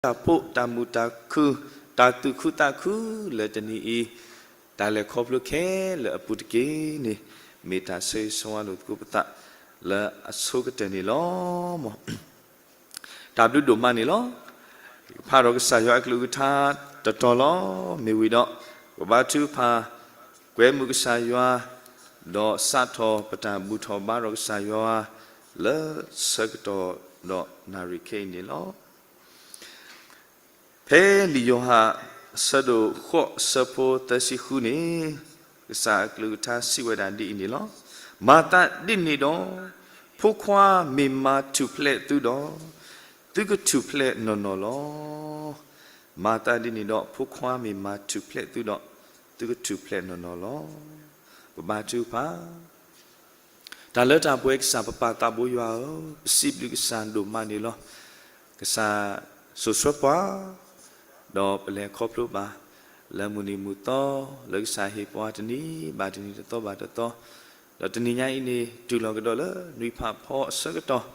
တၢ်ဘျုးတၢ်ဖှိၣ် တၢ်မုာ်တၢ်ခုၣ် တၢ်သူၣ်ခုသးခုလၢတနံၤအံၤ တၢ်လဲၤခီဖျိခဲလၢာ်အပူၤတက့ၢ်န့ၣ် မ့ၢ်တၢ်ဆၢဂ့ၤဆၢဝါလိာ်သကိးပသးလၢအဆိကတၢၢ်န့ၣ်လီၤ. တၢ်ဘျုးဒိၣ်မးန့ၣ်လီၤ. ဖးဒီးကစၢ်ယွၤအကလုၢ်ကထါတတီၤလီၤ. မ့ၢ်ဝံၤဒီး ပဘါထုကဖၣ် ကွဲမုာ်ကစၢ်ယွၤ ဒီးစးထီၣ်ပတၢ်ဘူၣ်ထီၣ်ဘါထီၣ်ကစၢ်ယွၤ လၢဆၢကတီၢ်ဒီးနၣ်ရံၣ်ခဲအံၤန့ၣ်လီၤ. ဖဲလံာ်ယိၤဟၣ် အဆၢဒိၣ်ဃိး အဆၢဖိသၢဆံဃုန့ၣ် ကစၢ်အကလုၢ်ကထါစံးဝဲဒၣ်ဒ်အံၤန့ၣ်လီၤ. မၤသးဒ်န့ၣ်ဒီး ဖိခွါမ့ၢ်မၤထူၣ်ဖျဲးသုဒီး သုကထူၣ်ဖျဲးနီၢ်နီၢ်လီၤ. မၤသးဒ်န့ၣ်ဒီး ဖိခွါမ့ၢ်မၤထူၣ်ဖျဲးသုဒီး သုကထူၣ်ဖျဲးနီၢ်နီၢ်လီၤ. ပဘါထုကဖၣ် တၢ်လၢတၢ်ပှဲၤကစၢ်ပပၢ်သးဘိယွၤဧၢ, ပစံးဘျုးကစၢ်ဒိၣ်မးန့ၣ်လီၤ. ကစၢ်စိာ်ဆှၢပှၤ, ဒီးပလဲၤခီဖျိဘၣ် လၢမုၢ်နံၤမုၢ်သီ လၢကစၢ်ဟ့ၣ်ပှၤတနံၤဘၣ်တနံၤ တသီဘၣ်တသီ, ဒီးတနံၤညါအံၤန့ၣ် တုၤလီၤကဒီးလၢနွံဖးဖီအဆၢကတီၢ်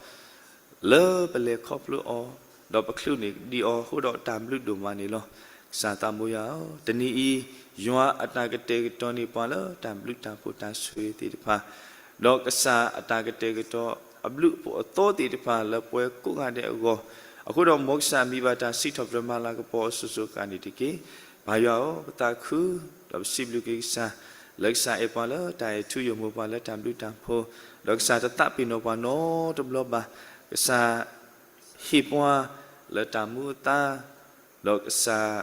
လၢပလဲၤခီဖျိအီၤ, ဒီးပချုးန့ၢ်ဒံးအီၤအဃိဒီးတၢ်ဘျုးဒိၣ်မးန့ၣ်လီၤ. ကစၢ်သးဘိယွၤဧၢ, တနံၤအံၤ ယွၤအတၢ်ကတဲာ်ကတီၤန့ၢ်ပှၤလၢတၢ်ဘျုးတၢ်ဖှိၣ်တၢ်ဆိၣ်ဂ့ၤသ့ၣ်တဖၣ်, ဒီးကစၢ်အတၢ်ကတဲာ်ကတီၤအဘျုးအဖှိၣ်အသီသ့ၣ်တဖၣ်လၢပှၤကိးဂၤဒဲးအဂီၢ်, အဃိဒီးမ်ကစၢ်မံၤဘၣ်တၢ်စံးထီၣ်ပတြၢၤမၤလၤကပီၤအစိၤစိၤအဃၣ်န့ၣ်တက့ၢ်. ပၢ်ယွၤဧၢ, ပသးခု ဒီးပစံးဘျုးက့ၤကစၢ် လၢကစၢ်အဲၣ်ပှၤလၢတၢ်အဲၣ်ထူယိာ်မိၢ်ပှၢ်လၢတၢ်ဘျုးတၢ်ဖှိၣ်, ဒီးကစၢ်တသးပ့ၤနီၣ်ပှၤနီတဘျီဘၣ်. ကစၢ် ဟ့ၣ်ပှၤလၢတၢ်မူအသါ, ဒီးကစၢ်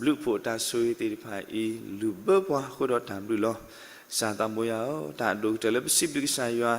ဘျုးဖှိၣ်တၢ်ဆိၣ်ဂ့ၤသ့ၣ်တဖၣ်အံၤ လုၢ်ဘၢပှၤအဃိဒီးတၢ်ဘျုးလီၤ. ကစၢ်သးဘိယွၤဧၢ, တၢ်အဒိၣ်ကတၢၢ်လၢပစံးဘျုးကစၢ်ယွၤ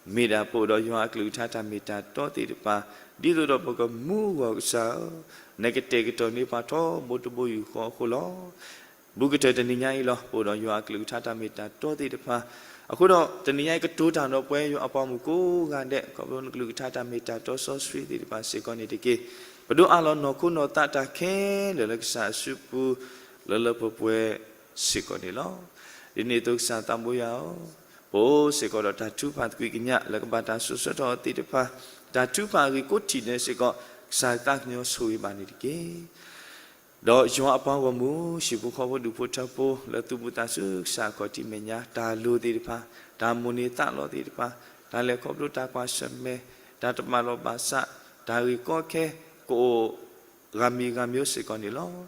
မ့ၢ်ဒၣ်ပအိၣ်ဒီးယွၤအကလုၢ်ကထါတၢ်မ့ၢ်တၢ်တီသ့ၣ်တဖၣ်, ဒ်သိးဒီးပကမူအဂီၢ်ကစၢ်ဧၢ, နကတဲာ်ကတီၤန့ၢ်ပှၤထီဘိတဘိယူၢ်ဃီအဃိလီၤ. ဘူးကတၢၢ်တနံၤညါအံၤလီၤ. ပအိၣ်ဒီးယွၤအကလုၢ်ကထါတၢ်မ့ၢ်တၢ်တီသ့ၣ်တဖၣ်, အဃိဒီးတနံၤညါအံၤ ကတိၤတၢ်ဒီးပှၤယွၤအပှၤမုၣ်ကိးဂၤဒဲး ခီဖျိနကလုၢ်ကထါတၢ်မ့ၢ်တၢ်တီစီဆှံသ့ၣ်တဖၣ်စ့ၢ်ကီးန့ၣ်တက့ၢ်. ပဒိးအးလီၤနီၢ်ခိနီၢ်သးတၢ်ခဲလၢာ်လၢကစၢ်အစုပူၤ လၢလၢပှဲၤပှဲၤစ့ၢ်ကီးန့ၣ်လီၤ. ဒ်န့ၣ်အသိးကစၢ်သးဘိယွၤဧၢ, ပအိၣ်စ့ၢ်ကီးဒီးတၢ်ထုကဖၣ်သကွံာ်ကညးလၢကဘၣ်တၢ်စိာ်ဆှၢထီၣ်အီၤသ့ၣ်တဖၣ်, တၢ်ထုကဖၣ်အဂ့ၢ်ကိးထံၣ်န့ၣ်စ့ၢ်ကီး ကစၢ်သးကညီၤဆိၣ်ဂ့ၤဘၣ်န့ၣ်တက့ၢ်. ဒီးယွၤအပှၤဂီၢ်မုၢ် ဟံၣ်ဖိဃီဖိဒူၣ်ဖိထၢဖိ လၢသူၣ်ဘီၣ်သးစၢ်ကစၢ်အခီၣ်ထံးမဲာ်ညါ တၢ်လိၤသ့ၣ်တဖၣ်, တၢ်မိၣ်န့ၢ်သးလီသ့ၣ်တဖၣ်, တၢ်လဲၤခီဖျိတၢ်ကွၢ်ဆၢၣ်မဲာ်, တၢ်တဘၣ်လီၢ်ဘၣ်စး, တၢ်ဂ့ၢ်ကီခဲ ကအိၣ်ဂၤမံၤဂၤမံၤစ့ၢ်ကီးန့ၣ်လီၤ.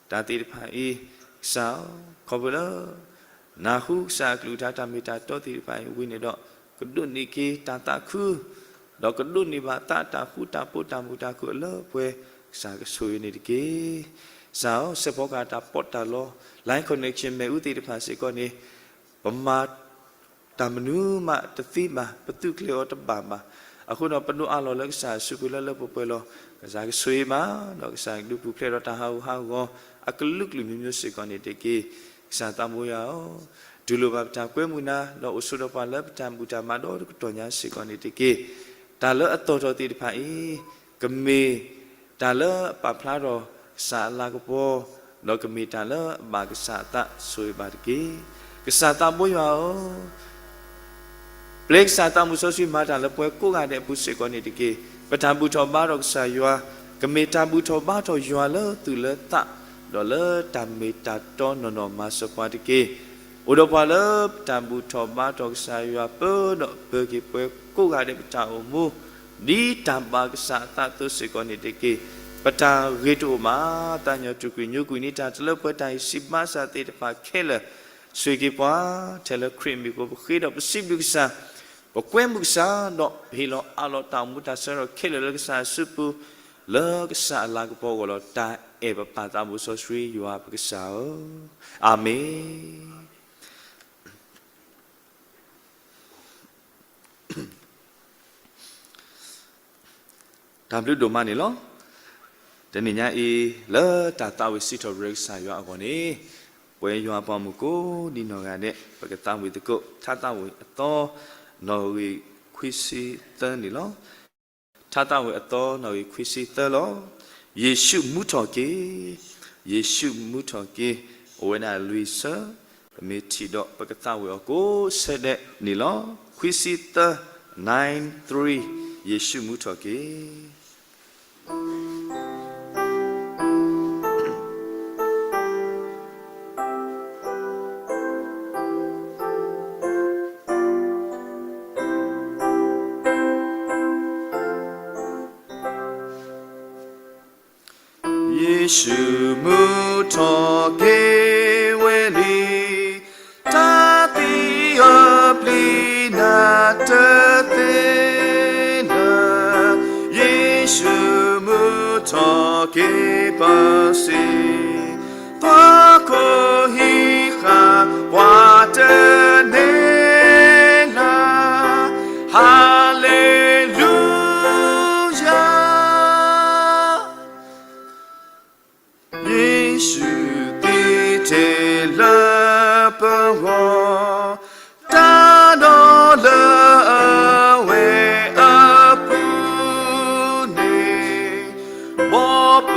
တၢ်သ့ၣ်တဖၣ်အံၤ ကစၢ် ခီဖျိလၢ နၢ်ဟူကစၢ်အကလုၢ်ကထါတၢ်မ့ၢ်တၢ်တီသ့ၣ်တဖၣ်အံၤဝံၤန့ၣ်ဒီး ကဒိးန့ၢ်က့ၤတၢ်သးခု ဒီးကဒိးန့ၢ်ဘၣ်သးတၢ်ဃူတၢ်ဖိးတၢ်မုာ်တၢ်ခုၣ်အလၢပှဲၤ ကစၢ်ကဆိၣ်ဂ့ၤန့ၣ်တက့ၢ်. ကစၢ်ဧၢ, စဲးဖီကဟၣ်တၢ်ပီးတၢ်လီ line connection မ့ၣ်အူသ့ၣ်တဖၣ်စ့ၢ်ကီးန့ၣ် ပမၤ တၢ်မနုၤမးတသ့ဘၣ်, ပသုးကျဲၤအီၤတဘၣ်ဘၣ်. အဃိဒီးပဒိးအးလီၤလၢကစၢ်အစုပူၤလၢလၢပှဲၤပှဲၤလီၤ. ကစၢ်ကဆိၣ်ဂ့ၤဘၣ်, ဒီးကစၢ်ကဒုးပူၤဖျဲးဒီးတၢ်ဟးဂူာ်ဟးဂီၤ အကလုာ်ကလုာ်မံၤမံၤစ့ၢ်ကီးန့ၣ်တက့ၢ်. ကစၢ်သးဘိယွၤဧၢ, တူၢ်လိာ်ဘၣ်ပတၢ်ကွဲမုာ်နၤ, ဒီးအိၣ်ဆိးဒီးပှၤလၢပတၢ်ဘူၣ်တၢ်ဘါဒီတကတီၢ်ညါစ့ၢ်ကီးန့ၣ်တက့ၢ်. တၢ်လၢအသီၣ်ထီၣ်သ့ၣ်တဖၣ်အံၤ ကမ့ၢ် တၢ်လၢအပာ်ဖျါထီၣ်ကစၢ်အလၤကပီၤ, ဒီးကမ့ၢ်တၢ်လၢအဘၣ်ကစၢ်အသးဆိၣ်ဂ့ၤဘၣ်တက့ၢ်. ကစၢ်သးဘိယွၤဧၢ, ပျဲကစၢ်သးမုၢ်စီဆှံမၤတၢ်လၢပှၤကိးဂၤဒဲးအပူၤစ့ၢ်ကီးန့ၣ်တက့ၢ်. ပတၢ်ဘူၣ်ထီၣ်ဘါထီၣ်ကစၢ်ယွၤ ကမ့ၢ်တၢ်ဘူၣ်ထီၣ်ဘါထီၣ်ယွၤလၢသူၣ်လၢသး, ဒီးလၢတၢ်မ့ၢ်တၢ်တီနီၢ်နီၢ်မၤစၢၤပှၤတက့ၢ်. အိၣ်ဒီးပှၤလၢပတၢ်ဘူၣ်ထီၣ်ဘါထီၣ်ကစၢ်ယွၤ ပၢဒီးပၢက့ၤပှၤကိးဂၤဒဲးပတၢ်အိၣ်မူ ဒ်တၢ်ဘၣ်ကစၢ်အသးအသိးစ့ၢ်ကီးန့ၣ်တက့ၢ်. ပတၢ်ဂ့ၤတအိၣ်ဘၣ်, သးကညီၤထူၣ်ကွံာ်ညိကွံာ်န့ၢ်တၢ်တလၢပှဲၤတၢ်အံၤစံးဘၣ်စၢ်သ့ၣ်တဖၣ်ခဲလၢာ် ဆိၣ်ဂ့ၤက့ၤပှၤ ထဲလၢခရံာ်အမံၤအဃိ ပဃ့ဒီးပစံးဘျုးကစၢ်, ပကွဲမုာ်ကစၢ် ဒီးပဟ့ၣ်လီၤအးလီၤတၢ်အိၣ်မူတၢ်ဆၢထၢၣ်ခဲလၢာ်လၢကစၢ်အစုပူၤ လၢကစၢ်အလၤကပီၤအဂီၢ်လီၤ. တၢ်အဲၣ်ပပၢ်သးဘိစီဆှံယွၤပကစၢ်ဧၢ, အၤမ့ၣ်. တၢ်ဘျုးဒိၣ်မးန့ၣ်လီၤ. တနံၤညါအံၤ လၢတၢ်သးဝံၣ်စံးထီၣ်ပတြၢၤကစၢ်ယွၤအဂီၢ်န့ၣ်, ပဝဲယွၤအပှၤမုၣ်ကိးဒံနီၢ်ဂၤဒဲး ပကသးဝံၣ်သကိး ထါသးဝံၣ်အသီ နီၣ်ဂံၢ်ခွံဆံသၢန့ၣ်လီၤ. ထါသးဝံၣ်အသီနီၣ်ဂံၢ်ခွံဆံသၢလီၤ. ယ့ၣ်ၡူးမူထီၣ်က့ၤ, ယ့ၣ်ၡူးမူထီၣ်က့ၤ, အိၣ်ဝဲဒၣ်လွံၢ်ဆၢ, ပမ့ၢ်ထံၣ်ဒီးပကသးဝံၣ်အီၤကိးဆၢဒဲးန့ၣ်လီၤ. ခွံဆံသၢ, nine three, ယ့ၣ်ၡူးမူထီၣ်က့ၤ. ယ့ၣ်ၡူးမုၢ်ထီၣ်က့ၤဝဲလံ, တၢ်သံအပျံၤနၢ်တသ့လၢၤ, ယ့ၣ်ၡူးမုၢ်ထီၣ်က့ၤပစံး, ပှၤခိၣ်ဟံၣ်ဃၢ်ပှၤတန့ၢ်လၢၤ, ဟၤလ့လူယၤ. ယ့ၣ်ၡူးသံတ့ၢ်လၢပဂီၢ်, တၢ်ဒီလၢအဝဲအပူၤန့ၣ်, ဘီပ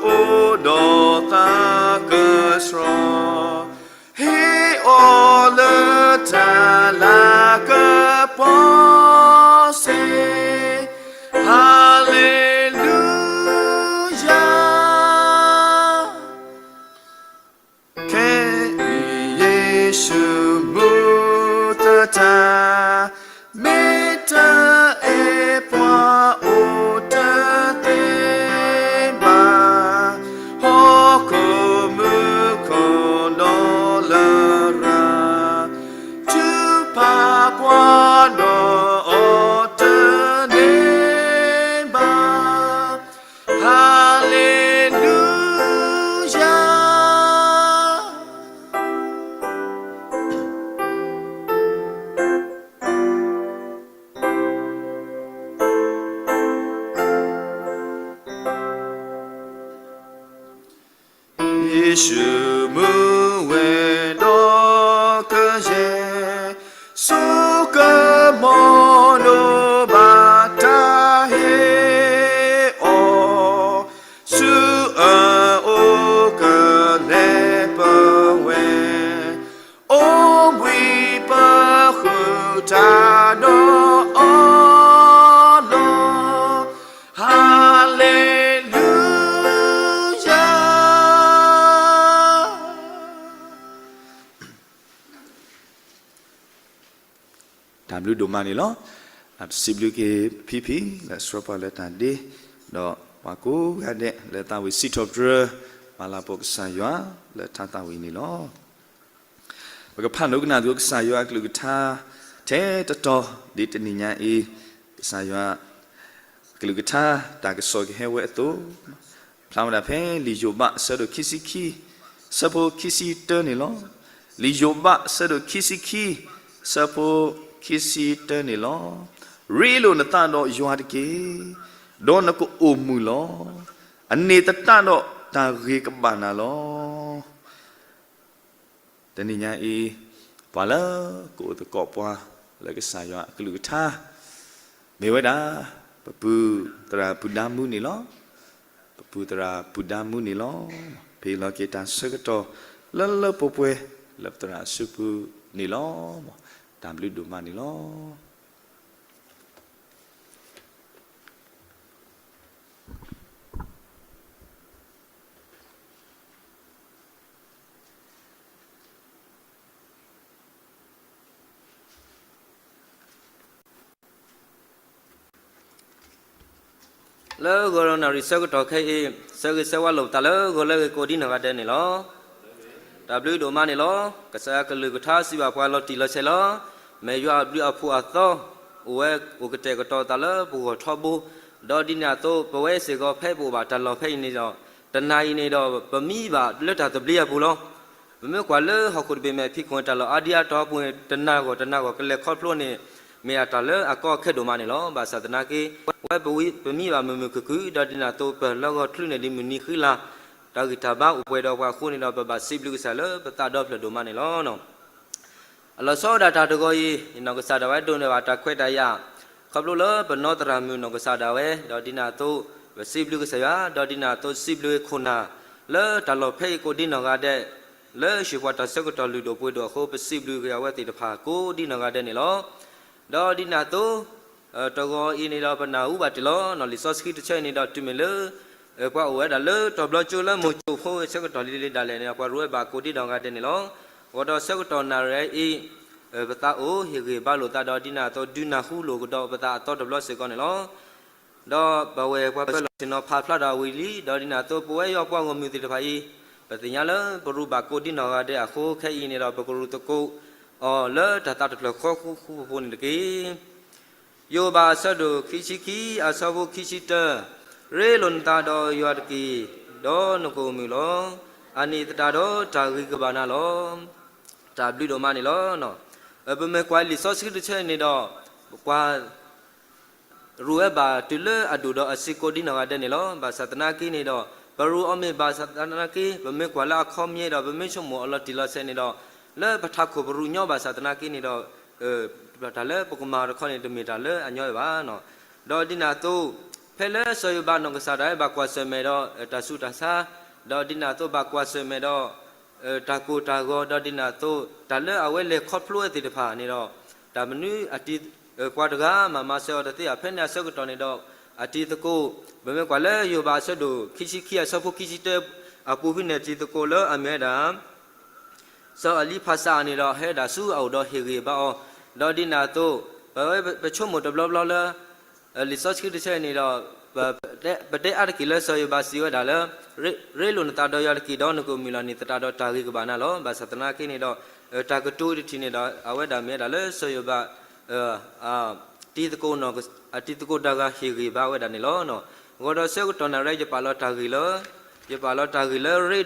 အိၣ်ဒီးသးကဆှီ, ဟ့ၣ်အီၤလၢတၢ်လၤကပီၤစ့ၢ်, ဟၤလ့လူယၤ. ခဲအံၤယ့ၣ်ၡူးမူသတး, မ့ၢ်တအဲၣ်ပှၤအိၣ်တသ့ဘၣ်, ဟီၣ်ခိၣ်မူခိၣ်ဒီလရာ်, ထုးဖးပှၤဒီးအီၤတန့ၢ်ဘၣ်, ဟၤလ့လူယၤ. ယ့ၣ်ၡူးမူဝဲဒီးကယဲၢ်, ဆိကမိၣ်ဒိၣ်ဘၣ်တၢ်ဟ့ၣ်အီၤ, ဆူအအိၣ်ကလဲၤပဝဲ, အိၣ်ဘှံးပဃုာ်တၢ်ဒီးအီၤလီၤ. ဟၤလ့လူယၤ. တၢ်ဘျုးဒိၣ်မးန့ၣ်လီၤ. ပစံးဘျုးက့ၤဖံဖံလၢအဆှၢပှၤလၢတၢ်ဒ့, ဒီးပှၤကိးဂၤဒဲးလၢသးဝံၣ်စံးထီၣ်ပတြၢၤ ပာ်လၤပိာ်ကစၢ်ယွၤလၢထါသးဝံၣ်န့ၣ်လီၤ. ပကဖးဒိကနၣ်သကိးကစၢ်ယွၤအကလုၢ်ကထါ ထဲတတီၤဒ်တနံၤညါအံၤ, ကစၢ်ယွၤ ကလုၢ်ကထါတၢ်ကစီၣ်ကဟဲဝဲအသိး, ဖျါဝဲဒၣ်ဖဲလံာ်ယိၤဘးအဆၢဒိၣ်ခံဆံခံ, ဆၢဖိခံဆံတၢန့ၣ်လီၤ. လံာ်ယိၤဘးအဆၢဒိၣ်ခံဆံခံ, ဆၢဖိခံဆံတၢန့ၣ်လီၤ. ရ့လိာ်နသးဒီးယွၤတက့ၢ်, ဒီးနကအိၣ်မုာ်လီၤ. အန့ၣ်သတးဒီးတၢ်ဂ့ၤကဘၣ်နၤလီၤ. တနံၤညါအံၤ, ပှၤလၢကအိၣ်သကိးပှၤလၢကစၢ်ယွၤအကလုၢ်ကထါ, မ့ၢ်ဝဲဒၣ် ပပုၢ်သရၣ်ပုၢ်ဒါမူန့ၣ်လီၤ. ပပုၢ်သရၣ်ပုၢ်ဒါမူန့ၣ်လီၤ. ပဟ့ၣ်လီၤက့ၤတၢ်ဆၢကတီၢ်လၢလၢပှဲၤပှဲၤလၢပသရၣ်အစုပူၤန့ၣ်လီၤ. တၢ်ဘျုးဒိၣ်မးန့ၣ်လီၤ. လၢဂီၤနၣ်ရံၣ်ဆၢကတီၢ်ခဲအံၤ, ဆၢဂ့ၤဆၢဝါလိာ်ပသးလၢဂီၤလၢအဂ့ၤကိးဒ်နီၢ်ဂၤဒဲးန့ၣ်လီၤ. တၢ်ဘျုးဒိၣ်မးန့ၣ်လီၤ. ကစၢ်ယွၤကလုၢ်ကထါစံးဘၣ်ပှၤလီၤတံၢ်လီၤဆဲးလီၤ. မ့ၢ်ယွၤအဘျုးအဖှိၣ်အသီ, အိၣ်ဝဲအိၣ်ကတဲာ်ကတီၤသးလၢပဂီၢ်ထီဘိ, ဒီးဒ်န့ၣ်အသိး ပဝဲစ့ၢ်ကီးဖဲပအိၣ်ဘၣ်တၢ်လီၢ်ဖဲအံၤန့ၣ်ဒီး, တနၤအံၤန့ၣ်ဒီး ပမံဘၣ်လၢတၢ်သဘျ့အပူၤလီၤ. ပမ့ၢ်ကွၢ်လၢဟီၣ်ခိၣ်တဘ့ၣ်မဲာ်ဖံးခိၣ်န့ၣ် တၢ်လီၢ်အါဒံအါတီၤအပူၤန့ၣ် တနၤဂီၢ်တနၤဂီၢ်ကလဲၤခီဖျိန့ၣ်, မ့ၢ်အတၢ်လၢအကီအခဲဒိၣ်မးန့ၣ်လီၤ. ဘၣ်ဆၣ်သနာ်က့, ပဝဲပမံဘၣ်မုာ်မုာ်ခုၣ်ခုၣ်, ဒီးဒ်န့ၣ်အသိးပလီၢ်ဂီၤချုးန့ၣ်ဒ်မုၢ်နံၤဃံလၤ, တၢ်ဂံၢ်တၢ်ဘါအိၣ်ပှဲၤဒီးပှၤအဃိန့ၣ်ဒီး ပဘၣ်စံးဘျုးကစၢ်လၢပသးဒီဖျၢၣ်ဒိၣ်မးန့ၣ်လီၤ. အလီၤဆီဒၣ်တၢ်တဂီၤအံၤ, နီၢ်ကစၢ်ဒၣ်ဝဲဒိးန့ၢ်ဘၣ်တၢ်ခွဲးတၢ်ယာ်, ခီဖျိလၢပနီၢ်သရၣ်မုၣ်နီၢ်ကစၢ်ဒၣ်ဝဲ, ဒီးဒ်န့ၣ်အသိး, ပစံးဘျုးကစၢ်ယွၤ, ဒီးဒ်န့ၣ်အသိးစံးဘျုးခိၣ်နၢ်, လၢတၢ်လီၢ်ဖဲအံၤကိးဒ်နီၢ်ဂၤဒဲး, လၢဟ့ၣ်ပှၤတၢ်ဆၢကတီၢ်လုၢ်ဒိၣ်ပှ့ၤဒိၣ်အဃိ ပစံးဘျုးက့ၤအဝဲသ့ၣ်တဖၣ်ကိးဒ်နီၢ်ဂၤဒဲးန့ၣ်လီၤ. ဒီးဒ်န့ၣ်အသိး, တဂီၤအံၤန့ၣ်ဒီးပနၢ်ဟူဘၣ်တ့ၢ်လီၤ, လံာ်စီဆှံတဆၢအံၤန့ၣ်ဒီးတုၤမ့ၢ်လၢ ပှၤအိၣ်ဝဲဒၣ်လၢတီၤဘျီကၠိလၢမိၢ်ကၠိဖိဆၢကတီၢ်လံၤလံၤဒၣ်လဲာ်န့ၣ် ပှၤရိၣ်ဝဲဘၣ်ကိးဒ်နီၢ်ဂၤဒဲးန့ၣ်လီၤ. အဃိဒီးဆၢကတီၢ်နၣ်ရံၣ်အံၤ, ပသးအိၣ်ဟ့ၣ်ဂံၢ်ဘါလိာ်သးဒီးဒ်န့ၣ်အသိးဒုးနၢ်ဟူလိာ်ကဒီးပသးအသီတဘျီစ့ၢ်ကီးန့ၣ်လီၤ. ဒီးပဝဲပှၤပၢလီၤဆ့ၣ်နီၤဖးဖျါထီၣ်ဝံၤလံ, ဒီးဒ်န့ၣ်အသိး ပဝဲယွၤပှၤဂီၢ်မုၢ်သ့ၣ်တဖၣ်အံၤ, ပသ့ၣ်ညါလၢပရူးဘၣ်ကိးဒ်နီၢ်ဂၤဒဲးအဃိ ခဲအံၤန့ၣ်ဒီး ပကရူးသကိးအီၤလၢတၢ်သးတဖျၢၣ်ဃီဃီဖိန့ၣ်တက့ၢ်. ယိၤဘးအဆၢဒိၣ်ခံဆံခံ အဆၢဖိခံဆံတၢ, ရ့လိာ်နသးဒီးယွၤတက့ၢ်, ဒီးနကအိၣ်မုာ်လီၤ. အန့ၣ်သတးဒီးတၢ်ဂ့ၤကဘၣ်နၤလီၤ. တၢ်ဘျုးဒိၣ်မးန့ၣ်လီၤ. ပမ့ၢ်ကွၢ်လံာ်စီဆှံတဆၢန့ၣ်ဒီး, ပကွၢ် ရူးဝဲဘၣ်တုၤလၢအဒိၣ်ဒီးအဆံးကိးဒ်နီၢ်ဂၤဒဲးန့ၣ်လီၤ. ဘၣ်ဆၣ်သနာ်က့န့ၣ်ဒီး ပရူးအီၤမ့ၢ်ဘၣ်ဆၣ်သနာ်က့ ပမ့ၢ်ကွၢ်လၢအခီပညီဒီး ပမ့ၢ်ဆိကမိၣ်အီၤလီၤတံၢ်လီၤဆဲးန့ၣ်ဒီး, လၢပထးခိၣ်ပရူးညီဘၣ်ဆၣ်သနာ်က့န့ၣ်ဒီး, တၢ်လၢပကမၤတခီန့ၣ် တမ့ၢ်တၢ်လၢအညီဘၣ်. ဒီးဒ်န့ၣ်အသိး, ဖဲလၢစီၤယိၤဘးနီၢ်ကစၢ်ဒၣ်ဝဲဘၣ်ကွၢ်ဆၢၣ်မဲာ်ဒီးတၢ်ဆူးတၢ်ဆါ, ဒီးဒ်န့ၣ်အသိးဘၣ်ကွၢ်ဆၢၣ်မဲာ်ဒီး တၢ်ကိၢ်တၢ်ဂီၤ, ဒီးဒ်န့ၣ်အသိး တၢ်လၢအဝဲလဲၤခီဖျိဝဲသ့ၣ်တဖၣ်န့ၣ်ဒီး, တၢ်မနုၤအတံၤ, ပှၤတဂၤမၤမၤစၢၤအီၤတသ့ဘၣ်. ဖဲန့ၣ်အဆၢကတီၢ်န့ၣ်ဒီး, အတံၤသကိး, ပမ့ၢ်ကွၢ်လၢယိၤဘးအဆၢဒိၣ်ခံဆံခံ အဆၢဖိခံဆံတၢအပူၤဖဲန့ၣ် အတံၤသကိးလၢအမ့ၢ်ဝဲဒၣ် စီၤအလံဖးစးန့ၣ်ဒီး ဟဲဒၣ်ဆူအအိၣ်ဒီးဟ့ၣ်ဂ့ၤဘၣ်အီၤ, ဒီးဒ်န့ၣ်အသိး, ပဝဲပဆိကမိၣ်တဘျီဘျီလၢ လံာ်စီဆှံတဆၢန့ၣ်ဒီး, ပတဲအါတက့ၢ်လၢစီၤယိၤဘးစံးဝဲဒၣ်လၢ, ရ့လိာ်နသးဒီးယွၤတက့ၢ်, ဒီးနကအိၣ်မုာ်လီၤန့ၣ်သတးဒီးတၢ်ဂ့ၤကဘၣ်နၤလီၤ. ဘၣ်ဆၣ်သနာ်က့န့ၣ်ဒီး, တၢ်ကတိၤတထံၣ်န့ၣ်ဒီး အဝဲဒၣ်မ့ၢ်ဝဲဒၣ်လၢစီၤယိၤဘး တံၤသကိးနီၢ်, အတံၤသကိးတၢ်ဂၤဟ့ၣ်ဂ့ၤဘၣ်ဝဲဒၣ်န့ၣ်လီၤ. ဂီၤဒီးဆၢကတီၢ်နၣ်ရံၣ် ယပာ်လီၤတၢ်ဂ့ၢ်လၢ, ယပာ်လီၤတၢ်ဂ့ၢ်လၢရ့ဒီး,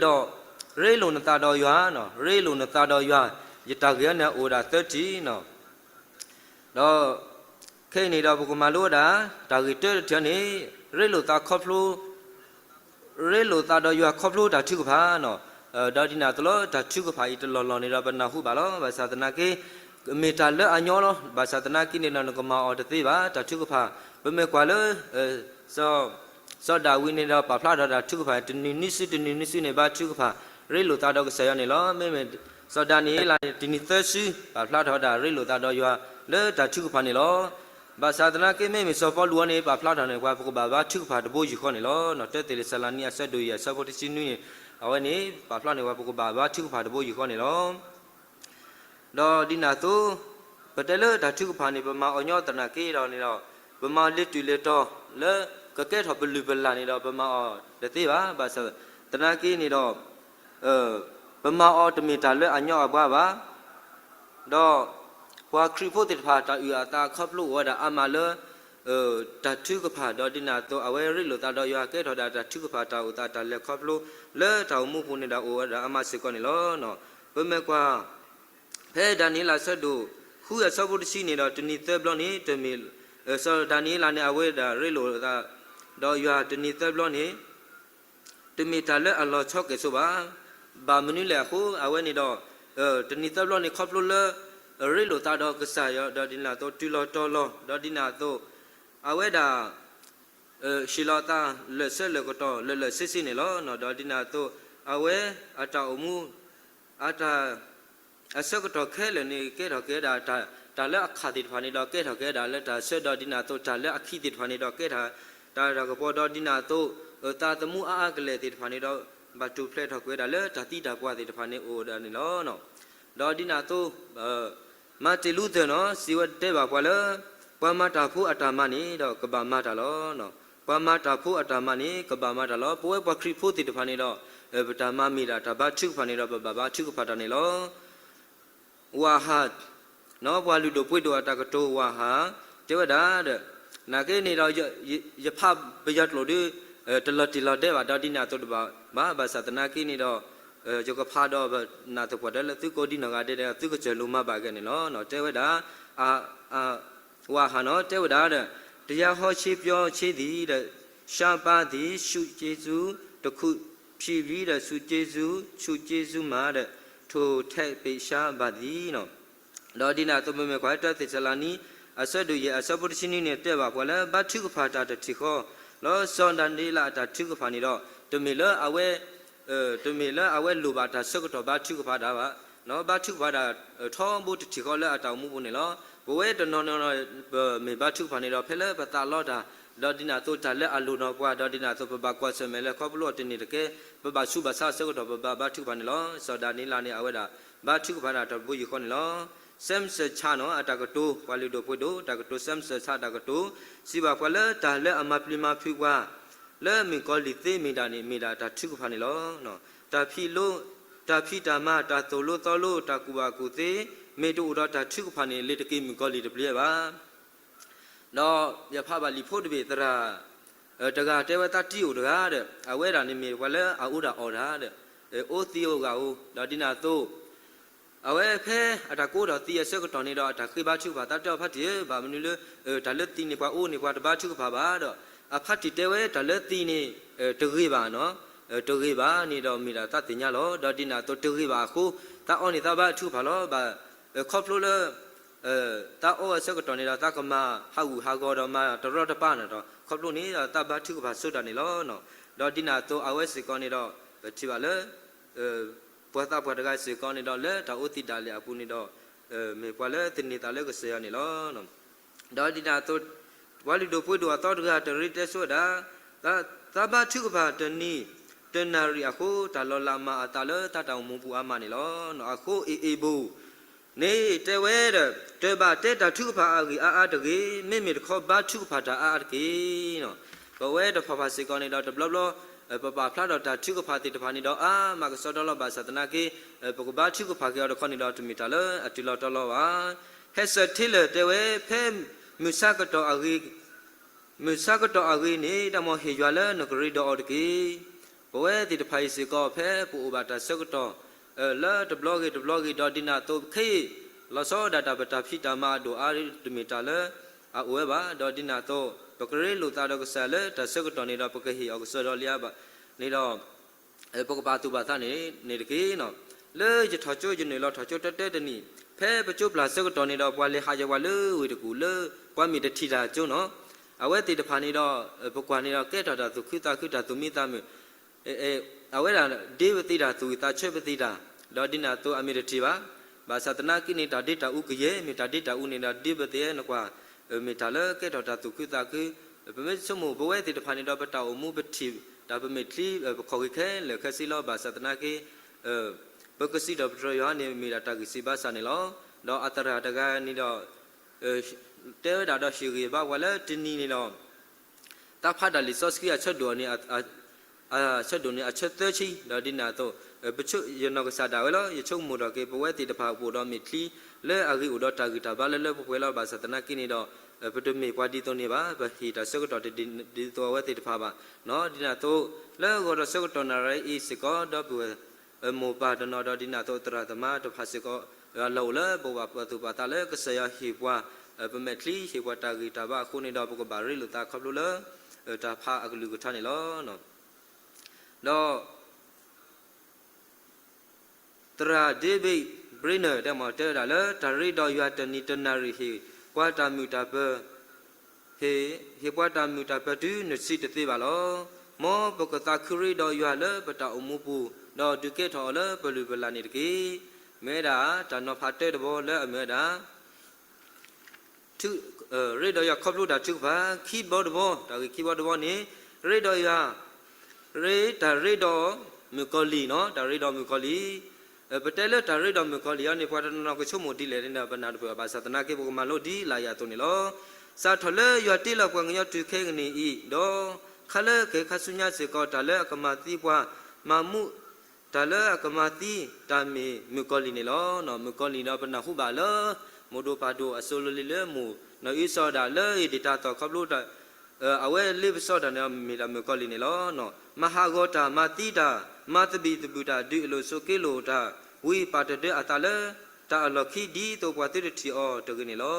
ရ့လိာ်နသးဒီးယွၤ, ရ့လိာ်နသးဒီးယွၤ, ယတၢ်ဂ့ၢ်အံၤန့ၣ်အိၣ်ဝဲဒၣ်သၢထံၣ် ဒီးခဲအံၤန့ၣ်ဒီး ပကမၤလိဝဲဒၣ် တၢ်ဂ့ၢ်တၢတထံၣ်န့ၣ်, ရ့လိာ်သးခီဖျိ, ရ့လိာ်သးဒီးယွၤခီဖျိတၢ်ထုကဖၣ်န့ၣ်, ဒီးဒ်န့ၣ်အသိးလီၤ တၢ်ထုကဖၣ်အံၤတလီၢ်လီၢ်န့ၣ်ဒီး ပနၢ်ဟူဘၣ်လီၤ. ဘၣ်ဆၣ်သနာ်က့, မ့ၢ်တၢ်လၢအညီလီၤ. ဘၣ်ဆၣ်သနာ်က့န့ၣ်ဒီး နကမၤအီၤတသ့ဘၣ် တၢ်ထုကဖၣ်. ပမ့ၢ်ကွၢ်လၢ စီၤဒၤဝံးန့ၣ်ဒီး ပာ်ဖျါထီၣ်တၢ်ထုကဖၣ် တနံၤနွံစု တနံၤနွံစုန့ၣ် ဘါထုကဖၣ် ရ့လိာ်သးဒီးကစၢ်ယွၤန့ၣ်လီၤ. မ့မ့ၢ်စီၤဒၤနံးယ့လးန့ၣ် တနံၤသၢစု ပာ်ဖျါထီၣ်ဝဲဒၣ် ရ့လိာ်သးဒီးယွၤလၢတၢ်ထုကဖၣ်န့ၣ်လီၤ. ဘၣ်ဆၣ်သနာ်က့ မ့မ့ၢ်စီၤပီလူးအံၤန့ၣ် ပာ်ဖျါထီၣ်န့ၣ် ပှၤပကဘၣ်ဘါထုကဖၣ်တဘိယူၢ်ဃီန့ၣ်လီၤ. တၢသ့းစၤလနံ အဆၢဒိၣ်ယဲၢ် အဆၢဖိတဆံနွံန့ၣ် အဝဲန့ၣ် ပာ်ဖျါန့ၣ် ပှၤပကဘၣ်ဘါထုကဖၣ်တဘိယူၢ်ဃီန့ၣ်လီၤ. ဒီးဒ်န့ၣ်အသိး, ပတဲလၢတၢ်ထုကဖၣ်န့ၣ် ပမၤအီၤညီသနာ်က့ဒီးန့ၣ်ဒီး, ပမၤလ့ၤတုၤလ့ၤတီၤလၢကကဲထီၣ်ပလုၢ်ပလၢ်န့ၣ်ဒီး ပမၤအီၤတသ့ဘၣ်. ဘၣ်ဆၣ်သနာ်က့န့ၣ်ဒီး, ပမၤအီၤတမ့ၢ်တၢ်လၢအညီအဘှါဘၣ်. ဒီးပှၤခရံာ်ဖိသ့ၣ်တဖၣ် တၢ်အုၣ်အသးခီဖျိအိၣ်ဝဲဒၣ်အါမးလၢ တၢ်ထုကဖၣ် ဒီးဒ်န့ၣ်အသိး အဝဲရ့လိာ်သးဒီးယွၤ ကဲထီၣ်ဒၣ်တၢ်ထုကဖၣ် တၢ်အိၣ်သး တၢ်လဲၤခီဖျိလၢတၢ်အိၣ်မူပူၤန့ၣ်ဒီး အိၣ်ဝဲဒၣ်အါမးစ့ၢ်ကီးန့ၣ်လီၤ. ပမ့ၢ်ကွၢ် ဖဲဒၤနံးယ့လးအဆၢဒိၣ်ဃု အဆၢဖိတဆံန့ၣ်ဒီး တနံၤသၢဘျီန့ၣ် တမ့ၢ်, စီၤဒၤနံးယ့လးန့ၣ် အဝဲဒၣ်ရ့လိာ်သးဒီးယွၤတနံၤသၢဘျီန့ၣ် တမ့ၢ်တၢ်လၢအလီၤဆီကဲၣ်ဆိးဘၣ်. ဘၣ်မနုၤလဲၣ်အဃိ အဝဲန့ၣ်ဒီး တနံၤသၢဘျီန့ၣ် ခီဖျိလၢ ရ့လိာ်သးဒီးကစၢ်ယွၤ ဒီးဒ်န့ၣ်အသိး တုၤလီၤတီၤလီၤ ဒီးဒ်န့ၣ်အသိး အဝဲဒၣ် ဟ့ၣ်လီၤအသးလၢာ်ဆၢလၢာ်ကတီၢ် လၢာ်လၢာ်ဆ့ဆ့န့ၣ်လီၤ. ဒီးဒ်န့ၣ်အသိး အဝဲအတၢ်အိၣ်မူ အတၢ် အဆၢကတီၢ်ခဲလၢာ်န့ၣ် ကဲထီၣ်က့ၤဝဲဒၣ် တၢ်လၢအခးသ့ၣ်တဖၣ်န့ၣ်ဒီး ကဲထီၣ်က့ၤဝဲဒၣ်လၢတၢ်ဆၢ ဒီးဒ်န့ၣ်အသိး တၢ်လၢအခံးသ့ၣ်တဖၣ်န့ၣ်ဒီး ကဲထီၣ်တၢ်တၢ်ကပီၤ ဒီးဒ်န့ၣ်အသိး သးသမူအါအါကလဲာ်သ့ၣ်တဖၣ်န့ၣ်ဒီး ဘၣ်ထူၣ်ဖျဲးထီၣ်ကွံာ်ဝဲဒၣ်လၢတၢ်သံတၢ်ပှၢ်သ့ၣ်တဖၣ်န့ၣ်အိၣ်ဝဲဒၣ်န့ၣ်လီၤ. ဒီးဒ်န့ၣ်အသိး Martin Luther န့ၣ် စံးဝဲတဲဘၣ်ပှၤလၢ ပှၤမၤတၢ်ဖိအတၢ်မၤန့ၣ်ဒီး ကဘၣ်မၤတၢ်လီၤ. ပှၤမၤတၢ်ဖိအတၢ်မၤန့ၣ် ကဘၣ်မၤတၢ်လီၤ. ပဝဲပှၤခရံာ်ဖိသ့ၣ်တဖၣ်န့ၣ်ဒီး ပတၢ်မၤမ့ၢ်ဒၣ်တၢ်ဘါထုကဖၣ်န့ၣ်ဒီး ပဘၣ်ဘါထုကဖၣ်တၢ်န့ၣ်လီၤ. ဝၤဟး ပှၤလုၢ်ဒိၣ်ပှ့ၤဒိၣ်အတၢ်ကတိၤဝၤဟး တဲဝဲဒၣ်ဒီး နာ်က့န့ၣ်ဒီး ယဖးပယီၤကျိာ်ဒီး တလီၤတံၢ်လီၤဒဲးဘၣ် ဒီးဒ်န့ၣ်အသိးတဘၣ်ဘၣ် ဘၣ်ဆၣ်သနာ်က့န့ၣ်ဒီး ယကဖးဒီးပနၢ်သပှၢ်တၢၢ်လၢသုကိးဒ်နီၢ်ဂၤဒဲးဒီး သုကစၢၢ်လိာ်မၤဘၣ်က့ၤန့ၣ်လီၤ. တဲဝဲဒၣ် ဝၤဟးန့ၣ် တဲဝဲဒၣ်ဒီး တရားဟောခြင်း ပြောခြင်းသည် ရှားပါးသည် ဆုကျေးဇူးတစ်ခုဖြစ်ပြီး ဆုကျေးဇူး ဆုကျေးဇူးမှာ ထိုထက်ပယ်ရှားပါသည်. ဒီးဒ်န့ၣ်အသိး ပမ့ၢ်ကွၢ် တၢသ့းစၤလနံ အဆၢဒိၣ်ယဲၢ် အဆၢဖိတဆံနွံန့ၣ် တဲဘၣ်ပှၤလၢ ဘါထုကဖၣ်တၢ်တထံၣ်ဃီ လၢစီၤဒၤနံးယ့လးအတၢ်ထုကဖၣ်န့ၣ်ဒီး တမ့ၢ်လၢအဝဲ တမ့ၢ်လၢအဝဲလိၣ်ဘၣ်တၢ်ဆၢကတီၢ်ဘါထုကဖၣ်တၢ်ဘၣ်, ဘါထုကဖၣ်တၢ်ထီဘိတထံၣ်ဃီလၢအတၢ်အိၣ်မူပူၤန့ၣ်လီၤ. ပဝဲတနီၤနီၤ ပမ့ၢ်ဘါထုကဖၣ်န့ၣ်ဒီး ဖဲလၢပသးလီတၢ် ဒီးဒ်န့ၣ်အသိးတၢ်လၢအလိၣ်နီၢ်ပှၤ ဒီးဒ်န့ၣ်အသိး ပဘၣ်ကွၢ်ဆၢၣ်မဲာ်လၢခီဖျိအီၤတန့ၢ်တကဲ ပဘၣ်ဆူးဘၣ်ဆါအဆၢကတီၢ် ပဘၣ်ဘါထုကဖၣ်န့ၣ်လီၤ. စီၤဒၤနံးယ့လးန့ၣ် အဝဲဒၣ် ဘါထုကဖၣ်ဒၣ်တၢ်တဘိယူၢ်ဃီန့ၣ်လီၤ. စဲးစၢးဆးနီၤ အတၢ်ကတိၤ ပှၤလုၢ်ဒိၣ်ပှ့ၤဒိၣ် တၢ်ကတိၤ စဲးစၢးဆးတၢ်ကတိၤ စံးဘၣ်ပှၤလၢတၢ်လၢအမၤပျံၤမၤဖုးပှၤ လၢမုၣ်ကီၤလံၢ်သ့မ့ၢ်ဒၣ်န့ၣ် မ့ၢ်ဒၣ်တၢ်ထုကဖၣ်န့ၣ်လီၤ. တၢ်ဖံးလိ တၢ်ဖံးတၢ်မၤ တၢ်သိၣ်လိသီလိ တၢ်ကူၣ်ဘၣ်ကူၣ်သ့ မ့ၢ်တအိၣ်ဒီးတၢ်ထုကဖၣ်န့ၣ် လ့ၤတက့ၤမုၣ်ကီၤလံၢ်တပျံၤဘၣ်. ဒီးယဖးဘၣ်လံာ်ဖိတဘ့ၣ်သရၣ် တဂၤတဲဝဲသးတံၤအိၣ်တဂၤဒီး အဝဲဒၣ်န့ၣ်မ့ၢ်ပှၤလၢအအိၣ်ဒၣ်အီၣ်တၢ်ဒီး အိၣ်သံးအိၣ်ဂၢၢ်အိၣ် ဒီးဒ်န့ၣ်အသိး အဝဲဖဲအတၢ်ကိးထီၣ်သံအဆၢကတီၢ်န့ၣ်ဒီး အတၢ်ဃ့ဘါထုကဖၣ် သးတဲအီၤဖါတံၢ်ဧၢ ဘၣ်မနုၤလၢ တၢ်လၢသံးန့ၣ် ပှၤအိၣ်န့ၣ် ပှၤတဘါထုကဖၣ်ဘၣ်ဒီး အဖါတံၢ်တဲဝဲတၢ်လၢသံးန့ၣ် တဂ့ၤဘၣ်နီၤ တဂ့ၤဘၣ်န့ၣ်ဒီးမ့ၢ်ဒၣ်သးသ့ၣ်ညါလီၤ. ဒီးဒ်န့ၣ်အသိးတဂ့ၤဘၣ်အဃိ သးအီၣ်န့ၣ်သးဘါထုကဖၣ်လီၤ. ဘၣ် ခီဖျိလၢ သးအီၣ်အဆၢကတီၢ်န့ၣ်ဒီး သးကမၤဟးဂူာ်ဟးဂီၤဒီးမၤတရီတပါန့ၣ်ဒီး ခီဖျိန့ၣ်ဒီးသးဘါထုကဖၣ်ဆိတၢ်န့ၣ်လီၤ. ဒီးဒ်န့ၣ်အသိးအဝဲစ့ၢ်ကီးန့ၣ်ဒီး ပထံၣ်ဘၣ်လၢ ပှၤသးပှၢ်တဂၤစ့ၢ်ကီးန့ၣ်ဒီး လၢတၢ်အိၣ်သံးဒၣ်လဲာ်အပူၤန့ၣ်ဒီး မ့ၢ်ပှၤလၢသန့ၤသးလၢကစၢ်ယွၤန့ၣ်လီၤ. ဒီးဒ်န့ၣ်အသိး ပှၤလုၢ်ဒိၣ်ပှ့ၤဒိၣ်အသီတဂၤတရ့တဲဆိဝဲဒၣ်, သးဘါထုကဖၣ်တနံၤ တနၣ်ရံၣ်အဃိ တၢ်လီၤလးမၤအသးလၢတၢ်အိၣ်မူပူၤအါမးန့ၣ်လီၤ. အဃိအ့ၣ်အ့ၣ်ဘိၣ်န့ၣ်တဲဝဲဒီး တဘၣ်တဲတၢ်ထုကဖၣ်အဂ့ၢ်အါအါတဂ့ၤ, မ့မ့ၢ်တခီဘါထုကဖၣ်တၢ်အါအါတက့ၢ်. ပဝဲတဖၣ်ဖၣ်စ့ၢ်ကီးန့ၣ်ဒီး တဘျီဘျီ ပပာ်ဖျါဒီးတၢ်ထုကဖၣ်သ့ၣ်တဖၣ်န့ၣ်ဒီး အါမးကစီဒီလီၤ. ဘၣ်ဆၣ်သနာ်က့ ပကဘါထုကဖၣ်က့ၤအီၤတခီန့ၣ်ဒီး တမ့ၢ်တၢ်လၢအတုၤလီၤတီၤလီၤဘၣ်. ဟဲစၢးထ့လၢာ်တဲဝဲ ဖဲမုၢ်ဆါကတီၢ်အဂ့ၤ မုၢ်ဆါကတီၢ်အဂ့ၤန့ၣ် တၢ်မ့ၢ်ဟ့ၣ်ယွၤလၢနကရ့ဒီးအီၤတက့ၢ်. ပဝဲသ့ၣ်တဖၣ်အံၤစ့ၢ်ကီး ဖဲပအိၣ်ဘၣ်တၢ်ဆၢကတီၢ် လၢတဘျီဂ့ၤတဘျီဂ့ၤဒီး ဒ်န့ၣ်အသိး ပခဲအံၤ လီၤဆီဒၣ်တၢ်ပတၢ်ဖံးတၢ်မၤအဒိၣ်အါ တမ့ၢ်တၢ်လၢအအိၣ်ဝဲဘၣ်. ဒီးဒ်န့ၣ်အသိး ပကရ့လိာ်သးဒီးကစၢ်လၢတၢ်ဆၢကတီၢ်န့ၣ်ဒီး ပကဟ့ၣ်အီၤကစီဒီလံဧါဘၣ်န့ၣ်ဒီး ပကပာ်သူၣ်ပာ်သးန့ၣ်န့ၣ်တက့ၢ်. လၢယထီၣ်ကၠိယနုာ်လီၤထီၣ်ကၠိတၢတၢတနံၣ် ဖဲပကၠိပျၢ်ဆၢကတီၢ်န့ၣ်ဒီး ပှၤလဲၤဟးယဲၤပှၤလၢဝ့ၢ်တကူၣ်လၢ ပှၤမ့ၢ်တထံၣ်တၢ်ကၠိနီၤ. အဝဲသ့ၣ်တဖၣ်န့ၣ်ဒီး ပကွၢ်န့ၣ်ဒီး ကဲထီၣ်တၢ်သူၣ်ခုသးခု တၢ်သူၣ်မံသးမုာ် အဝဲဒၣ်ဒ့ပသ့တၢ် သူၣ်ဝံၣ်သးဆၢပသ့တၢ်, ဒီးဒ်န့ၣ်အသိးအမ့ၢ်တထံၣ်ဘၣ်. ဘၣ်ဆၣ်သနာ်က့န့ၣ် တၢ်ဒ့တၢ်အူကယဲၢ် မ့ၢ်တၢ်ဒ့တၢ်အူန့ၣ်ဒီး ဒ့ပသ့နကွၢ် မ့ၢ်တၢ်လၢကဲထီၣ်တၢ်သူၣ်ခုသးခု. ပမ့ၢ်ဆိကမိၣ်ပဝဲသ့ၣ်တဖၣ်န့ၣ်ဒီး ပတၢ်အိၣ်မူပထံၣ် တၢ်ပမဲာ်ချံ ပခီၣ်ဂ့ၤခဲလၢာ်ခဲဆ့လီၤ. ဘၣ်ဆၣ်သနာ်က့ ပကစံးထီၣ်ပတြၢၤယွၤန့ၣ် မ့ၢ်ဒၣ်တၢ်ဂံၢ်စၢ်ဘါစၢ်န့ၣ်လီၤ. ဒီးအသရၣ်တဂၤန့ၣ်ဒီး တဲဝဲဒၣ်ဒီးဟ့ၣ်ဂံၢ်ဘါပှၤလၢတနံၤန့ၣ်ဒီး သးဖးတၢ်လံာ်စီဆှံအဆၢဒိၣ်န့ၣ် အဆၢဒိၣ်န့ၣ်အဆၢသၢဆံ ဒီးဒ်န့ၣ်အသိး ယနီၢ်ကစၢ်ဒၣ်ဝဲလီၤ. ယဆိကမိၣ်ထီၣ်က့ၤ ပဝဲသ့ၣ်တဖၣ်ပအိၣ်ဒီးမဲာ်ချံ လၢအဂ့ၤအိၣ်ဒီးတၢ်ဂံၢ်တၢ်ဘါလၢလၢပှဲၤပှဲၤလီၤ. ဘၣ်ဆၣ်သနာ်က့န့ၣ်ဒီး ပတမ့ၢ်ပှၤဒ်သိးန့ၣ်ဘၣ်. ပဟ့ၣ်တၢ်ဆၢကတီၢ်တဒ်သိးအဝဲသ့ၣ်တဖၣ်ဘၣ်. ဒ်န့ၣ်အသိး လၢဂီၤဒီးဆၢကတီၢ်နၣ်ရံၣ်အံၤစ့ၢ်ကီး ဒီပုၢ်ဝဲၢ် မိၢ်ပၢ်တနီၤဒီး ဒ်န့ၣ်အသိးသရၣ်သမါတဖၣ်စ့ၢ်ကီး လီၤအိၣ်လၢပဘၣ်ပာ်သူၣ်ပာ်သးလၢကစၢ်ယွၤဟ့ၣ်ပှၤ ပမဲာ်ချံ ဟ့ၣ်ပှၤတၢ်ဂံၢ်တၢ်ဘါအဃိန့ၣ်ဒီး ပကဘၣ်ရ့လိာ်သးခီဖျိလၢ တၢ်ဖးအကလုၢ်ကထါန့ၣ်လီၤ. ဒီး သရၣ် David Brainerd တဲမ့ၢ်တဲဝဲဒၣ်လၢ တၢ်ရ့ဒီးယွၤတနံၤတနၣ်ရံၣ် ဟ့ၣ်ပှၤတၢ်မုာ်တၢ်ပၢၤ ဟ့ၣ် ဟ့ၣ်ပှၤတၢ်မုာ်တၢ်ပၢၤတုၤနုၤဆံးတသ့ဘၣ်လီၤ. မ်ပကသးခုရ့ဒီးယွၤလၢပတၢ်အိၣ်မူပူၤ ဒီးဒုးကဲထီၣ်အီၤလၢပလုၢ်ပလၢ်န့ၣ်တက့ၢ်. မ့ၢ်ဝဲဒၣ်တၢ်နီၤဖးတၢတဘီလၢအမ့ၢ်ဝဲဒၣ် ရ့ဒီးယွၤခီဖျိတၢ်ထုကဖၣ် ခံဘီတဘီ တၢ်ဂ့ၢ်ခံဘီတဘီန့ၣ် ရ့ဒီးယွၤ ရ့တၢ်ရ့ဒီးမုၣ်ကီၤလံၢ်နီၤ တၢ်ရ့ဒီးမုၣ်ကီၤလံၢ် ပတဲလၢတၢ်ရ့ဒီးမုၣ်ကီၤလံၢ်အံၤန့ၣ် ပှၤတနီၤနီၤကဆိကမိၣ်ဒ်လဲၣ်န့ၣ်ဒီး ပနၢ်တပၢၢ်ဘၣ်ဆၣ်သနာ်က့ ပကမၤလိဒ်လၢယၤအသိးန့ၣ်လီၤ. စးထီၣ်လၢယွၤတ့လီၤပှၤကညီတုၤခဲကနံၣ်အံၤ ဒီးခါလၢကဟဲခါဆူညါစ့ၢ်ကီး တၢ်လၢအကမၤသံပှၤ မၤမူ တၢ်လၢအကမၤသံတၢ်မ့ၢ်မုၣ်ကီၤလံၢ်န့ၣ်လီၤ. မုၣ်ကီၤလံၢ်ဒီးပနၢ်ဟူဘၣ်လၢ မိၣ်ဒိၣ်ပၢ်ဒိၣ်အစိၤလီၤလံၤလၢမိၢ်နီၢ်အံၤစီၤဒၣ်လၢအံၤဒံးတၢ်သီၣ်ခီဖျိ အဝဲလ့ပစီတၢ်န့ၣ် မ့ၢ်ဒၣ်မုၣ်ကီၤလံၢ်န့ၣ်လီၤ. မၤဟးဂီၤတၢ် မၤသံတၢ် မၤသဘံၣ်သဘုၣ်တၢ် ဒုးအ့ၣ်လိာ်ဆိးက့လိာ်တၢ် ဝံပာ်တဒၢအသးလၢ တၢ်အလီၢ်ခံဒ်သိးပှၤသုတထံၣ်အီၤတဂ့ၤန့ၣ်လီၤ.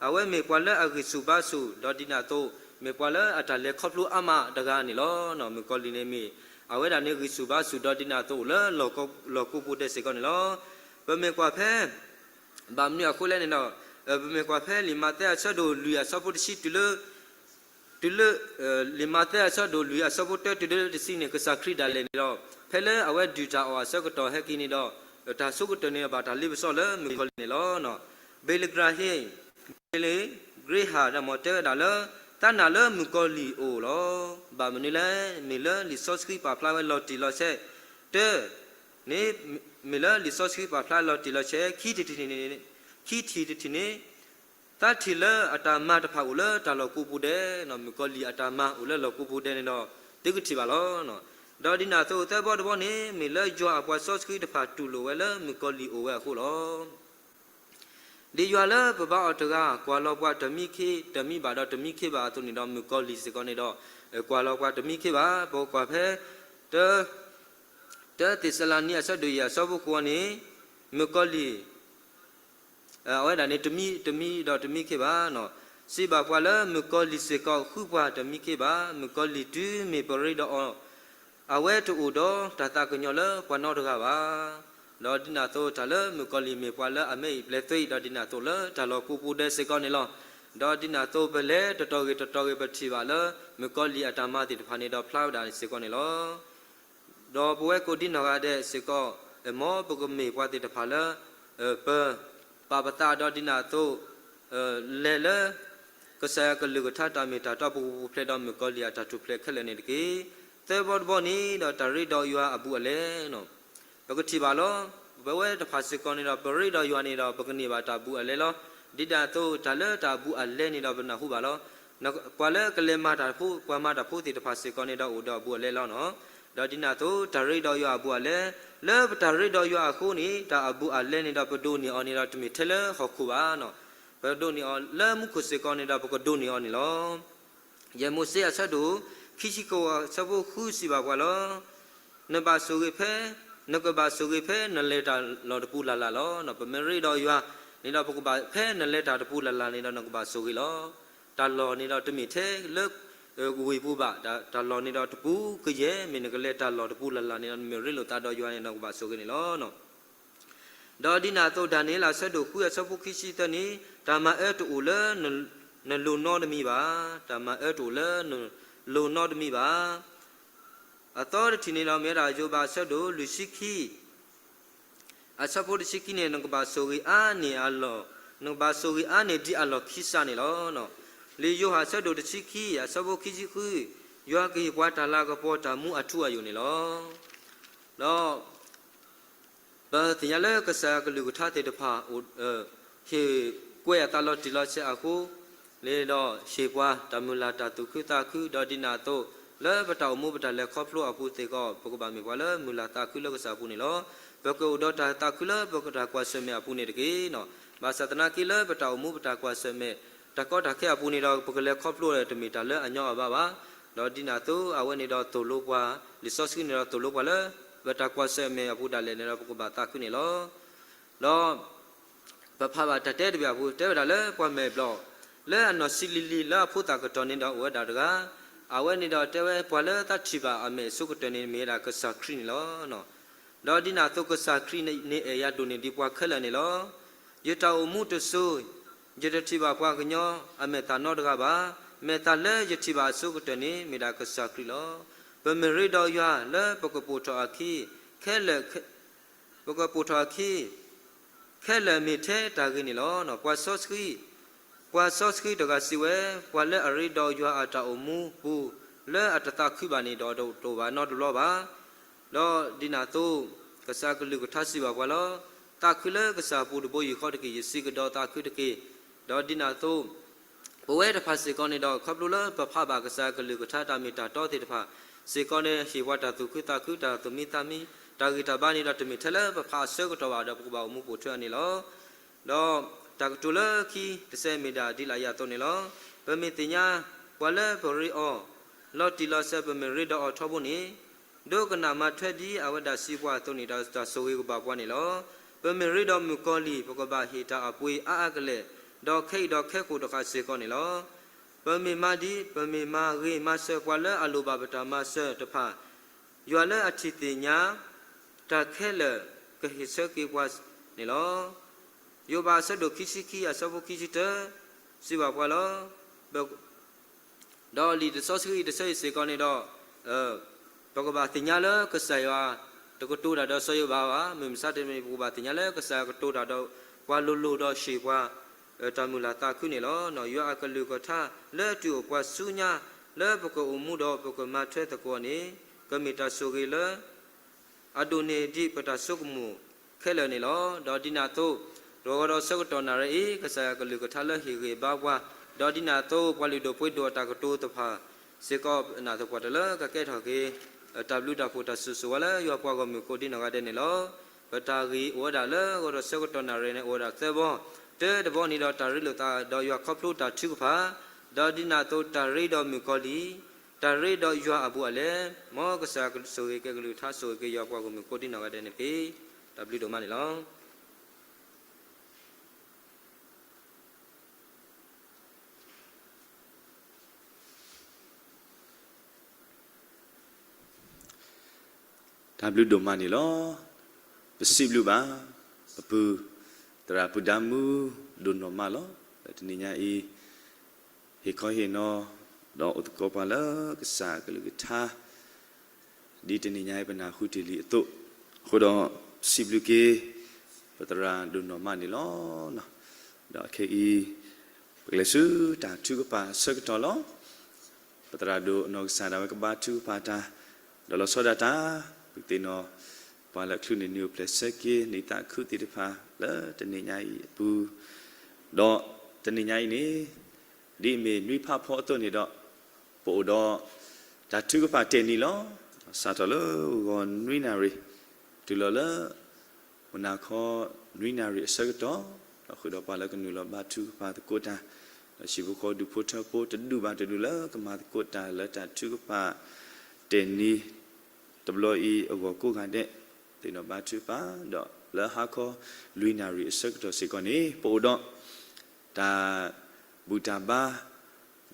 အဝဲမ့ၢ်ပှၤလၢအဂံၢ်ဆူၣ်ဘါဆူၣ် ဒီးဒ်န့ၣ်အသိး မ့ၢ်ပှၤလၢအတၢ်လဲၤခီဖျိအါမးတဂၤန့ၣ်လီၤ. မုၣ်ကီၤလံၢ်န့ၣ်မ့ၢ် အဝဲဒၣ်န့ၣ်ဂံၢ်ဆူၣ်ဘါဆူၣ်ဒီးဒ်န့ၣ်အသိးအိၣ်လၢ လီၢ်ကိးပူၤဒဲးစ့ၢ်ကီးန့ၣ်လီၤ. ပမ့ၢ်ကွၢ်ဖဲ ဘၣ်မနုၤအဃိလဲၣ်န့ၣ်ဒီး ပမ့ၢ်ကွၢ်ဖဲလံာ်မးသဲအဆၢဒိၣ်လွံၢ်အဆၢဖိတဆံတုၤလၢ တုၤလၢ လံာ်မးသဲအဆၢဒိၣ်လွံၢ်အဆၢဖိတၢတုၤလၢတဆံန့ၣ် ကစၢ်ခရံာ်ဒၣ်လဲာ်န့ၣ်ဒီး ဖဲလၢအဝဲဒုၣ်တၢ်အီၣ်အဆၢကတီၢ်ဟဲက့ၤန့ၣ်ဒီး တၢ်ဆိကတၢၢ်န့ၣ်ဘၣ်တၢ်လ့ပစီလၢမုၣ်ကီၤလံၢ်န့ၣ်လီၤ. Billy Graham, Billy Graham ဒီးမ့ၢ်တဲဝဲဒၣ်လၢ သးနာ်လၢမုၣ်ကီၤလံၢ်အိၣ်လီၤ. ဘၣ်မနုၤလဲၣ်, မ့ၢ်လၢလံာ်စီဆှံပာ်ဖျါဝဲလီၤတံၢ်လီၤဆဲး တၢ န့ၣ် မ့ၢ်လၢလံာ်စီဆှံပာ်ဖျါလီၤတံၢ်လီၤဆဲး ခံထံၣ်တထံၣ်န့ၣ် ခံထံၣ်တထံၣ်န့ၣ်, သးထံၣ်လၢအတၢ်မၤတဖၣ်အိၣ်လၢတၢ်လီၢ်ကိးပူၤဒဲး, မုၣ်ကီၤလံၢ်အတၢ်မၤအိၣ်လၢလီၢ်ကိးပူၤဒဲးန့ၣ်ဒီး သုကထံၣ်ဘၣ်လီၤ. ဒီးဒ်န့ၣ်အသိးသၢဘီတဘီန့ၣ် မ့ၢ်လၢယွၤအပှၤစီဆှံတဖၣ်တူၢ်လိာ်ဝဲလၢမုၣ်ကီၤလံၢ်အိၣ်ဝဲအဃိလီၤ. ဒ်ယွၤလၢပဘါအီၤတဂၤ ကွၢ်လီၤပှၤတမံခ့ တမံဘၣ်ဒီးတမံခ့ဘၣ်အသိးန့ၣ်ဒီး မုၣ်ကီၤလံၢ်စ့ၢ်ကီးန့ၣ်ဒီး ကွၢ်လီၤပှၤတမံခ့ဘၣ်. ပကွၢ်ဖဲ တၢ တၢသ့းစၤလနံအဆၢဒိၣ်ယဲၢ်အဆၢဖိဃိးန့ၣ်, မုၣ်ကီၤလံၢ် အဝဲဒၣ်န့ၣ် တမံ တမံဒီးတမံခ့ဘၣ်. စံးဘၣ်ပှၤလၢမုၣ်ကီၤလံၢ်စ့ၢ်ကီးဃုပှၤတမံခ့ဘၣ်. မုၣ်ကီၤလံၢ်တုၤမ့ၢ်ပရ့ဒီးအီၤ အဝဲတအိၣ်ဒီးတၢ်သးကညီၤလၢပှၤနီတဂၤဘၣ်. ဒီးဒ်န့ၣ်အသိးတၢ်လၢမုၣ်ကီၤလံၢ်မ့ၢ်ပှၤလၢအမဲအံၤပျဲသွံၣ် ဒီးဒ်န့ၣ်အသိးလၢတၢ်လီၢ်ကိးပူၤဒဲးစ့ၢ်ကီးန့ၣ်လီၤ. ဒီးဒ်န့ၣ်အသိးပလဲၤတတီၤဂ့ၤတတီၤဂ့ၤ ပထံၣ်ဘၣ်လၢ မုၣ်ကီၤလံၢ်အတၢ်မၤသ့ၣ်တဖၣ်န့ၣ်ဒီးဖျါဝဲဒၣ်စ့ၢ်ကီးန့ၣ်လီၤ. ဒီးပဝဲကိးဒ်နီၢ်ဂၤဒဲးစ့ၢ်ကီး မ်ပကမ့ၢ်ပှၤသ့ၣ်တဖၣ်လၢ ပ ပာ်ပသးဒီးဒ်န့ၣ်အသိး လဲၤလၢ ကစၢ်ယွၤကလုၢ်ကထါတၢ်မ့ၢ်တၢ်တီပူၤပူၤဖျဲးဒီးမုၣ်ကီၤလံၢ်အတၢ်ထူၣ်ဖျဲးခဲလၢာ်န့ၣ်တက့ၢ်. သၢဘီတဘီန့ၣ်ဒီးတၢ်ရ့ဒီးယွၤအဘူးအလဲန့ၣ် ပကထံၣ်ဘၣ်လီၤ. ပဝဲတဖၣ်စ့ၢ်ကီးန့ၣ်ဒီး ပရ့ဒီးယွၤန့ၣ်ဒီး ပကန့ၢ်ဘၣ်တၢ်ဘူးအလဲလီၤ. ဒ်န့ၣ်အသိးတၢ်လၢတၢ်ဘူးအလဲန့ၣ်ဒီးပနၢ်ဟူဘၣ်လီၤ. ပှၤလၢကလဲၤမၤတၢ်ဖိ ပှၤမၤတၢ်ဖိသ့ၣ်တဖၣ်စ့ၢ်ကီးန့ၣ်ဒီးအိၣ်ဒီးအဘူးအလဲလီၤန့ၣ်. ဒီးဒ်န့ၣ်အသိးတၢ်ရ့ဒီးယွၤအဘူးအလဲ, လၢပတၢ်ရ့ဒီးယွၤအဃိန့ၣ် တၢ်အဘူးအလဲန့ၣ်ဒီး ပဒိးန့ၢ်အီၤန့ၣ်ဒီးတမ့ၢ်ထဲလၢဟီၣ်ခိၣ်ဘၣ်န့ၣ်. ပဒိးန့ၢ်အီၤလၢမူခိၣ်စ့ၢ်ကီးန့ၣ်ဒီး ပကဒိးန့ၢ်အီၤန့ၣ်လီၤ. ယဲၢ်မိၤၡ့အဆၢဒိၣ် ခံဆံဃိးအဆၢဖိဃုစံးဘၣ်ပှၤလီၤ. နဘၣ်ဆိၣ်ဂ့ၤဖဲ, နကဘၣ်ဆိၣ်ဂ့ၤဖဲနလဲၤတၢ်လီၢ်တပူၤလၢ်လၢ်လီၤ. ပမ့ၢ်ရ့ဒီးယွၤန့ၣ်ဒီး ပကဘၣ်ဖဲနလဲၤတၢ်တပူၤလၢ်လၢ်န့ၣ်ဒီး နကဘၣ်ဆိၣ်ဂ့ၤလီၤ. တၢ်လီၢ်န့ၣ်ဒီးတမ့ၢ်ထဲလၢ ဝ့ၢ်ပူၤဘၣ်, တၢ်လီၢ်န့ၣ်ဒီးတပူၤကယဲၢ်, မ့ၢ်နကလဲၤတၢ်လီၢ်တပူၤလၢ်လၢ်န့ၣ်ဒီး နမ့ၢ်ရ့လိာ်သးဒီးယွၤန့ၣ် နကဘၣ်ဆိၣ်ဂ့ၤန့ၣ်လီၤ. ဒီးဒ်န့ၣ်အသိး ဒၤနံးယ့လးအဆၢဒိၣ်ဃုအဆၢဖိခံဆံသၢန့ၣ်, တၢ်မၤအၢတအိၣ်လၢ နလိၤနီတမံၤဘၣ်, တၢ်မၤအၢတအိၣ်လၢ နလိၤနီတမံၤဘၣ်. အသီတထံၣ်န့ၣ်ဒီး မ့ၢ်ဝဲဒၣ်ယိၤဘးအဆၢဒိၣ်လွံၢ်ဆံခံ အဆၢဖိတဆံခံန့ၣ် နကဘၣ်ဆိၣ်ဂ့ၤအါန့ၢ်အလီၢ်, နကဘၣ်ဆိၣ်ဂ့ၤအါန့ၢ်ဒ်အလီၢ်ခံစးန့ၣ်လီၤ. လံာ်ယိၤဟၣ်အဆၢဒိၣ်တဆံခံ အဆၢဖိခံဆံဃု, ယွၤကဟ့ၣ်ပှၤတၢ်လၤကပီၤတၢ်မူအထူအယိာ်န့ၣ်လီၤ. ဒီး ပသ့ၣ်ညါလၢကစၢ်ယွၤကလုၢ်ကထါသ့ၣ်တဖၣ် ဟ့ၣ်ကွဲးအသးလီၤတံၢ်လီၤဆဲးအဃိန့ၣ်ဒီး ဟ့ၣ်ပှၤတၢ်မုၢ်လၢ်တၢ်သူၣ်ခုသးခု ဒီးဒ်န့ၣ်အသိး လၢပတၢ်အိၣ်မူပတၢ်လဲၤခီဖျိအပူၤသ့ၣ်ကီး ပကဘၣ်မ့ၢ်ပှၤလၢမုၢ်လၢ်သးခုလၢကစၢ်အပူၤန့ၣ်လီၤ. ပကအိၣ်ဒီးတၢ်သးခုလၢပတၢ်ကွၢ်ဆၢၣ်မဲာ်အပူၤန့ၣ်တက့ၢ်. ဘၣ်ဆၣ်သနာ်က့လၢပတၢ်အိၣ်မူပတၢ်ကွၢ်ဆၢၣ်မဲာ် တၢ်ကီတၢ်ခဲအပူၤန့ၣ်ဒီး ပကလဲၤခီဖျိတမ့ၢ်တၢ်လၢအညီအဘၣ်ဘၣ်. ဒီးဒ်န့ၣ်အသိး အဝဲန့ၣ်ဒီးသိၣ်လိပှၤ, လံာ်စီဆှံန့ၣ်ဒီးသိၣ်လိပှၤလၢ ပတၢ်ကွၢ်ဆၢၣ်မဲာ်အပူၤဒၣ်လဲာ်န့ၣ်ဒီး ပကဘၣ်သးခုန့ၣ်လီၤ. ဒီး ပဖးဘၣ်တၢ်တဲတဘ့ၣ်အပူၤ တဲဝဲဒၣ်လၢပှၤမဲာ်ဘျီၣ် လၢအနီၢ်ဆံးလံၤလံၤလၢအဖိသၣ်ကတီၢ်န့ၣ်ဒီးအိၣ်ဝဲဒၣ်တဂၤ, အဝဲန့ၣ်ဒီးတဲဝဲပှၤလၢသးထံၣ်ဘၣ်အမဲာ်အဆိကတၢၢ်န့ၣ် မ့ၢ်ဝဲဒၣ်ကစၢ်ခရံာ်န့ၣ်လီၤ. ဒီးဒ်န့ၣ်အသိးကစၢ်ခရံာ်န့ၣ်အဲၣ်ယၤဒိၣ်န့ၢ်ဒံးပှၤခဲလၢာ်န့ၣ်လီၤ. ယတၢ်အိၣ်မူတစိၤ ယတထံၣ်ဘၣ်ပှၤကညီအမဲာ်သၣ်နီတဂၤဘၣ်. မဲာ်သၣ်လၢယထံၣ်ဘၣ်အဆိကတၢၢ်န့ၣ် မ့ၢ်ဒၣ်ကစၢ်ခရံာ်လီၤ. ပမ့ၢ်ရ့ဒီးယွၤလၢပကပိာ်ထီၣ်အခံ ခဲလၢာ် ပကပိာ်ထီၣ်အခံ ခဲလၢာ်မ့ၢ်ထဲတၢ်ဂ့ၤန့ၣ်လီၤ. ပှၤစီဆှံ, ပှၤစီဆှံတဂၤစံးဝဲ, ပှၤလၢအရ့ဒီးယွၤအတၢ်အိၣ်မူပူၤ လၢအတသးခုဘၣ်န့ၣ်ဒီးတအိၣ်ဘၣ်နီတဘျီဘၣ်. ဒီးဒ်န့ၣ်အသိး ကစၢ်ကလုၢ်ကထါစံးဘၣ်ပှၤလီၤ. သးခုလၢကစၢ်အပူၤတဘိယူၢ်ဃီတက့ၢ်, ယစံးကဒီးသးခုတက့ၢ်. ဒီးဒ်န့ၣ်အသိး ပဝဲတဖၣ်စ့ၢ်ကီးန့ၣ်ဒီး ခီဖျိလၢပဖးဘၣ်ကစၢ်ကလုၢ်ကထါတၢ်မ့ၢ်တၢ်တီသ့ၣ်တဖၣ်စ့ၢ်ကီးန့ၣ် ဟ့ၣ်ပှၤတၢ်သူၣ်ခုသးခု တၢ်သူၣ်မံသးမံ, တၢ်ဂံၢ်တၢ်ဘါန့ၣ်ဒီး တမ့ၢ်ထဲလၢပဖးအဆၢကတီၢ်ဘၣ်ဒီး ပကဘၣ်အိၣ်မူပိာ်ထွဲအီၤန့ၣ်လီၤ. ဒီးတၢ်ကတိၤလၢခံတစဲးမ့ၢ်ဒၣ်ဒ်လာ်အံၤအသိးန့ၣ်လီၤ. ပမ့ၢ်သ့ၣ်ညါ ပှၤလၢပရ့အီၤ လီၤတံၢ်လီၤဆဲး ပမ့ၢ်ရ့ဒီးအီၤထီဘိန့ၣ် ဒိကနၣ်မၤထွဲဒ်အဝဲဒၣ်စံးပှၤအသိးန့ၣ်ဒီး တၢ်ဆိၣ်ဂ့ၤကဘၣ်ပှၤန့ၣ်လီၤ. ပမ့ၢ်ရ့ဒီးမုၣ်ကီၤလံၢ် ပကဘၣ်ဟ့ၣ်တၢ်အပှ့ၤအါအါကလဲာ်, ဒီးခဲအံၤဒီးခဲကိာ်တဃၣ်စ့ၢ်ကီးန့ၣ်လီၤ. ပမ့ၢ်မၤဒ်, ပမ့ၢ်မၤဂ့ၤမၤစၢၤပှၤလၢအလိၣ်ဘၣ်ပတၢ်မၤစၢၤတဖၣ်, ယွၤလၢအထံၣ်သ့ၣ်ညါ တၢ်ခဲလၢာ်ကဟ့ၣ်ဆၢက့ၤပှၤန့ၣ်လီၤ. ယိၤဘးအဆၢဒိၣ်ခံဆံခံ အဆၢဖိခံဆံတၢ စံးဘၣ်ပှၤလီၤ. ဒီးလံာ်စီဆှံတဆၢအံၤစ့ၢ်ကီးန့ၣ်ဒီး ပကဘၣ်သ့ၣ်ညါလၢကစၢ်ယွၤ တကတိၤတၢ်ဒီးစီၤယိၤဘးဘၣ်. မုၢ်မဆါတနံၤ ပကဘၣ်သ့ၣ်ညါလၢကစၢ်ယွၤကတိၤတၢ်ဒီးပှၤလိၤလိၤဒီးဟ့ၣ်ပှၤ တၢ်မုၢ်လၢ်သးခုန့ၣ်လီၤ. ယွၤအကလုၢ်ကထါလၢတုၤအိၣ်ပှၤဆူညါ လၢပကအိၣ်မူဒီးပကမၤထွဲသကိးန့ၣ် ကမ့ၢ်တၢ်ဆိၣ်ဂ့ၤလၢ အဒိၣ်န့ၢ်ဒံးပတၢ်ဆိကမိၣ်ခဲလၢာ်န့ၣ်လီၤ. ဒီးဒ်န့ၣ်အသိး တဂီၤဒီးဆၢကတီၢ်နၣ်ရံၣ်အံၤ ကစၢ်ယွၤကလုၢ်ကထါလၢဟ့ၣ်ဂံၢ်ဘါပှၤ, ဒီးဒ်န့ၣ်အသိး ပှၤလုၢ်ဒိၣ်ပှ့ၤဒိၣ်အတၢ်ကတိၤတဖၣ်စ့ၢ်ကီး နာ်သပှၢ်တၢၢ်လၢကကဲထီၣ်က့ၤ တၢ်ဘျုးတၢ်ဖှိၣ်တၢ်စူၢ်စိၣ်ဝါလၢယွၤပှၤဂီၢ်မုၢ်ကိးဒံနီၢ်ဂၤဒဲးန့ၣ်လီၤ. ပတၢ်ဂ့ၢ်အိၣ်ဝဲဒၣ်လၢ ဂီၤဒီးဆၢကတီၢ်နၣ်ရံၣ်န့ၣ် အိၣ်ဝဲဒၣ်သၢဘီ, တၢတဘီန့ၣ်ဒီးတၢ်ရ့လိာ်သး ဒီးယွၤခီဖျိတၢ်ထုကဖၣ်, ဒီးဒ်န့ၣ်အသိးတၢ်ရ့ဒီးမုၣ်ကီၤလံၢ်, တၢ်ရ့ဒီးယွၤအဘူးအလဲ, မ်ကစၢ်ယွၤကဆိၣ်ဂ့ၤက့ၤကလုၢ်ကထါ ဆိၣ်ဂ့ၤက့ၤယွၤပှၤဂီၢ်မုၢ်ကိးဒံနီၢ်ဂၤဒဲးန့ၣ်တက့ၢ်. တၢ်ဘျုးဒိၣ်မးန့ၣ်လီၤ. တၢ်ဘျုးဒိၣ်မးန့ၣ်လီၤ. ပစံးဘျုးဘၣ် ပပုၢ် သရၣ်ပုၢ်ဒါမူ ဒိၣ်နီၢ်မးလီၤ. လၢတနံၤညါအံၤ ဟ့ၣ်ခီဟ့ၣ်နီၤ ဒီးအိၣ်သကိးပှၤလၢကစၢ်ကလုၢ်ကထါ ဒ်တနံၤညါအံၤပနၢ်ဟူတ့ၢ်လံအသိး, အဃိဒီး စံးဘျုးက့ၤ ပသရၣ်ဒိၣ်နီၢ်မးန့ၣ်လီၤ. ဒီးခဲအံၤ ပကလဲၤဆူတၢ်ထုကဖၣ်အဆၢကတီၢ်လီၤ. ပသရၣ်ဒိၣ်အနီၢ်ကစၢ်ဒၣ်ဝဲကဘါထုကဖၣ်တၢ် ဒီးလီၤဆီဒၣ်တၢ် ပကသ့ၣ်နီၣ် ပှၤလၢအချုးန့ၢ်နံၣ်အိၣ်ဖျဲၣ်ဆၢက့ၤ နံၣ်သးခုသ့ၣ်တဖၣ်လၢတနံၤညါအံၤအပူၤ, ဒီးတနံၤညါအံၤန့ၣ် ဒ်အမ့ၢ်နွံဖးဖီအသိးန့ၣ်ဒီး ပအိၣ်ဒီး တၢ်ထုကဖၣ်တဲာ်နံၤလီၤ. စးထီၣ်လၢဂီၤနွံနၣ်ရံၣ် တုၤလီၤလၢ မုၢ်နၤခီနွံနၣ်ရံၣ်အဆၢကတီၢ်, ဒီးဃုာ်ဒီးပှၤလၢကနုာ်လီၤဘါထုကဖၣ်သကိးတၢ်, ဒီးဟံၣ်ဖိဃီဖိဒူၣ်ဖိထၢဖိတဒူၣ်ဘၣ်တဒူၣ်လၢကမၤသကိးတၢ်လၢတၢ်ထုကဖၣ်တဲာ်နံၤ တဘျီအံၤအဂီၢ်ကိးဂၤဒဲး သ့ၣ်နီၣ်ဘါထုကဖၣ်, ဒီးလၢဟါခီလွံၢ်နၣ်ရံၣ်အဆၢကတီၢ်စ့ၢ်ကီးန့ၣ် ပအိၣ်ဒီး တၢ်ဘူၣ်တၢ်ဘါ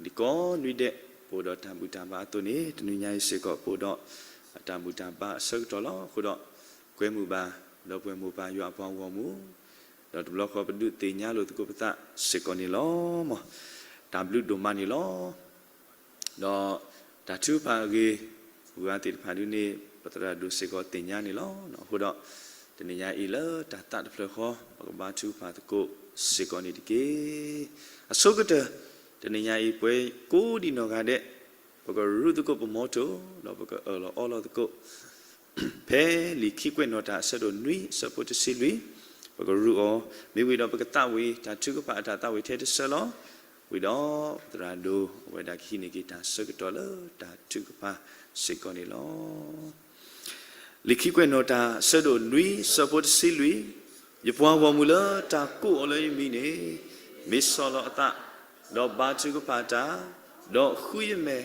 ဒ်ကိးနွံဒဲး ပအိၣ်ဒီးတၢ်ဘူၣ်တၢ်ဘါအသိးန့ၣ် တနံၤညါအံၤစ့ၢ်ကီး ပအိၣ်ဒီးတၢ်ဘူၣ်တၢ်ဘါအဆၢကတီၢ်လီၤ. အဃိဒီး ကွဲမုာ်ဘၣ် ဒီပုၢ်ဝဲၢ်မိၢ်ပၢ်ယွၤအပှၤဂီၢ်မုၢ်, ဒီးတဘျီဃီပဒုးသ့ၣ်ညါလိာ်သကိးပသးစ့ၢ်ကီးန့ၣ်လီၤ. မ်တၢ်ဘျုးဒိၣ်မးန့ၣ်လီၤ. ဒီးတၢ်ထုကဖၣ်အဂ့ၢ် ဝံၤဝါသ့ၣ်တဖၣ်ဒုန့ၣ် ပသရၣ်ဒိၣ်စ့ၢ်ကီးသ့ၣ်ညါန့ၣ်လီၤ. အဃိဒီး တနံၤညါအံၤလၢတၢ်သးတဖျၢၣ်ဃီ ပကဘါထုကဖၣ်သကိးစ့ၢ်ကီးန့ၣ်တက့ၢ်. အဆိကတၢၢ် တနံၤညါအံၤ ပှၤကိးဒံနီၢ်ဂၤဒဲး ပကရူးသကိးပမီထိၣ် ဒီးပကအၢၣ်လီၤအီလီၤသကိး ဖဲလံာ်ခံကွဲးနီၣ်တၢ်အဆၢဒိၣ်နွံအဆၢဖိတဆံလွံၢ် ပကရူးအီၤ မ့ၢ်ဝံၤဒီးပကသးဝံၣ်တၢ်ထုကဖၣ်အတၢ်သးဝံၣ်ထဲတဆၢလီၤ. ဝံၤဒီးပသရၣ်ဒိၣ်အဝဲဒၣ်ကဟံးန့ၢ်က့ၤတၢ်ဆၢကတီၢ်လၢတၢ်ထုကဖၣ်စ့ၢ်ကီးန့ၣ်လီၤ. လံာ်ခံကွဲးနီၣ်တၢ်အဆၢဒိၣ်နွံအဆၢဖိတဆံလွံၢ်, ယပှၤဂီၢ်မုၢ်လၢတၢ်ကိးအီၤလၢယမံၤန့ၣ် မ့ၢ်ဆီၣ်လီၤအသး, ဒီးဘါထုကဖၣ်တၢ်, ဒီးဃုယမဲာ်,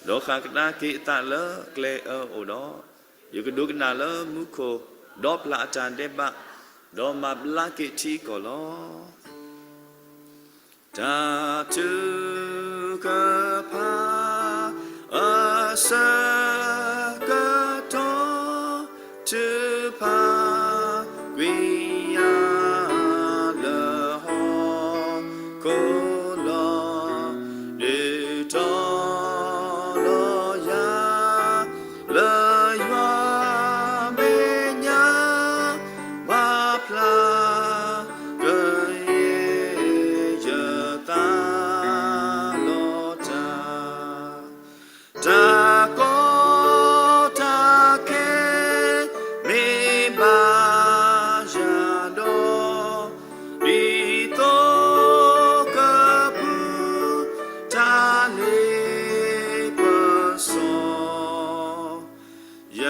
ဒီးဃၣ်ကဒါက့ၤအသးလၢကျဲအၢအိၣ်ဒီး, ယကဒိကနၣ်လၢမူခိၣ်, ဒီးပျၢ်အတၢ်ဒဲးဘး, ဒီးမၤဘျါက့ၤထံကီၢ်လီၤ. တၢ်ထုကဖၣ်အဆၢကတီၢ် ထုကဖၣ်ကွံာ်ယၤလၢဟီၣ်ခိၣ်လီၤ. ဒုးတီၤလီၤယၤ လၢယွၤမဲာ်ညါ ပာ်ဖျါကယဲၢ်ယသးလီၤတၢ်, တၢ်ကီတၢ်ခဲမ့ၢ်ဘၣ်ယၤဒီး, ဒ်သိးကပူၤတၢ်လ့ပစီ ယ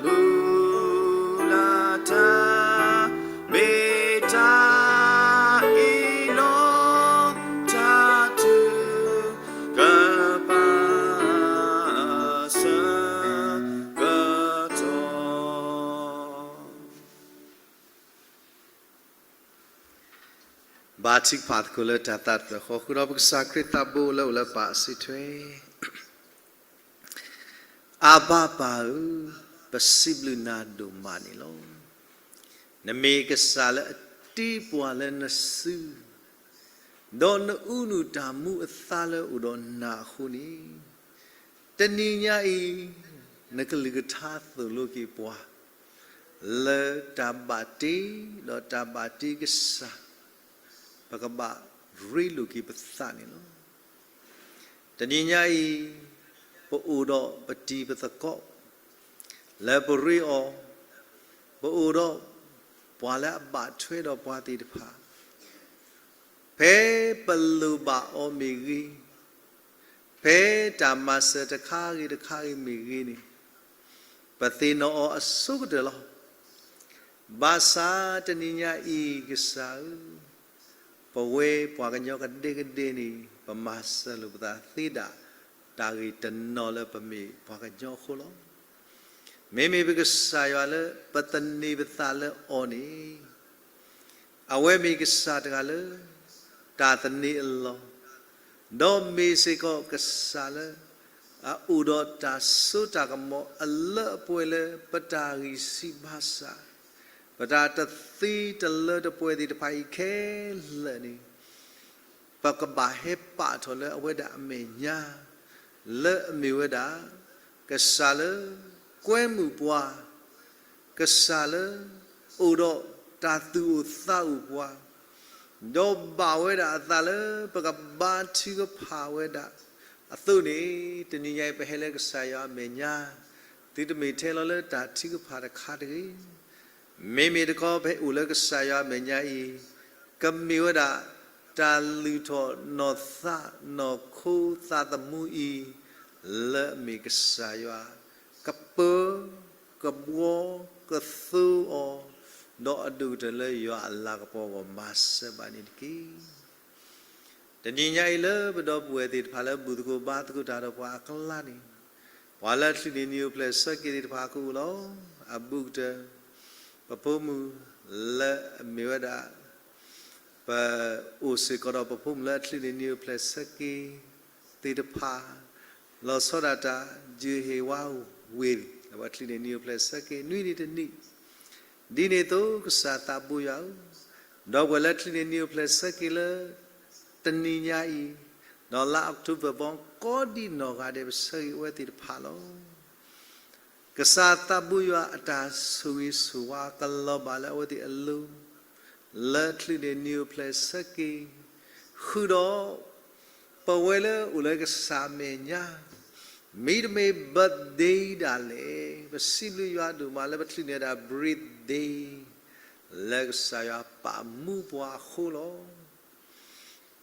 မုၢ်လၢ်တၢ် မ့ၢ်တၢ်အ့ၣ်လိာ် တၢ်ထုကဖၣ်အဆၢကတီၢ် ဘါထုကဖၣ်သကိးလၢတၢ်သးတဖျၢၣ်ဃီ ဃုာ်ဒီးပကစၢ်ခရံာ်သးဘိလၢအိၣ်လၢပၢ်အစုထွဲ, အဘၣ်ပၢ်ဧၢ, ပစံးဘျုးနၤဒိၣ်မးန့ၣ်လီၤ. နမ့ၢ်ကစၢ်လၢအတ့ပှၤလၢနစု ဒီးနအူနူၢ်တၢ်မူအသါလၢအိၣ်ဒီးနၤအဃိန့ၣ်, တနံၤညါအံၤ နကလုၢ်ကထါသိၣ်လိက့ၤပှၤ လၢတၢ်ဘၣ်တ့ဒီးတၢ်ဘၣ်တ့ကစၢ် ပကဘၣ်ရ့လိာ်က့ၤပသးန့ၣ်လီၤ. တနံၤညါအံၤ ပအိၣ်ဒီးပတံၤပသကိး လၢပရ့အီၤ, ပအိၣ်ဒီးပှၤလၢအဘၣ်ထွဲဒီးပှၤသ့ၣ်တဖၣ် ဖဲပလိၣ်ဘၣ်အီၤမ့ၢ်ဂ့ၤ, ဖဲတၢ်မၤစၢၤတခါဂ့ၤတခါဂ့ၤမ့ၢ်ဂ့ၤန့ၣ်, ပသ့ၣ်နီၣ်အီၤအဆိကတၢၢ်လီၤ. ဘၣ်ဆၣ်တနံၤညါအံၤကစၢ်ဧၢ, ပဝဲပှၤကညီကဒဲကဒဲန့ၣ် ပမၤစၢၤလိာ်ပသးသ့ဒၣ် တၢ်ဂ့ၢ်တနီၤလၢပမ့ၢ်ပှၤကညီအဃိလီၤ. မ့မ့ၢ်ပကစၢ်ယွၤလၢပသန့ၤပသးလၢအီၤန့ၣ် အဝဲမ့ၢ်ကစၢ်တဂၤလၢ တၢ်သန့ၤအလီၢ်, ဒီးမ့ၢ်စ့ၢ်ကီးကစၢ်လၢ အအိၣ်ဒီးတၢ်စိတၢ်ကမီၤအလၢအပှဲၤလၢပတၢ်ဂံၢ်ဆူၣ်ဘါဆူၣ်, ပတၢ်တသ့တလၢတပှဲၤသ့ၣ်တဖၣ်အံၤခဲလၢာ်န့ၣ် ပကဘၣ်ဟဲပာ်ထီၣ်လၢအဝဲဒၣ်အမဲာ်ညါ လၢအမ့ၢ်ဝဲဒၣ် ကစၢ်လၢကွဲမုာ်ပှၤ, ကစၢ်လၢအိၣ်ဒီးတၢ်သူၣ်အိၣ်သးအိၣ်ပှၤ, ဒီးဘၣ်ဝဲဒၣ်အသးလၢပကဘါထုကဖၣ်ဝဲဒၣ်အသိးန့ၣ်, တနံၤညါအံၤပဟဲလၢကစၢ်ယွၤအမဲာ်ညါ, သုတမ့ၢ်ထဲလီၤလၢတၢ်ထုကဖၣ်တခါတဂ့ၤ. မ့မ့ၢ်တခီပဟဲအိၣ်လၢကစၢ်ယွၤအမဲာ်ညါအံၤ, ကမ့ၢ်ဝဲဒၣ် တၢ်လုၢ်ထီၣ်နီၢ်သးနီၢ်ခိသးသမူအံၤ လၢအမ့ၢ်ကစၢ်ယွၤ ကပၢၤ ကဘှီ ကသိအီၤ, ဒီးအဒိၣ်ကတၢၢ်လၢယွၤအလၤကပီၤအဂီၢ်မၤစၢၤဘၣ်န့ၣ်တက့ၢ်. တနံၤညါအံၤလၢပဒီပုၢ်ဝဲၢ်သ့ၣ်တဖၣ်လၢဘူၣ်သကိးဘါသကိးတၢ်ဒီးပှၤအကျါန့ၣ်, ပှၤလၢအချုးန့ၢ်နံၣ်အိၣ်ဖျဲၣ်ဆၢက့ၤသ့ၣ်တဖၣ်ကအိၣ်လီၤ. အဘူးကတၢၢ် ပဖိမုၣ်လၢအမ့ၢ်ဝဲဒၣ် ပအိၣ်စ့ၢ်ကီးဒီးပဖိမုၣ်လၢအချုးန့ၢ်နံၣ်အိၣ်ဖျဲၣ်ဆၢက့ၤသ့ၣ်တဖၣ်, လီၤဆီဒၣ်တၢ် ယုၢ်ဟ့ၣ်ဝါဝ့ၢ် လၢပှၤချုးန့ၢ်နံၣ်အိၣ်ဖျဲၣ်ဆၢက့ၤနွံနံၣ်တနံၣ်, ဒ်န့ၣ်အသိးကစၢ်သးဘိယွၤဧၢ, ဒီပုၢ်ဝဲၢ်လၢချုးန့ၢ်နံၣ်အိၣ်ဖျဲၣ်ဆၢက့ၤလၢ တနံၤညါအံၤ, ဒီးလါအီးကထိဘၢၣ်ဘီ ကိးဒံးနီၢ်ဂၤဒဲး ပဆၢဂ့ၤအဝဲသ့ၣ်တဖၣ်လီၤ. ကစၢ်သးဘိယွၤအတၢ်ဆိၣ်ဂ့ၤဆိၣ်ဝါကလီၤဘၣ်လၢအဝဲသ့ၣ်အလိၤ, လၢချုးန့ၢ်နံၣ်အိၣ်ဖျဲၣ်ဆၢက့ၤ, ဃုာ်ဒီး ပဝဲလၢအိၣ်လၢကစၢ်အမဲာ်ညါ, မ့တမ့ၢ် birthday ဒၣ်လဲာ်, ပစံးဘျုးယွၤဒိၣ်မးလၢပချုးန့ၢ်ဒၣ် birthday လၢကစၢ်ယွၤပာ်မူပှၤအဃိလီၤ.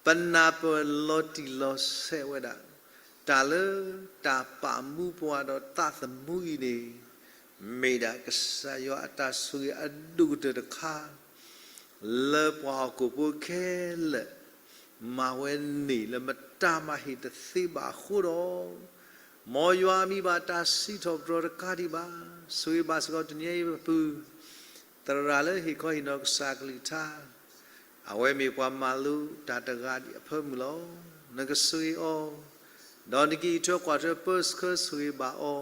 ပနၢ်ပၢၢ်လီၤတံၢ်လီၤဆဲးဝဲဒၣ်, တၢ်လၢတၢ်ပာ်မူပှၤဒီးသးသမူအံၤန့ၣ်, မ့ၢ်ဒၣ်ကစၢ်ယွၤအတၢ်ဆိၣ်ဂ့ၤအဒိၣ်ကတၢၢ်တခါ လၢပှၤဟီၣ်ခိၣ်ဖိခဲလၢာ် မၤဝဲန့ၢ်လၢမတၤမၤဟ့ၣ်တသ့ဘၣ်အဃိဒီး, မ်ယွၤမံၤဘၣ်တၢ်စံးထီၣ်ပတြၢၤတကးဒံးဘၣ်, ဆိၣ်ဂ့ၤဘၣ်စ့ၢ်ကီးတနံၤအံၤပပုၢ် သရၣ်လၢဟ့ၣ်ခီဟ့ၣ်နီၤကစၢ်ကလုၢ်ကထါ, အဝဲမ့ၢ်ပှၤမၤလိတၢ်တဂၤဒံးအဖၢမုၢ်လီၤ. နကဆိၣ်ဂ့ၤအီၤ, ဒီးနကအံးထွဲကွၢ်ထွဲပၢဆှၢဆိၣ်ဂ့ၤဘၣ်အီ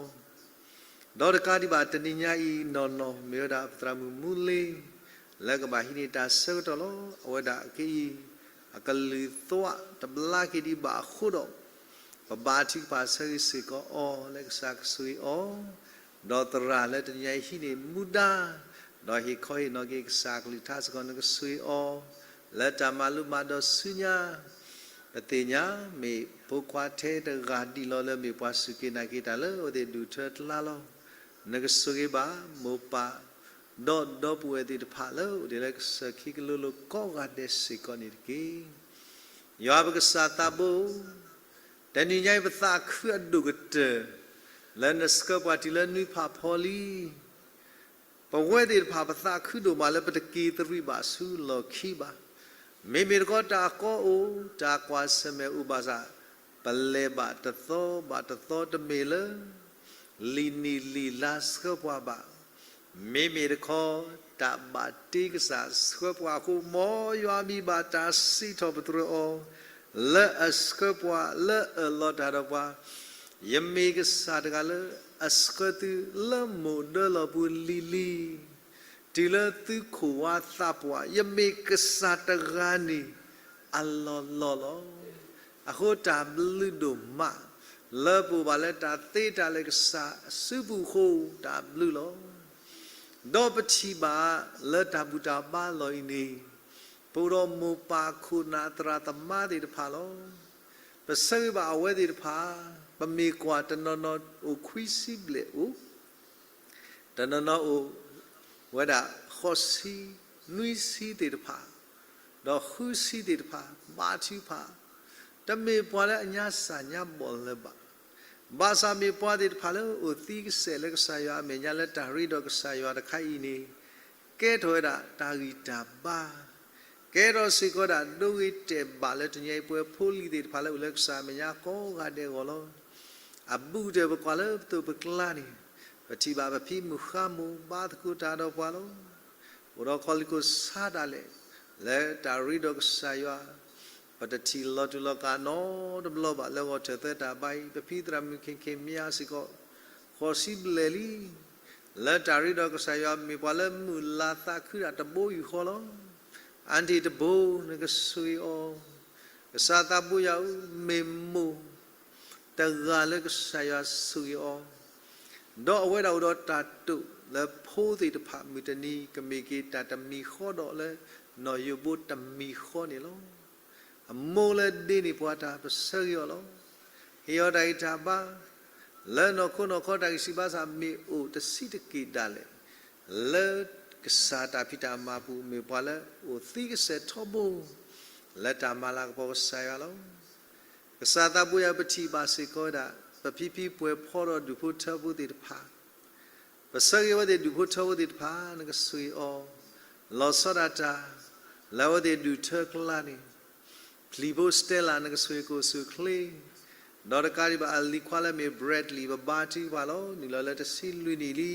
ၤ, ဒီးတကးဒံးဘၣ်တနံၤညါအံၤနီၢ်နီၢ် မ့ၢ်ဝဲဒၣ်ပသရၣ်မုၣ်မူလ့ လၢကဘၣ်ဟံးန့ၢ်တၢ်ဆၢကတီၢ်လီၤ. အဝဲဒၣ်အက့ၢ်အံၤ အကလုၢ်သီၣ်တဘျါက့ၤဒံးဘၣ်အဃိဒီး, ပဘါထုကဖၣ်ဆၢဂ့ၤစ့ၢ်ကီးအီၤလၢကစၢ်ကဆိၣ်ဂ့ၤအီၤ, ဒီးသရၣ်လၢတနံၤညါအံၤဟံးန့ၢ်မူဒါ, ဒီးဟ့ၣ်ခီဟ့ၣ်နီၤက့ၤကစၢ်ကလုၢ်ကထါစ့ၢ်ကီး နကဆိၣ်ဂ့ၤအီၤ, လၢတၢ်မၤလိမၤဒိးဆူညါ ပသ့ၣ်ညါ မ့ၢ်ဖိခွါထဲတဂၤဒံးလီၤလၢမ့ၢ်ပှၤစူၢ်က့ၤနာ်က့ၤတၢ်လၢအဝဲသ့ၣ်ဒူၣ်ထၢတလါလီၤ. နကဆိၣ်ဂ့ၤဘၣ်မိၢ်ပၢ် ဒီးဒီပုၢ်ဝဲၢ်သ့ၣ်တဖၣ်လၢအိၣ်ဒံးလၢကစၢၢ်ခံကလိလိၤကိးဂၤဒဲးစ့ၢ်ကီးန့ၣ်တက့ၢ်. ယွၤပကစၢ်သးဘိ, တနံၤညါအံၤပသးခုအဒိၣ်ကတၢၢ် လၢနဆှၢပှၤတုၤလၢနွံဖးဖီလံ ပဝဲသ့ၣ်တဖၣ်ပသးခုဒိၣ်မးလၢပတက့ၤသရံးဘၣ်ဆူလီၢ်ခံဘၣ်. မ့မ့ၢ်တခီတၢ်ကီအိၣ် တၢ်ကွၢ်ဆၢၣ်မဲာ်အိၣ်ဘၣ်ဆၣ်, ပလဲၤဘၣ်တသီဘၣ်တသီတမ့ၢ်လၢ လံာ်နံၣ်လံာ်လါဆှၢပှၤဘၣ်. မ့မ့ၢ်တခီ တၢ်ဘၣ်တ့ကစၢ်ဆှၢပှၤအဃိ မ်ယွၤမံၤဘၣ်တၢ်စံးထီၣ်ပတြၢၤအီၤ လၢအဆှၢပှၤလၢအၢၣ်လီၤတၢ်ဒီးပှၤ ယမ့ၢ်ကစၢ်တဂၤလၢအဆှၢသုလၢမိၢ်ဒၢလီၢ်ပူၤလံၤလံၤ, တုၤလၢသုခိၣ်ဝါသးပှၢ်, ယမ့ၢ်ကစၢ်တဂၤန့ၣ် အလီၢ်လီၢ်လီၤ. အဃိတၢ်ဘျုးဒိၣ်မး လၢပအိၣ်ဘၣ်လၢတၢ်သ့တၢ်လၢကစၢ်အစုပူၤအဃိ တၢ်ဘျုးလီၤ. ဒီးပထံၣ်ဘၣ်လၢတၢ်ဘူၣ်တၢ်ဘါလီၢ်အံၤန့ၣ် ပအိၣ်ဒီးမိၢ်ပၢ်ခိၣ်နၢ်သရၣ်သမါသ့ၣ်တဖၣ်လီၤ. ပဆၢဂ့ၤဘၣ်အဝဲသ့ၣ်တဖၣ်, ပမ့ၢ်ကွၢ်တနီၤနီၤအိၣ်ခွံဆံဘျဲၣ်အိၣ်, တနီၤနီၤအိၣ်ဝဲဒၣ်ဃိးဆံ, နွံဆံသ့ၣ်တဖၣ်, ဒီးဃုဆံသ့ၣ်တဖၣ် ဘါထုကဖၣ်, တမ့ၢ်ပှၤလၢအညါစၢ်ညါဘီၣ်လၢၤဘၣ်. ဘၣ်ဆၣ်မ့ၢ်ပှၤသ့ၣ်တဖၣ်လၢအိၣ်သံကစဲးလၢကစၢ်ယွၤအမဲာ်ညါလၢတၢ်ရ့ဒီးကစၢ်ယွၤတခါအံၤန့ၣ်, ကဲထီၣ်ဝဲဒၣ်တၢ်ဂံၢ်တၢ်ဘါ, ကဲထီၣ်စ့ၢ်ကီးဒၣ်ဒိဂ့ၤတဲာ်ဘၣ်လၢတနံၤအံၤ ပှဲၤဖိလံၤသ့ၣ်တဖၣ်လၢအိၣ်လၢကစၢ်မဲာ်ညါကိးဂၤဒဲးအဂီၢ်လီၤ. အဘူးကတၢၢ်ပကွၢ်လၢပသိးပကျါန့ၣ်, ပထံၣ်ဘၣ်ပဖံမုၣ်ဃါမိၢ်ဘါသကိးတၢ်ဒီးပှၤလီၤ. အိၣ်ဒီးခီၣ်လံၢ်ခိၣ်ဆါဒၣ်လဲာ်, လၢတၢ်ရ့ဒီးကစၢ်ယွၤ, ပတထံၣ်လီၤတူာ်လီၤကာ်နီတဘျီဘၣ်လၢဂီၤထၢၣ်သၢတၢ်ဘါအံၤ, ပဖံသရၣ်မုၣ်ခ့ခ့မ့ၢ်စ့ၢ်ကီး, ဃိးဆံဘျဲၣ်လံ, လၢတၢ်ရ့ဒီးကစၢ်ယွၤမ့ၢ်ပှၤလၢမုၢ်လၢ်သးခုဒၣ်တဘိယူၢ်ဃီလီၤ. အါတ့ၢ်တဘိနကဆိၣ်ဂ့ၤအီၤ, ကစၢ်သးဘိယွၤဧၢ, မ့ၢ်မိၢ် တဂၤလၢကစၢ်ယွၤဆိၣ်ဂ့ၤအီၤ, ဒီးအဝဲဒၣ်အိၣ်ဒီးတၢ်တိာ်လၢဖိသ့ၣ်တဖၣ်မုၢ်တနံၤ ကမ့ၢ်က့ၤတၢ်တမံၤဃီဒီးလၢနီၢ်ယိၤဘိတမံၤဃီန့ၣ်လီၤ. အမိၢ်လၢဒ့န့ၢ်ပှၤတၢ်ပဆၢဂ့ၤအီၤလီၤ. ဟ့ၣ်အီၤတၢ်ဂံၢ်တၢ်ဘါ, လၢနီၢ်ခိနီၢ်ခီတၢ်ဂံၢ်ဆံးဘါစၢ်မ့ၢ်အိၣ်တဆံးတက့ၢ်ဒၣ်လဲာ်, လၢကစၢ်တၢ်ဖံးတၢ်မၤပူၤ မ့ၢ်ပှၤလၢအိၣ်သံကစဲးထီဘိ လၢတၢ်မၤလၤကပီၤကစၢ်ယွၤလီၤ. ကစၢ်သးဘိယွၤ ပထံၣ်ဘၣ်စ့ၢ်ကီးဝဲဒၣ် ပဖံဖံပှဲၤဖီဒီးဒူၣ်ဖိထၢဖိသ့ၣ်တဖၣ်, ပဆၢဂ့ၤအဝဲသ့ၣ်ဒူၣ်ဖိထၢဖိသ့ၣ်တဖၣ် နကဆိၣ်ဂ့ၤအီၤ, လီၤဆီဒၣ်တၢ် လၢအဝဲသ့ၣ်ဒူၣ်ထၢကျါန့ၣ်, ပျံၤဖိ Stella နကဆိၣ်ဂ့ၤကအိၣ်ဆူၣ်အိၣ်ချ့, ဒီးတကးဒံးဘၣ်အလံၤခွါလၢအမ့ၢ် Bradley ပဘါထုကဖၣ်လီၤ. နုာ်လီၤလၢတဆံလွံၢ်နံၣ်လံ,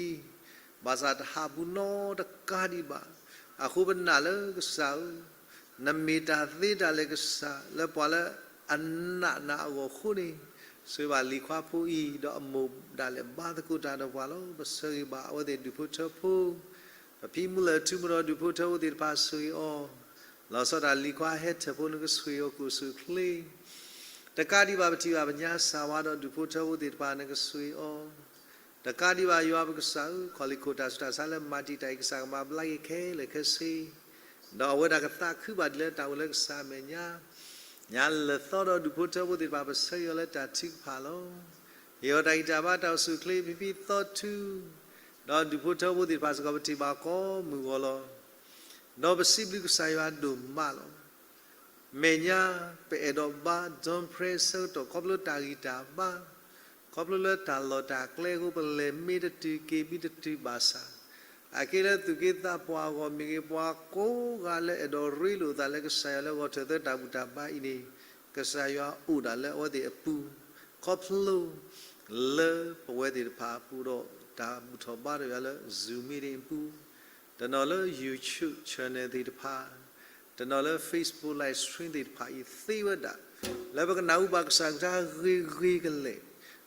ဘၣ်ဆၣ်တဟးပူၤနီတကးဒံးဘၣ်. အဃိပနာ်လၢကစၢ်ဧၢ, နမ့ၢ်တၢ်သ့တၢ်လၢာ်ကစၢ် လၢပှၤလၢအနာ်နၤအဂီၢ်အဃိန့ၣ်, ဆိၣ်ဂ့ၤဘၣ်လံၤခွါဖိအံၤ ဒီးအမိၢ်ဒၣ်လဲာ်ဘါသကိးတၢ်ဒီးပှၤလီၤ. ပဆၢဂ့ၤဘၣ်အဝဲသ့ၣ်ဒူၣ်ဖိထၢဖိ, ပဖံမုၢ်လၢၢ်ထူမိၢ်ဒီးဒူၣ်ဖိထၢဖိသ့ၣ်တဖၣ်ဆိၣ်ဂ့ၤအီၤ, လီၤဆီဒၣ်တၢ်လံၤခွါဟဲထၢၣ်ဖိ နကဆိၣ်ဂ့ၤအီၤကအိၣ်ဆူၣ်အိၣ်ချ့, တကးဒံးဘၣ်ပထံၣ်ဘၣ်ပညါစၢ်ဝါဒီးဒူၣ်ဖိထၢဖိသ့ၣ်တဖၣ် နကဆိၣ်ဂ့ၤအီၤ, တကးဒံးဘၣ်ယွၤပကစၢ်ဧၢ, ခီၣ်လံၢ်ခိၣ်တၢ်ဆူးတၢ်ဆါလၢမၤတံာ်တာ်အံၤ ကစၢ်ကမၤဘျါက့ၤခဲလၢာ်ခဲဆ့, ဒီးအဝဲဒၣ်ကသးခုဘၣ်ဒ်လၢတၢ်အိၣ်လၢကစၢ်အမဲာ်ညါ, ညါလၢာ်သီဒီးဒူၣ်ဖိထၢဖိသ့ၣ်တဖၣ် ပဆၢဂ့ၤအီၤလၢတၢ်ထုကဖၣ်လီၤ. ဟ့ၣ်အီၤတၢ်ဂံၢ်တၢ်ဘါတၢ်အိၣ်ဆူၣ်အိၣ်ချ့ ဖံဖံသီထူ, ဒီးဒူၣ်ဖိထၢဖိသ့ၣ်တဖၣ်စ့ၢ်ကီး ပထံၣ်ဘၣ်ကိးမုၢ်ဂီၤလီၤ. ဒီးပစံးဘျုးကစၢ်ယွၤဒိၣ်မးလီၤ. မဲာ်ညါ ပအဲၣ်ဒိးဘါ Dawn Prayer ဆၢကတီၢ် ခီဖျိတၢ်ဂံၢ်တၢ်ဘါ, ခီဖျိလၢတၢ်လီၢ်တၢ်ကျဲအဃိ ပလဲၤမ့ၢ်တတုၤ က့ၤမ့ၢ်တတုၤဘၣ်ဆၣ်, အက့လၢသူၣ်က့သးပှၢ်အဂီၢ်မ့ၢ်ဂ့ၤ ပှၤကိးဂၤလၢအဲၣ်ဒိးရ့လိာ်သးလၢကစၢ်ယွၤလၢဂီၤထၢၣ်သၢတၢ်ဘူၣ်တၢ်ဘါအံၤန့ၣ်, ကစၢ်ယွၤအိၣ်ဒၣ်လၢအဝဲသ့ၣ်အပူၤ, ခီဖျိ လၢပဝဲသ့ၣ်တဖၣ်ပူၤဒီးတၢ်ဘူၣ်ထီၣ်ဘါထီၣ်ယွၤလၢ Zoom meeting အပူၤ, တနီၤလၢ YouTube channel သ့ၣ်တဖၣ်, တနီၤလၢ Facebook live stream သ့ၣ်တဖၣ်အံၤသ့ဝဲဒၣ်, လၢပကနၢ်ဟူဘၣ်ကစၢ်ကလုၢ်ကထါဂ့ၤဂ့ၤကလဲာ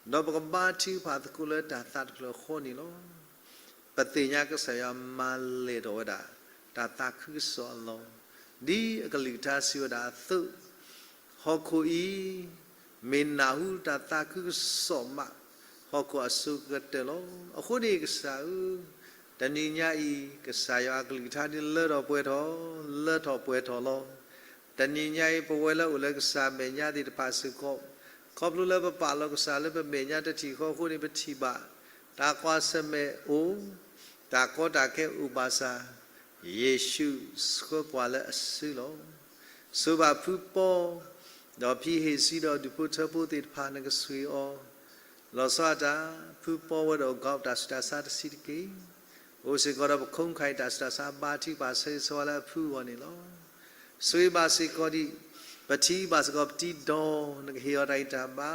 ်, ဒီးပကဘါထုကဖၣ်သကိးလၢတၢ်သးတဖျၢၣ်ဃီန့ၣ်လီၤ. ပသ့ၣ်ညါကစၢ်ယွၤမၤလဲၢ်ထီၣ်ဝဲဒၣ် တၢ်သးခုကစီၣ်အလီၢ်, ဒ်အကလုၢ်ကထါစံးဝဲဒၣ်အသိး, ဟီၣ်ခိၣ်အံၤ မ့ၢ်နၢ်ဟူတၢ်သးခုကစီၣ်မး ဟီၣ်ခိၣ်အစိၤကတၢၢ်လီၤ. အဃိန့ၣ်ကစၢ်ဧၢ, တနံၤညါအံၤ ကစၢ်ယွၤအကလုၢ်ကထါဒ်လၢထီၣ်ပှဲၤထီၣ်, လၢထီၣ်ပှဲၤထီၣ်လီၤ. တနံၤညါအံၤ ပဝဲလၢအိၣ်လၢကစၢ်မဲာ်ညါသ့ၣ်တဖၣ်စ့ၢ်ကီး, ခီဖျိလၢပပာ်လီၤကစၢ်လၢပမဲာ်ညါတထံၣ်ဃီအဃိန့ၣ် ပထံၣ်ဘၣ် တၢ်ကွၢ်ဆၢၣ်မဲာ်အိၣ်, တၢ်ကီတၢ်ခဲအိၣ်ဘၣ်ဆၣ်, ယ့ၣ်ၡူးဆှၢပှၤလၢအစုလီၤ. ဆိၣ်ဂ့ၤဘၣ်ဖုပီ, ဒီးဖံဟ့ၣ်စံဒီးဒူၣ်ဖိထၢဖိသ့ၣ်တဖၣ် နကဆိၣ်ဂ့ၤအီၤ, လီၤဆီဒၣ်တၢ် ဖုပီဝဲဒီး ကီး တၢ်ဆူးတၢ်ဆါတဆံးတက့ၢ်. အိၣ်စ့ၢ်ကီးဒီးပခိးခးအံၤတၢ်ဆူးတၢ်ဆါ ဘါထုကဖၣ်ဆၢဂ့ၤဆၢဝါလၢအဖုအဂီၢ်န့ၣ်လီၤ. ဆိၣ်ဂ့ၤဘၣ်စ့ၢ်ကီးဒံး, ပထံၣ်ဘၣ်စ့ၢ်ကီးပတံၤဒီး နကဟ့ၣ်အီၤတၢ်ဂံၢ်တၢ်ဘါ,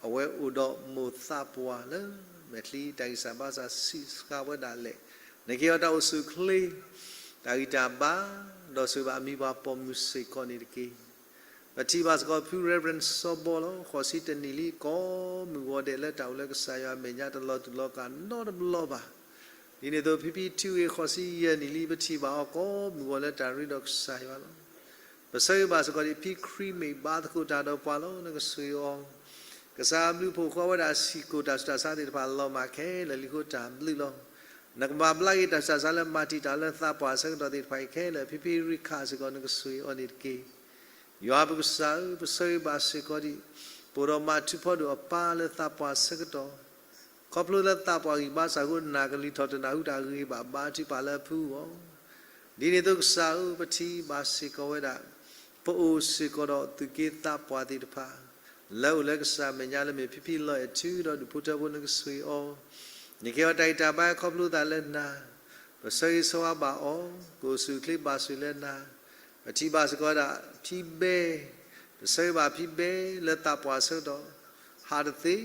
အဝဲအိၣ်ဒီးမိၢ်သးပှၢ်လၢမဲာ်ချံ တၢ်ဂံၢ်စၢ်ဘါစၢ်ဆံးစှၤဝဲဒၣ်လဲာ်, နကဟ့ၣ်အီၤတၢ်အိၣ်ဆူၣ်အိၣ်ချ့, တၢ်ဂံၢ်တၢ်ဘါ, ဒီးဆိၣ်ဂ့ၤဘၣ်အမံၤပှၤပိာ်မုၣ်စ့ၢ်ကီးန့ၣ်တက့ၢ်. ပထံၣ်ဘၣ်စ့ၢ်ကီးဖု Reverend စီၤဘီလီၤ. ဃိးဆံတနံၣ်လံ ကိးမုၢ်ဂီၤဒဲးလၢတၢ်အိၣ်လၢကစၢ်ယွၤအမဲာ်ညါ တလီၤတူာ်လီၤကာ်နီတဘျီဘၣ်. ဒ်န့ၣ်အသိး ဖံဖံထူဂ့ၤ ဃိးဆံယဲၢ်နံၣ်လံ ပထံၣ်ဘၣ်အီၤကိးမုၢ်ဂီၤလၢတၢ်ရ့ဒီးကစၢ်ယွၤလီၤ. ပဆၢဂ့ၤဘၣ်စ့ၢ်ကီးဒံး ဖံခရံမ့ၢ်ဘါသကိးတၢ်ဒီးပှၤလီၤ. နကဆိၣ်ဂ့ၤအီၤ, ကစၢ်အဘျုးအဖှိၣ်ဃီဝဲဒၣ် ဆံးကိာ်တၢ်ဆူးတၢ်ဆါသ့ၣ်တဖၣ်လီၤမၢ်ခဲလၢာ်လံအဃိ တၢ်ဘျုးလီၤ. နကမၤဘျါက့ၤတၢ်ဆူးတၢ်ဆါလၢမၤတံာ်တာ်လၢသးပှၢ်အဆၢကတီၢ်သ့ၣ်တဖၣ်အံၤခဲလၢာ်, ဖံဖံရံခၣ်စ့ၢ်ကီး နကဆိၣ်ဂ့ၤအီၤန့ၣ်တက့ၢ်. ယွၤပကစၢ်ဧၢ, ပဆၢဂ့ၤဘၣ်စ့ၢ်ကီးဒံး ပအိၣ်ဒီးမၤထူးဖီဒိၣ်အပၢ်လၢသးပှၢ်အဆၢကတီၢ်, ခီဖျိလၢသးပှၢ်ဂံၢ်ဘါစၢ်အဃိ နၢ်ကလုၢ်ထီၣ်တနၢ်ဟူတၢ်ဂ့ၤဘၣ် ဘါထုကဖၣ်လၢအဖုအဂီၢ်, ဒ်န့ၣ်အသိးကစၢ်ဧၢ, ပထံၣ်ဘၣ်စ့ၢ်ကီးဝဲဒၣ် ပအိၣ်စ့ၢ်ကီးဒီးသုးက့သးပှၢ်သ့ၣ်တဖၣ် လၢအိၣ်လၢကစၢ်မဲာ်ညါလၢမ့ၢ်ဖံဖံလီၤအဲၣ်ထုဒီးဒူၣ်ဖိထၢဖိ နကဆိၣ်ဂ့ၤအီၤ, နကဟ့ၣ်အီၤတၢ်ဂံၢ်တၢ်ဘါခီဖျိသးလၢနၤ, ပဆၢဂ့ၤဆၢဝါဘၣ်အီၤ, ကအိၣ်ဆူၣ်အိၣ်ချ့ဘၣ်ဆိၣ်ဂ့ၤလၢနၤ, ပထံၣ်ဘၣ်စ့ၢ်ကီးဝဲဒၣ်ဖံဘဲ, ပဆၢဂ့ၤဘၣ်ဖံဘဲလၢသးပှၢ်အဆၢကတီၢ် ဟးတသ့,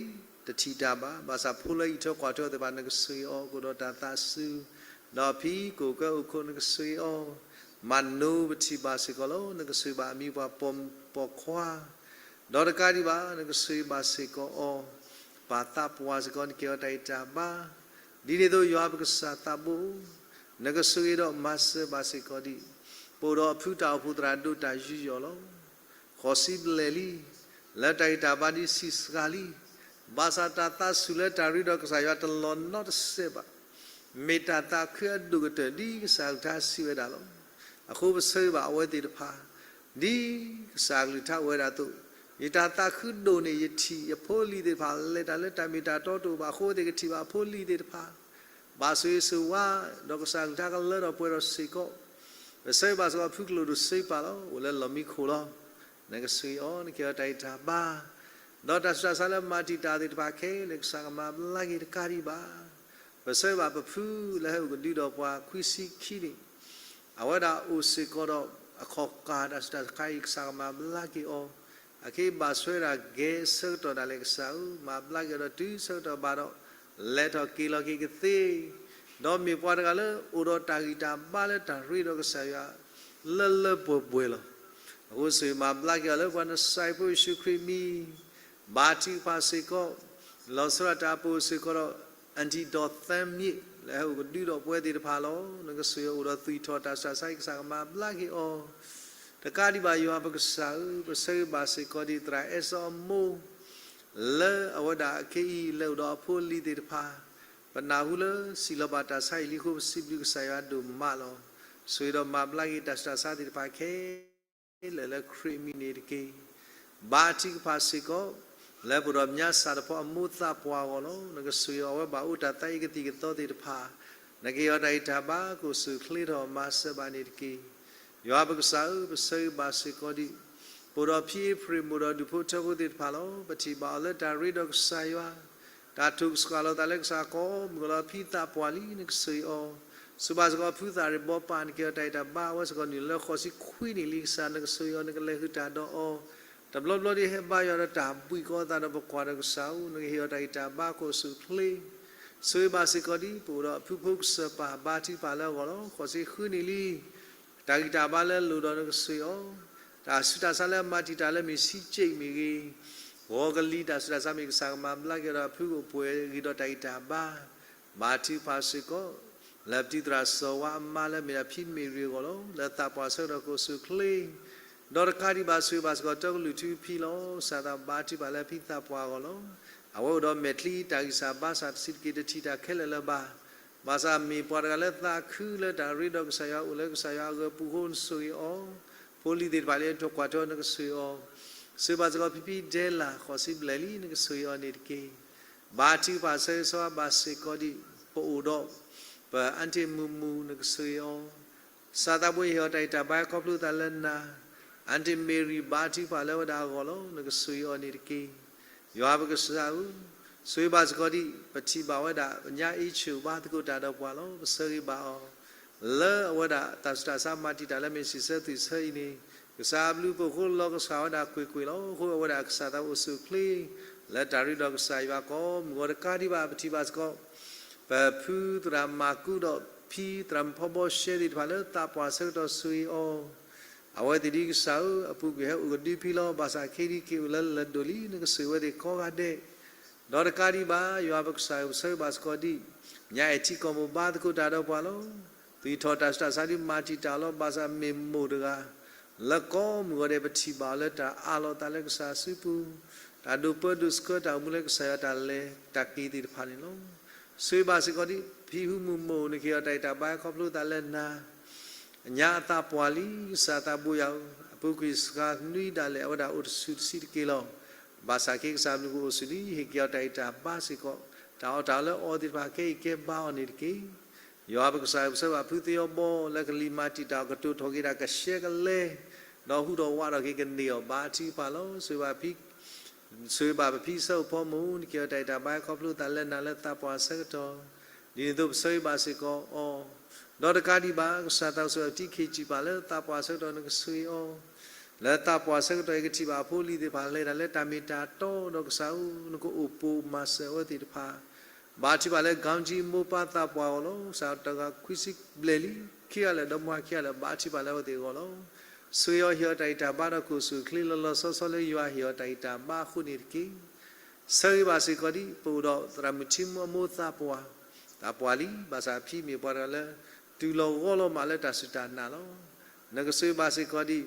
တထံၣ်တၢ်ဘၣ်, ဘၣ်ဆၣ်ဖိလၢအံးထွဲကွၢ်ထွဲသ့ၣ်တဖၣ် နကဆိၣ်ဂ့ၤအီၤ ကအိၣ်ဒီးတၢ်သးစူၤ, ဒီးဖံကအိၣ်ကၢအိၣ်ခိး နကဆိၣ်ဂ့ၤအီၤ, မၤနိပထံၣ်ဘၣ်စ့ၢ်ကီးလီၤ. နကဆိၣ်ဂ့ၤဘၣ်အမံၤပှၢ်ပိာ်ခွါ ဒီးတကးဒံးဘၣ် နကဆိၣ်ဂ့ၤဘၣ်စ့ၢ်ကီးအီၤ, ပၢ်သးပှၢ်စ့ၢ်ကီး နကဟ့ၣ်အီၤတၢ်ဂံၢ်တၢ်ဘါ, ဒ်န့ၣ်အသိးယွၤပကစၢ်သးဘိ, နကဆိၣ်ဂ့ၤဒီးမၤစၢၤဘၣ်စ့ၢ်ကီးဒံး, ပအိၣ်ဒီးအဖုတၢ်အိၣ်ဖှိၣ်သရၣ်ဒိၣ်တၢ်ယူးယီၣ်လီၤ. ဃိးဆံဘျဲၣ်လံ, လၢတၢ်ဂံၢ်တၢ်ဘါဒ်ဆံးစှၤလံ, ဘၣ်ဆၣ်တၢ်သးစူၤလၢတၢ်ရ့ဒီးကစၢ်ယွၤတလီၤနီတစဲးဘၣ်, မ့ၢ်တၢ်သးခုအဒိၣ်ကတၢၢ်ဒ်ကစၢ်အကလုၢ်ကထါစံးဝဲဒၣ်လီၤ. အဃိပဆၢဂ့ၤဘၣ်အဝဲသ့ၣ်တဖၣ်, ဒ်ကစၢ်အကလုၢ်ကထါအိၣ်ဝဲဒၣ်အသိး, ယတၢ်သးခုဒိၣ်န့ၢ်ယထံၣ်ယဖိလံၤသ့ၣ်တဖၣ် လဲၤတၢ်လၢတၢ်မ့ၢ်တၢ်တီတအိၣ်ဘၣ်အဃိ အဝဲသ့ၣ်ကထံၣ်ဘၣ်အဖိလံၤသ့ၣ်တဖၣ် ဘၣ်ဆိၣ်ဂ့ၤဆိၣ်ဝါ, ဒီးကစၢ်အကလုၢ်ကထါကလၢထီၣ်ပှဲၤထီၣ်စ့ၢ်ကီး, ပဆၢဂ့ၤဘၣ်စ့ၢ်ကီးဖုကလိာ်ဒိၣ်စ့ပာ်လီၤ အိၣ်လၢလီၢ်မံခိၣ်လီၤ. နကဆိၣ်ဂ့ၤအီၤ နကဟ့ၣ်အီၤတၢ်ဂံၢ်တၢ်ဘါ, ဒီးတၢ်ဆူးတၢ်ဆါလၢမၤတံာ်တာ်သ့ၣ်တဖၣ်ခဲလၢာ် ကစၢ်ကမၤဘျါက့ၤတကးဒံးဘၣ်. ပဆၢဂ့ၤဘၣ်ပဖုလၢဟဲအိၣ်ကဒုဒီးပှၤခွံဆံခံနံၣ်, အဝဲဒၣ်အိၣ်စ့ၢ်ကီးဒီးအခီၣ်ကၢ်တၢ်ဆူးတၢ်ဆါအံၤ ကစၢ်ကမၤဘျါက့ၤအီၤ, အက့ဘၣ်ဆိၣ်ဝဲဒၣ်ဂဲၤဆၢကတီၢ်ဒၣ်လဲာ် ကစၢ်ဧၢ, မၤဘျါက့ၤအီၤဒီးတုၤဆၢကတီၢ်ဘၣ်ဒီး လဲၤထီၣ်က့ၤလီၤက့ၤကသ့, ဒီးမ့ၢ်ပှၤတဂၤလၢအိၣ်ဒီးတၢ်ဂံၢ်တၢ်ဘါလၢတၢ်ရ့ဒီးကစၢ်ယွၤ လၢလၢပှဲၤပှဲၤလီၤ. အဃိဆိၣ်ဂ့ၤမၤဘျါက့ၤအီၤလၢပှၤနစဲးဖိယ့ၣ်ၡူးခရံာ်မံၤ, ဘါထုကဖၣ်စ့ၢ်ကီး, လီၤဆီဒၣ်တၢ်အိၣ်ဖှိၣ်စ့ၢ်ကီးဒီး အၣ်ဒံၣ်ဒီးသၢမံၤ လၢဟဲအိၣ်ကဒုဒီးပဝဲသ့ၣ်တဖၣ်လီၤ. နကဆိၣ်ဂ့ၤအိၣ်ဒီးသွံၣ်ထီၣ်တၢ်ဆူးတၢ်ဆါအံၤ ကစၢ်ကမၤဘျါက့ၤအီၤ, တကးဒံးဘၣ်ယွၤပကစၢ်ဧၢ, ပဆၢဂ့ၤဘၣ်စ့ၢ်ကီးဒ်သရၣ်အဲၣ်စီအမိၢ် လၢအဝဲဒၣ်ခဲအံၤ လဲၤအိၣ်ဒီးအဖိအလံၤသ့ၣ်တဖၣ်, ပနၢ်ဟူလၢစံၣ်လီၤဘၣ်တၢ်ဆါဟံၣ်လံအဃိ ပစံးဘျုးကစၢ်ယွၤဒိၣ်မးလီၤ. ဆိၣ်ဂ့ၤဒီးမၤဘျါက့ၤတၢ်ဆူးတၢ်ဆါသ့ၣ်တဖၣ်ခဲလၢာ်လၢခရံာ်အမံၤန့ၣ်တက့ၢ်. ဘါထုကဖၣ်စ့ၢ်ကီး လၢပအိၣ်ဒီးညၣ်စၢ်တဖီအမိၢ်သးပှၢ်အဂီၢ်လီၤ. နကဆိၣ်ဂ့ၤအီၤ အဝဲဘၣ်အိၣ်တၢ်သးအံၤကသံၣ်ကသီသ့ၣ်တဖၣ်, နကဟ့ၣ်အီၤတၢ်ဂံၢ်တၢ်ဘါ ကအိၣ်ဆူၣ်အိၣ်ချ့ထီၣ်မၤစၢၤဘၣ်န့ၣ်တက့ၢ်. ယွၤပကစၢ်ဧၢ, ပဆၢဂ့ၤဘၣ်စ့ၢ်ကီးဒ် ပအိၣ်ဒီးဖံအ့ဖြ့ၣ်မိၢ်ဒီးဒူၣ်ဖိထၢဖိသ့ၣ်တဖၣ်လီၤ. ပထံၣ်ဘၣ်အီၤလၢတၢ်ရ့ဒီးကစၢ်ယွၤ, တၢ်ထိၣ်ကစှၤလီၤသးလၢကစၢ်ကိးမုၢ်ဂီၤလီၤ ဖံသးပှၢ်လံ နကဆိၣ်ဂ့ၤအီၤ, ဆိၣ်ဘၣ်စ့ၢ်ကီးဖုသၣ်ရ့ၣ်ဘီပၢ် နကဟ့ၣ်အီၤတၢ်ဂံၢ်တၢ်ဘါ အဝဲစ့ၢ်ကီးနုာ်လၢဃိးဆံခွံနံၣ်လံ ကစၢ်နကဆိၣ်ဂ့ၤအီၤ နကလဲၤဃုာ်တၢ်ဒီးအီၤ, တဘျီဘျီဒ်ဟဲဘါယွၤဒီးတၢ်ဘှံးကီသးဒီးပကွၢ်ဒီးကစၢ်ဧၢ, နကဟ့ၣ်အီၤတၢ်ဂံၢ်တၢ်ဘါ ကအိၣ်ဆူၣ်အိၣ်ချ့ ဆိၣ်ဂ့ၤဘၣ်စ့ၢ်ကီးဒ် ပအိၣ်ဒီးအဖုဖိကစၢၢ်ပၢ် ဘါထုကဖၣ်လၢအဂီၢ်လီၤ. ဃိးဆံဃုနံၣ်လံ, တၢ်ဂံၢ်တၢ်ဘါလၢအလိၣ်ဒီးနကဆိၣ်ဂ့ၤအီၤ, တၢ်ဆူးတၢ်ဆါလၢအမၤတံာ်တာ်လၢမ့ၢ်ဆံးကၠ့ၣ်မ့ၢ်ဂ့ၤ, ဂီၤကလံၤတၢ်ဆူးတၢ်ဆါမ့ၢ် ကစၢ်ကမၤဘျါက့ၤဒီးအဖုကအိၣ်ပှဲၤဂ့ၤဒီးတၢ်ဂံၢ်တၢ်ဘါ, ဘါထုကဖၣ်စ့ၢ်ကီး လၢပတံၤသရၣ်စီၤဝါအမါလၢမ့ၢ်ဒၣ်ဖံမ့ၢ်ရံအဂီၢ်လီၤ. လၢသးပှၢ်ဆၢကတီၢ်ကအိၣ်ဆူၣ်အိၣ်ချ့ ဒီးတကးဒံးဘၣ် ဆိၣ်ဂ့ၤဘၣ်စ့ၢ်ကီး တၢ်ကလုၢ်ထူဖံလီၤ. ကစၢ်သးဘါထုကဖၣ်လၢဖံသးပှၢ်အဂီၢ်လီၤ. အဝဲအိၣ်ဒီးမဲာ်ချံတၢ်ဂံၢ်စၢ်ဘါစၢ်တဆံးတက့ၢ် တထံၣ်တၢ်ခဲလၢာ်လၢၤဘၣ်. ဘၣ်ဆၣ်မ့ၢ်ပှၤတဂၤလၢသးခုလၢတၢ်ရ့ဒီးကစၢ်ယွၤ အိၣ်လၢကစၢ်ယွၤအဂၢၤပူၤအဃိ နဆိၣ်ဂ့ၤအီၤ, ဖိလံၤသ့ၣ်တဖၣ်လၢအထိၣ်ကွၢ်ထွဲအီၤ နကဆိၣ်ဂ့ၤအီၤ, ဆိၣ်ဂ့ၤဘၣ်စ့ၢ်ကီးဖံဖံဒဲလၢ် ဃိးဆံဘျဲၣ်လံ နကဆိၣ်ဂ့ၤအီၤန့ၣ်တက့ၢ်. ဘါထုကဖၣ်ဆၢဂ့ၤဆၢဝါဘၣ်စ့ၢ်ကီးဒ် ပအိၣ်ဒီး ပအၣ်တ့ၢ်မူးမူး နကဆိၣ်ဂ့ၤအီၤ, ကစၢ်သးဘိယဟ့ၣ်အီၤတၢ်ဂံၢ်တၢ်ဘါခီဖျိသးလၢနၤ, အၣ်တ့ၢ်မ့ၢ်ရံ ဘါထုကဖၣ်လၢဝဲဒၣ်အဂီၢ်လီၤ. နကဆိၣ်ဂ့ၤအီၤန့ၣ်တက့ၢ်. ယွၤပကစၢ်ဧၢ, ဆိၣ်ဂ့ၤဘၣ်စ့ၢ်ကီးဒ် ပထံၣ်ဘၣ်ဝဲဒၣ် ပညါအ့ဆၢၣ်ဘါသကိးတၢ်ဒီးပှၤလီၤ. ပဆၢဂ့ၤဘၣ်အီၤ လၢအဝဲဒၣ်တၢ်ဆူးတၢ်ဆါမၤတံာ်တာ်လၢမ့ၢ်စံးဆၢသွံၣ်ဆၢအံၤန့ၣ်, ကစၢ်အဘျုးအဖှိၣ်အဃိ လီၤကဆှၣ်ဝဲဒၣ်ကွ့ၢ်ကွ့ၢ်လီၤ. အဃိအဝဲဒၣ်ကစၢ်သးအိၣ်ဆူၣ်အိၣ်ချ့ လၢတၢ်ရ့ဒီးကစၢ်ယွၤကိးမုၢ်ဂီၤတကးဒံးဘၣ် ပထံၣ်ဘၣ်စ့ၢ်ကီး ပဖုသရၣ်မၤကူဒီးဖံသရၣ်မုၣ်ဖီဘီရှဲသ့ၣ်တဖၣ်လၢသးပှၢ်ဆၢကတီၢ်ဆိၣ်ဂ့ၤအီၤ, အဝဲသ့ၣ်ဒ်ကစၢ်ဧၢ အပူၤကွံာ်ဟဲအိၣ်ကဒုဖံလီၤ. ဘၣ်ဆၣ်ခဲအံၤဒ်က့ၤအိၣ်လၢလၢၢ်ဒိၣ်လံ နကဆိၣ်ဂ့ၤဝဲသ့ၣ်ကိးဂၤဒဲး ဒီးတကးဒံးဘၣ် ယွၤပကစၢ်ဧၢ ပဆၢဂ့ၤဘၣ်စ့ၢ်ကီးဒ် ညါအဲၣ်ထံကီၢ်မိၢ်ဘါသကိးတၢ်ဒီးပှၤလီၤ. သွံၣ်ထီၣ်တၢ်ဆူးတၢ်ဆါဒ်မၤတံာ်တာ်လီၤ. ဘၣ်ဆၣ်မ့ၢ်မိၢ်တဂၤ လၢကိးမုၢ်ဂီၤဒဲး ပထံၣ်ဘၣ်အီၤလၢတၢ်အးလီၤသးလၢကစၢ်စုပူၤ, တၢ်ဒိးပၢဒိးဆှၢတၢ်အိၣ်မူလၢကစၢ်ယွၤတၢ်လဲၤတၢ်က့ၤသ့ၣ်တဖၣ်န့ၣ်လီၤ. ဆိၣ်ဂ့ၤဘၣ်စ့ၢ်ကီးဒ် ဖံဟူမုၢ်မိၢ် နကဟ့ၣ်အီၤတၢ်ဂံၢ်တၢ်ဘါခီဖျိသးလၢနၤ ညါအသးပှၢ်လံ ကစၢ်သးဘိယွၤဧၢ, အပူၤကွံာ်စှၤနွံဒၣ်လဲာ် အဝဲဒၣ်အိၣ်တဆူၣ်တဆံးတက့ၢ်လီၤ. ဘၣ်ဆၣ်က့ၤကစၢ်ဘျုးကအိၣ်ဆူၣ်လံ ဟ့ၣ်က့ၤအီၤတၢ်ဂံၢ်တၢ်ဘါစ့ၢ်ကီး တၢ်အီၣ်တၢ်အီလၢအီသ့ၣ်တဖၣ် ကဲအံၤကဲဘါအီၤန့ၣ်တက့ၢ်. ယွၤပကစၢ်ဧၢ, ပဆၢဂ့ၤဘၣ်ဖုသ့ၣ်အီဘီ လၢကလံၤမၤတံာ်တာ်အီၤ ကတိၤထီၣ်က့ၤတၢ်ကဆှဲကလဲ, ဒီးဟူးထီၣ်ဝးထီၣ်က့ၤကန့ၢ်အီၤ ဘါထုကဖၣ်လီၤ. ဆိၣ်ဂ့ၤဘၣ်ဖု ဆိၣ်ဂ့ၤဘၣ်ပဖံစၢဖီမုၢ် နကဲအီၤတၢ်အံၤတၢ်ဘါ ခီဖျိသးလၢနၤလၢသးပှၢ်ဆၢကတီၢ်, ဒ်န့ၣ်အသိးပဆၢဂ့ၤဘၣ်စ့ၢ်ကီးအီၤ, ဒီးတကးဒံးဘၣ် ကစၢ်သးစီဆှံ ပတံၤခံးကံးပၣ်လၢသးပှၢ်ဆၢကတီၢ် နကဆိၣ်ဂ့ၤအီၤ လၢသးပှၢ်ဆၢကတီၢ်အံၤ ကထံၣ်ဘၣ်အဖိအလံၤသ့ၣ်တဖၣ် လဲၤတၢ်လၢတၢ်မ့ၢ်တၢ်တီ ဒီးကစၢ်ဧၢ နကအိၣ်ပိာ်မၤစၢၤအဝဲသ့ၣ်တဖၣ် ဘါထုကဖၣ်လၢ ကီကၠံ မိၢ်ပၢ်သးပှၢ်အဂီၢ်လီၤ. ကစၢ်တဂၤခွံဆံဘျဲၣ်လံ, ခံဂၤလၢာ်ဒီးမိၢ်ခံဂၤလၢာ် ဘါထုကဖၣ်လၢအဝဲသ့ၣ်အဂီၢ်လီၤ. ဆိၣ်ဂ့ၤအီၤ ဟ့ၣ်အီၤတၢ်ဂံၢ်တၢ်ဘါဒီး ကအိၣ်ဆူၣ်အိၣ်ချ့လီၤလီၤဆီဆီလၢယွၤဟ့ၣ်အီၤတၢ်ဂံၢ်တၢ်ဘါအဃိန့ၣ်တက့ၢ်. ဆၢဂ့ၤဘၣ်စ့ၢ်ကီးဒ် ပအိၣ်ဒီးသရၣ်မုၣ်ထံမူအမိၢ်သးပှၢ်, သးပှၢ်လံ, ဘၣ်ဆၣ်အဖံမ့ၢ်ပှၤတဂၤလၢ တုၤလီၤဂီၢ်လီၤမးလၢတၢ်စူၢ်တၢ်နာ်လီၤ. နကဆိၣ်ဂ့ၤဘၣ်စ့ၢ်ကီးဒ်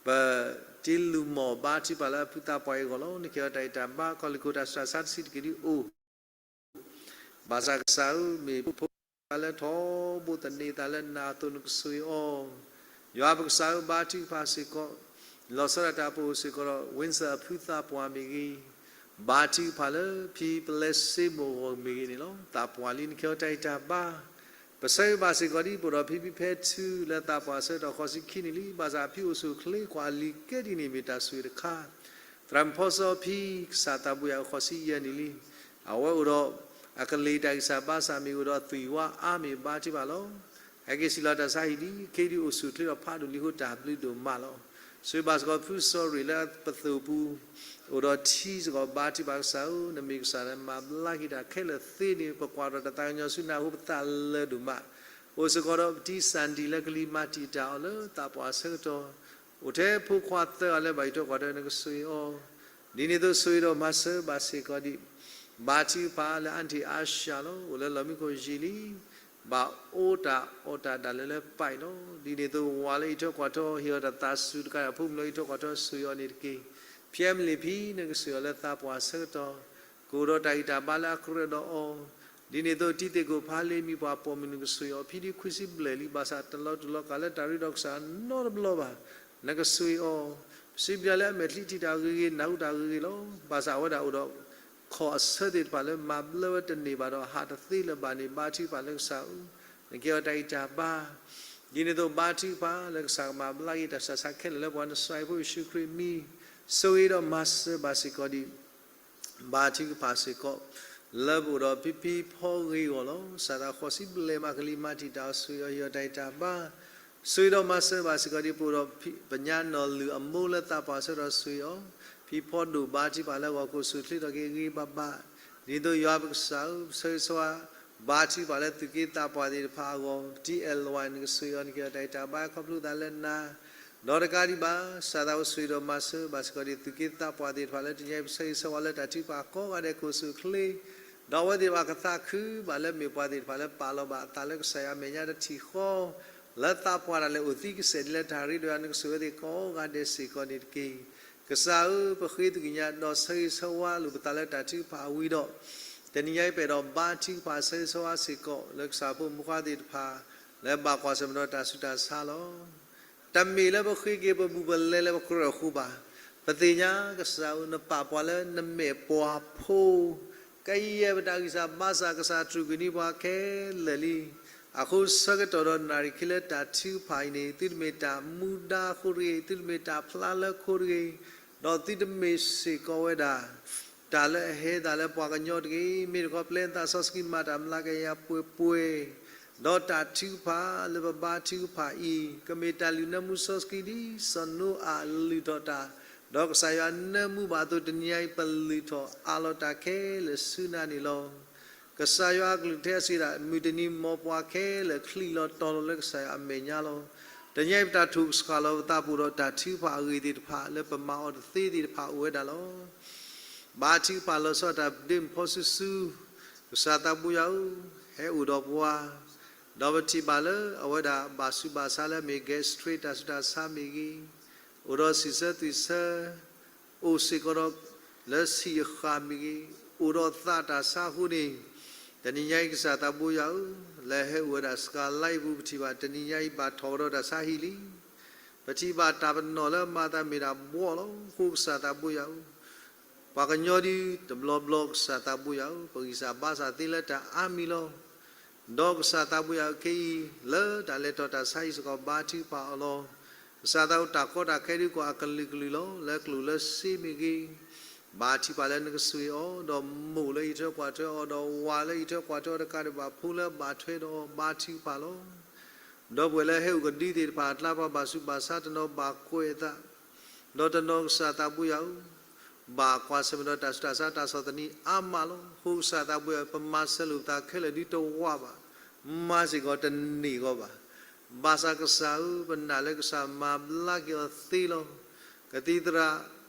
ပတ့လူၤမီၢ်ဘါထုကဖၣ်လၢအဖုသးပှၢ်အံၤအဂီၢ်လီၤ. နကဲအီၤတၢ်ဂံၢ်တၢ်ဘါ ကီၢ်လ့ၢ်ခိၣ်တၢ်ဆူးတၢ်ဆါတဆံးတက့ၢ်ဒ်အိၣ် ဘၣ်ဆၣ်ကစၢ်ဧၢ မ့ၢ်ဖိသၣ်လၢထီဘိသန့ၤသးလၢနၤအသိး နကဆိၣ်ဂ့ၤအီၤ, ယွၤပကစၢ်ဧၢ ဘါထုကဖၣ်စ့ၢ်ကီး, လီၤဆီဒၣ်တၢ်ပအိၣ်စ့ၢ်ကီးဒီး Windsor အဖုသးပှၢ်မ့ၢ်ဂ့ၤ, ဘါထုကဖၣ်လၢဖံပလဲစ့မိၢ်အဂီၢ်မ့ၢ်ဂ့ၤန့ၣ်လီၤ. သးပှၢ်လံ နကဲအီၤတၢ်ဂံၢ်တၢ်ဘါ ပဆၢဂ့ၤဘၣ်စ့ၢ်ကီးဒ် ပအိၣ်ဒီးဖံဖံဖဲထူလၢသးပှၢ်ဆၢကတီၢ်ဃိးဆံခံနံၣ်လံ, ဘၣ်ဆၣ်ဖံအိၣ်ဆူၣ်အိၣ်ချ့ကွၢ်လံၤကဲဒ်န့ၣ် မ့ၢ်တၢ်ဆိၣ်ဂ့ၤတခါ, သရၣ်မုၣ်ဖီစီဖံ ကစၢ်သးဘိယၤအဃိးဆံယဲၢ်နံၣ်လံ, အဝဲအိၣ်ဒီး အကလ့ၤတၢ်ဂံၢ်စၢ်ဘါစၢ်မ့ၢ်ဂ့ၤ အိၣ်ဒီးအသွံၣ်ဝါအါမ့ၢ်ဘါထုကဖၣ်လီၤ. ဟဲက့ၤစံးလီၤတၢ်ဆါဟံၣ်လံ, ခ့ဒံးအိၣ်ဆူၣ်အိၣ်ချ့ဒီးဖးဒိၣ်လံအဃိ တၢ်ဘျုးဒိၣ်မးလီၤ. ဆိၣ်ဂ့ၤဘၣ်စ့ၢ်ကီးဖုစီၤရ့ၣ်လၢပသိၣ်ပူၤ အိၣ်ဒီးထံစ့ၢ်ကီး ဘါထုကဖၣ်ကစၢ်ဧၢ, နမ့ၢ်ကစၢ်လၢမၤဘျါက့ၤတၢ်ခဲလၢာ်သ့န့ၣ် ပကွၢ်ထီၣ်တၢ်သးကညီၤဆူနၤအဃိ ပသးလၢာ်ဒိၣ်မး, အိၣ်စ့ၢ်ကီးဒီးပတံၤစၣ်ဒံၣ်လၢကလံၤမၤတံာ်တာ်အီၤလၢသးပှၢ်ဆၢကတီၢ်, အိၣ်ထဲဖိခွါသၢဂၤလၢဘၣ်အံးထွဲကွၢ်ထွဲ နကဆိၣ်ဂ့ၤအီၤ, ဒ်န့ၣ်အသိးဆိၣ်ဂ့ၤဒီးမၤစၢၤဘၣ်စ့ၢ်ကီးဒ် ဘါထုကဖၣ်လၢအါတံၢ်အါစှၤလီၤ, အိၣ်လၢလီၢ်မံခိၣ်ယံာ်လံ, ဘၣ်အိၣ်တၢ်အီၣ်တၢ်ဒၣ်လဲာ်လၢပၢ်အံၤလီၤ. ဒ်န့ၣ်အသိးဝၤလၢအံးထွဲကွၢ်ထွဲ ဟ့ၣ်အီၤတၢ်သးစူၤတကးဒီး ဖိမုၣ်လၢအံးထွဲကွၢ်ထွဲ ဆိၣ်ဂ့ၤအီၤန့ၣ်တက့ၢ်. ဖံအဲမလံဖံ နကဆိၣ်ဂ့ၤအီၤလၢသးပှၢ်ဆၢကတီၢ်, ကအိၣ်ဒီးတၢ်ဂံၢ်တၢ်ဘါလၢအကြၢးဒီးအီၤ, ဒ်န့ၣ်အသိးတံၤသ့ၣ်ကိၣ်ဖးလ့ မံၤပှၢ်ပိာ်မုၣ် နကဆိၣ်ဂ့ၤအီၤ, ဖံဒံးခွံဆံဘျဲၣ်လံ, ဘၣ်ဆၣ်တလီၤတူာ်လီၤကာ်လၢတၢ်ရ့ဒီးကစၢ်နီတဘျီဘၣ်, နကဆိၣ်ဂ့ၤအီၤ, ပစံးဘျုးလၢအမဲာ်ချံထံၣ်တၢ်ဂ့ၤဂ့ၤ နၢ်ဟူတၢ်ဂ့ၤဂ့ၤလီၤ. ဘၣ်ဆၣ်အဝဲဒၣ်အိၣ်ဒီး ခီၣ်အဆၢသ့ၣ်တဖၣ်လၢမၤဘျါဝဲတန့ၢ်ဘၣ်ဒီး ဟးတသ့လၢၤဘၣ်န့ၣ် ဘါထုကဖၣ်လၢကစၢ်ဧၢ, နကဲအီၤတၢ်ဂံၢ်တၢ်ဘါ, ဒ်န့ၣ်အသိးဘါထုကဖၣ်လၢကစၢ်ကမၤဘျါက့ၤတၢ်ဆူးတၢ်ဆါခဲလၢာ်လၢပှၤ နစီၤအၤဖိယ့ၣ်ၡူးခရံာ်အမံၤ, ဆိၣ်ဂ့ၤဒီးမၤစၢၤဘၣ်စ့ၢ်ကီးဒ် ဘါထုကဖၣ်စ့ၢ်ကီး, လၢပအိၣ်ဒီးဖံဖံဖီဂ့ၤအဂီၢ်လီၤ. စးထီၣ်ဃိးဆံဘျဲၣ်မး ကလံၤမၤတံာ်တာ်အီၤ ဆိၣ်ဂ့ၤအီၤ ဟ့ၣ်အီၤတၢ်ဂံၢ်တၢ်ဘါ, ဆိၣ်ဂ့ၤဒီးမၤစၢၤဘၣ်စ့ၢ်ကီးဒ် ပအိၣ်ဒီးပညါနီၢ်လုၢ်အမိၢ်လၢသးပှၢ်ဆၢကတီၢ် ဆိၣ်ဂ့ၤအီၤ, ဖံဖီဒိၣ် ဘါထုကဖၣ်လၢအဂီၢ် ကအိၣ်ဆူၣ်အိၣ်ချ့ထီၣ်က့ၤဂ့ၤဂ့ၤဘၣ်ဘၣ်, ဒ်သိးယွၤပကစၢ်ဧၢ ပဆၢဂ့ၤဆၢဝါ ဘါထုကဖၣ်လၢသူၣ်က့သးပှၢ်သ့ၣ်တဖၣ်အဂီၢ်, ပတံၤအဲၣ်လဝါ နကဆိၣ်ဂ့ၤအီၤ နကဲအီၤတၢ်ဂံၢ်တၢ်ဘါ ခီဖျိသးလၢနၤ, ဒီးတကးဒံးဘၣ် စးထီၣ်ဆိၣ်ဂ့ၤဒီးမၤစၢၤဘၣ်စ့ၢ်ကီးဒ် သူၣ်က့သးပှၢ်သ့ၣ်တဖၣ်လၢတနံၤအံၤ ပဆၢဂ့ၤဆၢဝါလၢတၢ်ထုကဖၣ်ကိးဂၤဒဲး ကအိၣ်ဆူၣ်အိၣ်ချ့, ဒီးအဝဲသ့ၣ်တဖၣ်ကသးခုဘၣ်လၢမ့ၢ်ပှၤသ့ၣ်တဖၣ်လၢပာ်လီၤဘၣ်အသးလၢကစၢ်ယွၤအမဲာ်ညါတထံၣ်ဃီ, လၢသးပှၢ်တၢ်လဲၤအိၣ်သံကစဲာ်ဒ်လၢတၢ်ရ့ဒီးယွၤ နကဆိၣ်ဂ့ၤအဝဲသ့ၣ်ကိးဂၤဒဲးစ့ၢ်ကီးန့ၣ်တက့ၢ်. ကစၢ်ဧၢ ပဃ့သကွံာ်ကညးဒီးဆၢဂ့ၤဆၢဝါလိာ်ပသးလၢတၢ်ထုကဖၣ်အဝံၤဒီး တနံၤညါအံၤ ပအဲၣ်ဒိးဘါထုကဖၣ်ဆၢဂ့ၤဆၢဝါစ့ၢ်ကီး လၢကစၢ်ဖိမုၣ်ဖိခွါသ့ၣ်တဖၣ် လၢဘၣ်ကွၢ်ဆၢၣ်မဲာ်ဒီးတၢ်ဆူးတၢ်ဆါလီၤ. တမ့ၢ်လၢပဃ့က့ၤပဘူးပလဲလၢပကြၢးအဃိဘၣ်. ပသ့ၣ်ညါကစၢ်ဧၢ နပာ်ပှၤလၢနမဲာ်ပှၤဖိ ကယဲၢ်ပတၢ်ဂံၢ်စၢ်ဘါစၢ် ကစၢ်တြူာ်ကွံာ်န့ၢ်ပှၤခဲလၢာ်လံ. အဃိဆၢကတီၢ်ဒီးနၣ်ရံၣ်ခံလၢတၢ်ထုကဖၣ်အံၤန့ၣ် သုတမ့ၢ်တၢ်မူဒါအဃိတဂ့ၤ, သုတမ့ၢ်တၢ်ဖျါလၢခိတဂ့ၤ, ဒီးသုတမ့ၢ်စ့ၢ်ကီးဝဲဒၣ် တၢ်လၢအဟဲသးလၢပှၤကညီတဂ့ၤ, မ့ၢ်တခီပျဲနသးစီဆှံမၤတၢ်မျးကယၤပှဲၤပှဲၤ, ဒီးတၢ်ထုကဖၣ်လၢပဘါထုကဖၣ်အံၤ ကမ့ၢ်တၢ်လုၢ်နၢမူစီဆှံဒ်စီၤနိအၤလုၢ်ထီၣ်တၢ်, ဒီးကစၢ်ယွၤနၢမူဘၣ်အသိး တနံၤညါအံၤ ပလုၢ်ထီၣ်အးလီၤတၢ်ခဲလၢာ်ဆူနၤန့ၣ်လီၤ. ကစၢ်ယွၤအကလုၢ်ကထါစံးဒၣ် မုၢ်တနံၤမ်ပှၤခဲလၢာ်ချံးလီၤတီၤလီၤလၢကစၢ်ယွၤအမဲာ်ညါလီၤ. တနံၤအံၤပတၢ်ထိၣ်ကစှၤလီၤ ပသးပူၤဒီးတၢ်ထုကဖၣ်အဂ့ၢ်သ့ၣ်တဖၣ် လၢပမၤအီၤတသ့သ့ၣ်တဖၣ်အိၣ်ဝဲဒၣ်လီၤ. ဘါထုကဖၣ်လီၤဆီဒၣ်တၢ်ဒ့မုၣ်ဖီစုစု, ကစၢ်သးဘိယွၤဧၢ, ဟဲအိၣ်ဒီးပှၤ, ဒီးပထံၣ်ဘၣ်လၢအဝဲဒၣ်ဘၣ်ဆူးဘၣ်ဆါလၢအမ့ၢ် gastric တၢ်ဆူးတၢ်ဆါမ့ၢ်ဂ့ၤ, အိၣ်ဒီးဆံးဆၢသွံၣ်ဆၢ အိၣ်စ့ၢ်ကီးဒီး လၢဆံးအဃၢ်မ့ၢ်ဂ့ၤ, အိၣ်ဒီးသးတၢ်ဆါအဃိန့ၣ်, တနံၤညါအံၤကစၢ်သးဘိယွၤဧၢ, လၢဟဲအိၣ်ဝဲဒၣ် Skylight ပူၤ ပထံၣ်ဘၣ်တနံၤညါအံၤဘၣ်ထီၣ်ကဒီးတၢ်ဆါဟံၣ်လံ. ပထံၣ်ဘၣ်တၢ်ပနီၣ်လၢမၤသးမ့ၢ်ဒၣ်ဘှီလီၤ. အဃိကစၢ်သးဘိယွၤဧၢ, ပှၤကညီဒ်တဘျီဘျီကစၢ်သးဘိယွၤဧၢ, ပဂံၢ်စၢ်ဘါစၢ်သ့လၢတၢ်အါမံၤလီၤ. ဒီးကစၢ်သးဘိယွၤဧၢ, ခဲအံၤ လၢတၢ်လဲၤထီၣ်တၢ်ဆါဟံၣ်စ့ၢ်ကီး ဘါထုကဖၣ်အီၤလီၤ. ကစၢ်သးဘိယွၤ တၢ်ကီတၢ်ခဲဒုးကွၢ်အကလုာ်ကလုာ်လီၤ. လၢကျိၣ်လၢစ့မ့ၢ်ဂ့ၤ, ဘါထုကဖၣ်လၢနကဆိၣ်ဂ့ၤအီၤ, ဒီးမိၢ်လၢအံးထွဲကွၢ်ထွဲအီၤ, ဒီးဝၤလၢအံးထွဲကွၢ်ထွဲအီၤတကးဒံးဘၣ် ဖိလၢအဘၣ်ထွဲဒီးအီၤ ဘါထုကဖၣ်လီၤ. ဒီပုၢ်ဝဲၢ်လၢဟဲအိၣ်ကဒုသ့ၣ်တဖၣ်အကျါ ပှၤဘၣ်ဆူးဘၣ်ဆါတနီၤဘၣ်ကွဲးအသး, ဒီးတနီၤကစၢ်သးဘိယွၤဧၢ, ဘၣ်ကွၢ်ဆၢၣ်မဲာ်ဒီးတၢ်ဆူးတၢ်ဆါတၢ်ဆီၣ်သနံးအါမးလီၤ. အဃိကစၢ်သးဘိယွၤဧၢ, ပမၤစၢၤလိာ်ပသးခဲလၢာ်ဒုးတဝးဘၣ်, မၤစ့ၢ်ကီးတန့ၢ်ဂီၢ်ဘၣ်. ဘၣ်ဆၣ်ကစၢ်ဧၢ, ပနာ်လၢကစၢ်မၤဘျါက့ၤအီၤသ့လီၤ. ကသံၣ်သရၣ်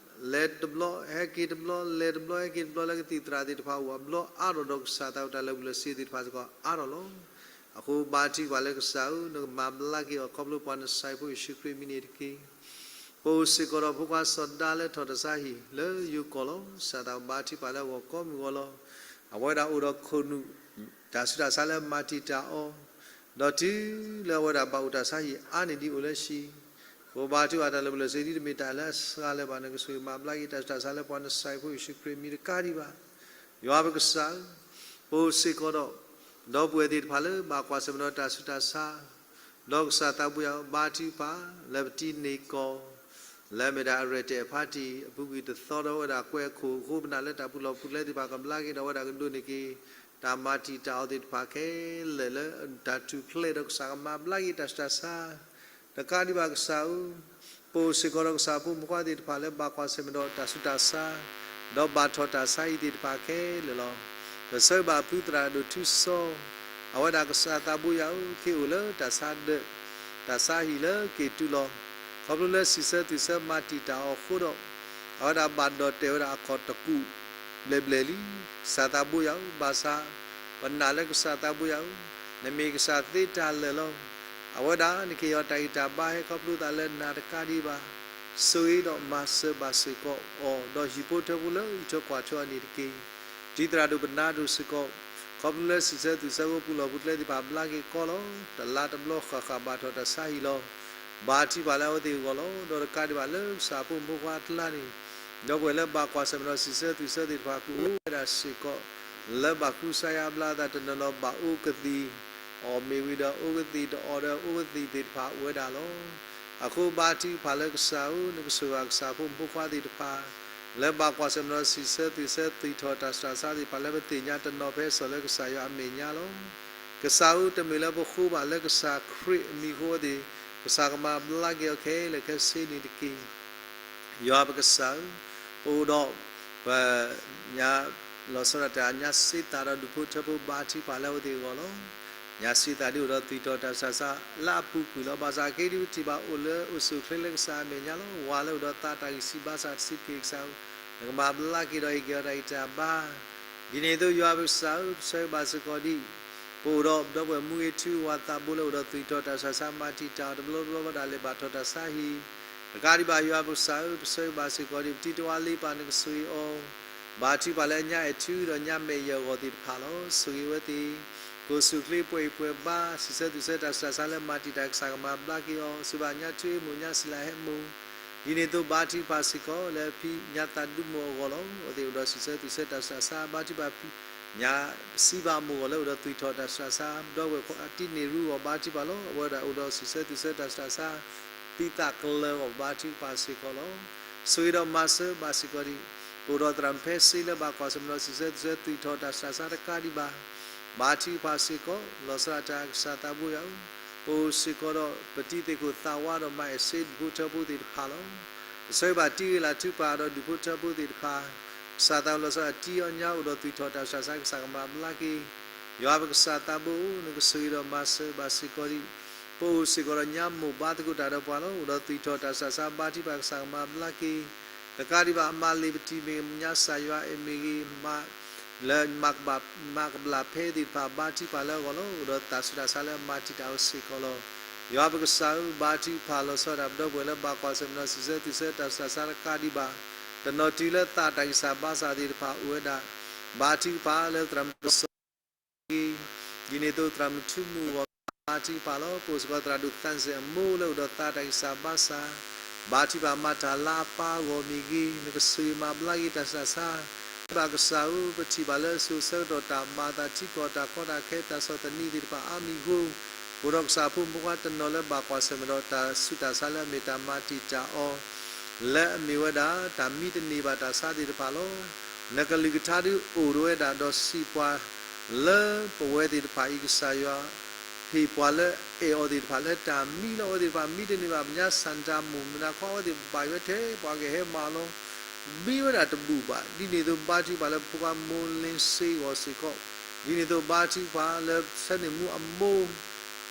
လဲၤတဘျီ ဟဲက့ၤတဘျီ, လဲၤတဘျီ ဟဲက့ၤတဘျီ လၢကသံၣ်သရၣ်သ့ၣ်တဖၣ်အိၣ်အဘျီအါထီၣ်ဒီး ကစၢ်သးဘိယွၤ တၢ်လၢာ်ဘူၣ်လၢာ်စ့ၤသ့ၣ်တဖၣ်စ့ၢ်ကီးအါထီၣ်လီၤ. အဃိဘါထုကဖၣ်လၢကစၢ်ဧၢ, နကမၤဘျါက့ၤအီၤ ခီဖျိပှၤနစၢ်ဖိယ့ၣ်ၡူးခရံာ်အမံၤန့ၣ်တက့ၢ်. ပအိၣ်စ့ၢ်ကီးဒီးဖိခွါစီၤဒါလၢထီၣ်တၢ်ဆါဟံၣ်လၢယိၤကီၢ်လီၤ. ကစၢ်သးဘိယွၤ ဘါထုကဖၣ်လၢအဂီၢ်ကိးမုၢ်ဂီၤလီၤ. အဝဲဒၣ်အိၣ်ဒီးခိၣ်နူာ် တၢ်ဆူးတၢ်ဆါလၢမၤတံာ်တာ်အီၤ, ဒီးတုၤလၢအဝဲဒၣ်ဘၣ်အိၣ်တၢ်ဆါဟံၣ်အါန့ၢ်ဒံးအိၣ်လၢဟံၣ်, ပဘါထုကဖၣ်တၢ်လၢာ်ဘူၣ်လၢာ်စ့ၤ ဒ်တမ့ၢ်တၢ်လၢအစှၤလၢၤဘၣ်, နကဆိၣ်ဂ့ၤမၤဘျါက့ၤ တၢ်ဆူးတၢ်ဆါလၢပှၤနစၢ်ဖိယ့ၣ်ၡူးခရံာ်အမံၤတကးဒံးဘၣ်. ယွၤပကစၢ်ဧၢ, ပအိၣ်စ့ၢ်ကီးဒီး ဒီပုၢ်ဝဲၢ်သ့ၣ်တဖၣ်လၢဘၣ်ကွၢ်ဆၢၣ်မဲာ်ဒီးတၢ်ဆူးတၢ်ဆါ, ဒီးကစၢ်သးဘိယွၤ ဘါထုကဖၣ်လၢပတံၤန့ၢ်ကီၢ် လၢအမ့ၢ်ဒၣ်အရဲၣ်တဲာ်အဖါတံၢ် အပူၤကွံာ်တသီဒီး အဝဲဒၣ်ကွဲးအခိၣ်အဃိ ပနာ်လၢတၢ်ပူၤလီၢ်ပူၤကျဲသ့ၣ်တဖၣ်ကဘျါက့ၤဒီး အဝဲဒၣ်ကဒိးန့ၢ်က့ၤ တၢ်မၤတံာ်တာ်အီၤသ့ၣ်တဖၣ်ခဲလၢာ်လၢတၢ်ထူၣ်ဖျဲးဒီး ကစၢ်ကမၤဘျါက့ၤတၢ်ဆူးတၢ်ဆါ တကးဒံးဘၣ်ကစၢ်ဧၢ, ပအိၣ်စ့ၢ်ကီးဒီးကစၢ်ဖိမုၣ်ဖိခွါသ့ၣ်တဖၣ်လၢဘၣ်ကွၢ်ဆၢၣ်မဲာ်ဒီးတၢ်ဆူးတၢ်ဆါ, ဒီးဘၣ်ထီၣ်တၢ်ဆါဟံၣ်သ့ၣ်တဖၣ်ခဲလၢာ်လီၤ. ပဆၢဂ့ၤဘၣ်ဖုသရၣ်ဒိၣ်ထူစီ, အဝဲဒၣ်ကစၢ်သးဘိယွၤဧၢ, ခ့အိၣ်လၢတၢ်ဆါဒၢး တၢ်ဆါဟံၣ်လၢက့ၤတုၤလီၤ. ခီဖျိလၢစံးဆၢသွံၣ်ဆၢမၤတံာ်တာ်အီၤအဃိဒီး အဝဲဒၣ်ဘၣ်ဒီၣ်တဲာ်ဝဲဒၣ်အခီၣ်တကူာ်ဘျဲၣ်ဘျဲၣ်လံ. ကစၢ်သးဘိယွၤဧၢ, ဘၣ်ဆၣ် ပနာ်လၢကစၢ်သးဘိယွၤဧၢ, နမ့ၢ်ကစၢ်သ့တၢ်လၢာ်လီၤ. အဝဲဒၣ်နကဟ့ၣ်အီၤတၢ်ဂံၢ်တၢ်ဘါ ဟဲခီဖျိသးလၢနၤတကးဒံးဘၣ်. ဆိၣ်ဂ့ၤဒီးမၤစၢၤဘၣ်စ့ၢ်ကီးအီၤ, ဒီးဟံၣ်ဖိဃီဖိလၢအံးထွဲကွၢ်ထွဲအီၤန့ၣ်တက့ၢ်. တံၤသရၣ်ဒိၣ်ပနါဒိၣ်စ့ၢ်ကီး, ခီဖျိလၢစံးဆၢသွံၣ်ဆၢဖိပူၤလီၢ်ပူၤကျဲသ့ၣ်တဖၣ်ဘျါက့ၤကီလီၤ. တလါတဘျီဃၣ်ဃၣ်ဘၣ်ထီၣ်တၢ်ဆါဟံၣ်လီၤ. ဘါထုကဖၣ်လၢအဝဲသ့ၣ်အဂီၢ်လီၤ. ဒီးတကးဒံးဘၣ်လၢကစၢ်ဖိမုၣ်ဖိခွါအကျါန့ၣ် ဒီပုၢ်ဝဲၢ်လၢဘၣ်ကွၢ်ဆၢၣ်မဲာ်ဒီးစံးဆၢသွံၣ်ဆၢသ့ၣ်တဖၣ် ကအိၣ်ဝဲဒၣ်စ့ၢ်ကီး လၢဘၣ်ဃုစါယါအဘျါအသး တနီၤနီၤဘၣ်အိၣ်ကသံၣ်အီၣ်မ့ၢ်ဝံၤဒီး အိၣ်ကသံၣ်တအီၣ်ဒီး အိၣ်ကသံၣ်သ့ၣ်တဖၣ်အိၣ်ဝဲဒၣ်လီၤ. အဃိဘါထုကဖၣ်လၢကစၢ်ဧၢ, နကဆိၣ်ဂ့ၤဘၣ်ကစၢ်ဖိမုၣ်ဖိခွါသ့ၣ်တဖၣ် လၢဘၣ်ကွၢ်ဆၢၣ်မဲာ်ဒီးစံးဆၢသွံၣ်ဆၢ သွံၣ်ထီၣ်တၢ်ဆူးတၢ်ဆါသ့ၣ်တဖၣ် လၢပသ့ၣ်ညါတနီၤဖဲအစီၣ်လၢကစၢ်ယွၤအမဲာ်ညါလီၤ. ကစၢ်ဧၢ, တမ့ၢ်လၢပဃိဘၣ်လၢကစၢ်ခရံာ်အမံၤအဃိသ့ၣ်, ကစၢ်ကမၤဘျါက့ၤအီၤခဲလၢာ်ခဲဆ့န့ၣ်တက့ၢ်. ယွၤပကစၢ်ဧၢ, ပအိၣ်ဒီး ပ ညါ လီၤဆီဒၣ်တၢ်ညါစ့သးဒီးဒူၣ်ဖိထၢဖိ ဘါထုကဖၣ်လၢအဝဲသ့ၣ်အဂီၢ်လီၤ. ညါစ့သးဒ်အိၣ်ဒီးသွံၣ်ထီၣ်တၢ်ဆူးတၢ်ဆါလၢအပူၤကွံာ်လီၤ. ဘၣ်ဆၣ်က့ဒ်ပထံၣ်ဘၣ်အိၣ်လၢအိၣ်ဆူၣ်အိၣ်ချ့လၢကစၢ်အမဲာ်ညါလီၤ. ဝၤလၢအိၣ်ဒီးသးတၢ်ဂံၢ်ဆံးဘါစၢ်တဆံးတက့ၢ်ကစၢ်ဧၢ, နကမၤဘျါက့ၤဒီးဟ့ၣ်က့ၤအီၤတၢ်ဂံၢ်တၢ်ဘါ ဒ်န့ၣ်အသိးယွၤပကစၢ်ဧၢ, ပဆၢဂ့ၤဘၣ်စ့ၢ်ကီးဒ် ပအိၣ်ဒီးဒီပုၢ်ဝဲၢ်မူဂ့ၤထူဂ့ၤ ဝၤသးဘိလၢအိၣ်ဒီးသွံၣ်ထီၣ်တၢ်ဆူးတၢ်ဆါ မၤတံာ်တာ်အီၤတဘျီဘျီဘၣ်ဒၣ်လဲာ် ဘၣ်ထီၣ်တၢ်ဆါဟံၣ် တကးဒံးဘၣ်ယွၤပကစၢ်ဧၢ, ပဆၢဂ့ၤဘၣ်စ့ၢ်ကီးဒ် ပတံၤတဝါလ့ပာ် နကဆိၣ်ဂ့ၤအီၤ ဘါထုကဖၣ်လၢညါအဲၣ်ထူဒီးညါမဲာ်ယၢၢ်အဂီၢ်သ့ၣ်တဖၣ်လီၤ. ဆိၣ်ဂ့ၤအဝဲသ့ၣ် ကအိၣ်ဆူၣ်အိၣ်ချ့ပှဲၤအံၣ်ပှဲၤဘါ စံးဆၢသွံၣ်ဆၢတၢ်ဆူးတၢ်ဆါလၢမၤတံာ်တာ် ကစၢ်ကမၤဘျါက့ၤအီၤ စံးဘၣ်ညါထူဟဲမူး ညါစံးလၢဟဲမူး ဒ်န့ၣ်အသိးဘါထုကဖၣ်စ့ၢ်ကီးလၢအဖံညါသးဒူမုၢ်အဂီၢ်လီၤ. အဝဲသ့ၣ်အိၣ်ဒီးစံးဆၢသွံၣ်ဆၢတၢ်ဆူးတၢ်ဆါ ဘါထုကဖၣ်ဖံ ညါစံးဘၣ်အမိၢ်အဂီၢ်လၢအိၣ်ဒီးသွံၣ်ထီၣ်တၢ်ဆူးတၢ်ဆါ ဒီပုၢ်ဝဲၢ်ခွါတံၤန့ၢ်ရူအဂီၢ် ဘါထုကဖၣ်လီၤ. အဝဲဒၣ်အိၣ်ဒီးစံးဆၢသွံၣ်ဆၢတၢ်ဆူးတၢ်ဆါ သုသးကလၢၤအဂီၢ် ဘါထုကဖၣ်စ့ၢ်ကီးလီၤ. ဆိၣ်ဂ့ၤဒီးမၤစၢၤဘၣ်စ့ၢ်ကီးဒ် ပအိၣ်ဒီးသရၣ်မုၣ်ဖဲစ့လၢဘၣ်ကွၢ်ဆၢၣ်မဲာ်ဒီးစံးဆၢသွံၣ်ဆၢသွံၣ်ထီၣ်တၢ်ဆူးတၢ်ဆါတကးဒံးဘၣ် ဘါထုကဖၣ်စ့ၢ်ကီး လီၤဆီဒၣ်တၢ်ကစၢ်သးဘိယွၤဧၢ, ပအိၣ်စ့ၢ်ကီးဒီးပတံၤသ့ၣ်ခိၣ်သးဝါဒီးမၤအဲၣ်စ့ဒူၣ်ဖိထၢဖိသ့ၣ်တဖၣ်လီၤ. ပဆၢဂ့ၤဘၣ်တံၤဂ့ၤလၢ်ထုကဖၣ်ဒီးဒူၣ်ဖိထၢဖိသ့ၣ်တဖၣ် ကစၢ်သးလီၤဆီဒၣ်တၢ်တံၤအီၤညါအိၣ်ဒီးသွံၣ်ထီၣ်တၢ်ဆူးတၢ်ဆါ ကစၢ်ကမၤဘျါက့ၤ ယွၤပကစၢ်သးဘိဧၢ, နကဆိၣ်ဂ့ၤဒီးမၤစၢၤဘၣ်စ့ၢ်ကီးဒ် ပအိၣ်စ့ၢ်ကီးဒီးညါမိၢ်ဘါသကိးတၢ်ဒီးပှၤလီၤ. အိၣ်ဒီးသွံၣ်ထီၣ်တၢ်ဆူးတၢ်ဆါ ဘါထုကဖၣ်ကစၢ်ကမၤဘျါက့ၤ တကးဒံးဘၣ်အမၤလ့ၤပတံၤမ့ၢ်ဂ့ၤ ညါစၢ်ယွၤအဲၣ်မ့ၢ်ဂ့ၤ လၢ မၤကဘျၣ်ဖဲသ့ၣ်တဖၣ် ဘါထုကဖၣ်လၢအဂီၢ်လီၤ. အိၣ်ဒီးတၢ်ဆူးတၢ်ဆါလၢအမၤတံာ်တာ်အီၤစ့ၢ်ကီးလီၤ. ယွၤပကစၢ်ဧၢ, ဘါထုကဖၣ်လီၤဆီဒၣ်တၢ်ပဒီပုၢ်ဝဲၢ်လၢဘၣ်ကွၢ်ဆၢၣ်မဲာ်ဒီးစံးဆၢသွံၣ်ဆၢတၢ်ဆူးတၢ်ဆါတကးဒံးဘၣ် တနီၤတုၤလၢသးတၢ်ဂံၢ်စၢ်ဘါစၢ်သ့ၣ်တဖၣ်အိၣ်ဝဲဒၣ် ဘါထုကဖၣ်လၢသရၣ်မုၣ်စီၤ ဂ့ၤ, ဒ်န့ၣ်အသိးသရၣ်မုၣ်ထူမုၢ်အဂီၢ် ဘါထုကဖၣ်လီၤ. ပအိၣ်စ့ၢ်ကီးသရၣ်ဒိၣ်သးစဲၣ်အမိၢ်လၢအိၣ်ဒီးသးတၢ်ဂံၢ်စၢ်ဘါစၢ် ဘါထုကဖၣ်မၤတၢ်လၢအပၢ်အဂီၢ်မ့ၢ်ဂ့ၤ နကဆိၣ်ဂ့ၤမၤဘျါက့ၤတၢ်ဆူးတၢ်ဆါ ဘၣ်ကစၢ်ဧၢ, ပထံၣ်ဘၣ်လၢအစိၤဆၢကတီၢ်တၢ်မၤအသးထံကီၢ်တၢ်ကီတၢ်ခဲတၢ်ဆီၣ်သနံးသ့ၣ်တဖၣ်အါမံၤအဃိ, အိၣ်ဒီးကစၢ်ဖိမုၣ်ဖိခွါတနီၤလၢဘၣ်ကွၢ်ဆၢၣ်မဲာ်ဒီးတၢ်ဆူးတၢ်ဆါလၢအမ့ၢ်တၢ်မၤတံာ်တာ်အီၤ လၢအမ့ၢ်ဝဲဒၣ်တၢ်မံတန့ၢ်ဘၣ်တၢ်ဆါသ့ၣ်တဖၣ်လီၤ. နကလုၢ်ကထါဒုးအိၣ်ဒီးဝဲဒၣ်ဒီးစံးပှၤ လၢပဝဲသ့ၣ်တဖၣ်အံၤ ကစၢ်ယွၤ ဟ့ၣ်ပှၤလၢအဲၣ်အီၤသ့ၣ်တဖၣ်လၢတၢ်မံလၢအဝဲသ့ၣ်တဖၣ်မံတန့ၢ်ဘၣ် ပညါစၣ်တၢ်မိၢ်မနၤခီအဝဲသ့ၣ်ဘၣ်ယွဲထဲပှၤကဟဲမၤလီၤ ဘံဝဲဒၣ်တဘူၣ်ဘၣ် ဒ်န့ၣ်အသိးဘါထုကဖၣ်လၢဖိခွါမိၢ်လ့စ့ဂီၢ်စ့ၢ်ကီး ဒ်န့ၣ်အသိးဘါထုကဖၣ်လၢဆၢန့ၣ်မူအမိၢ်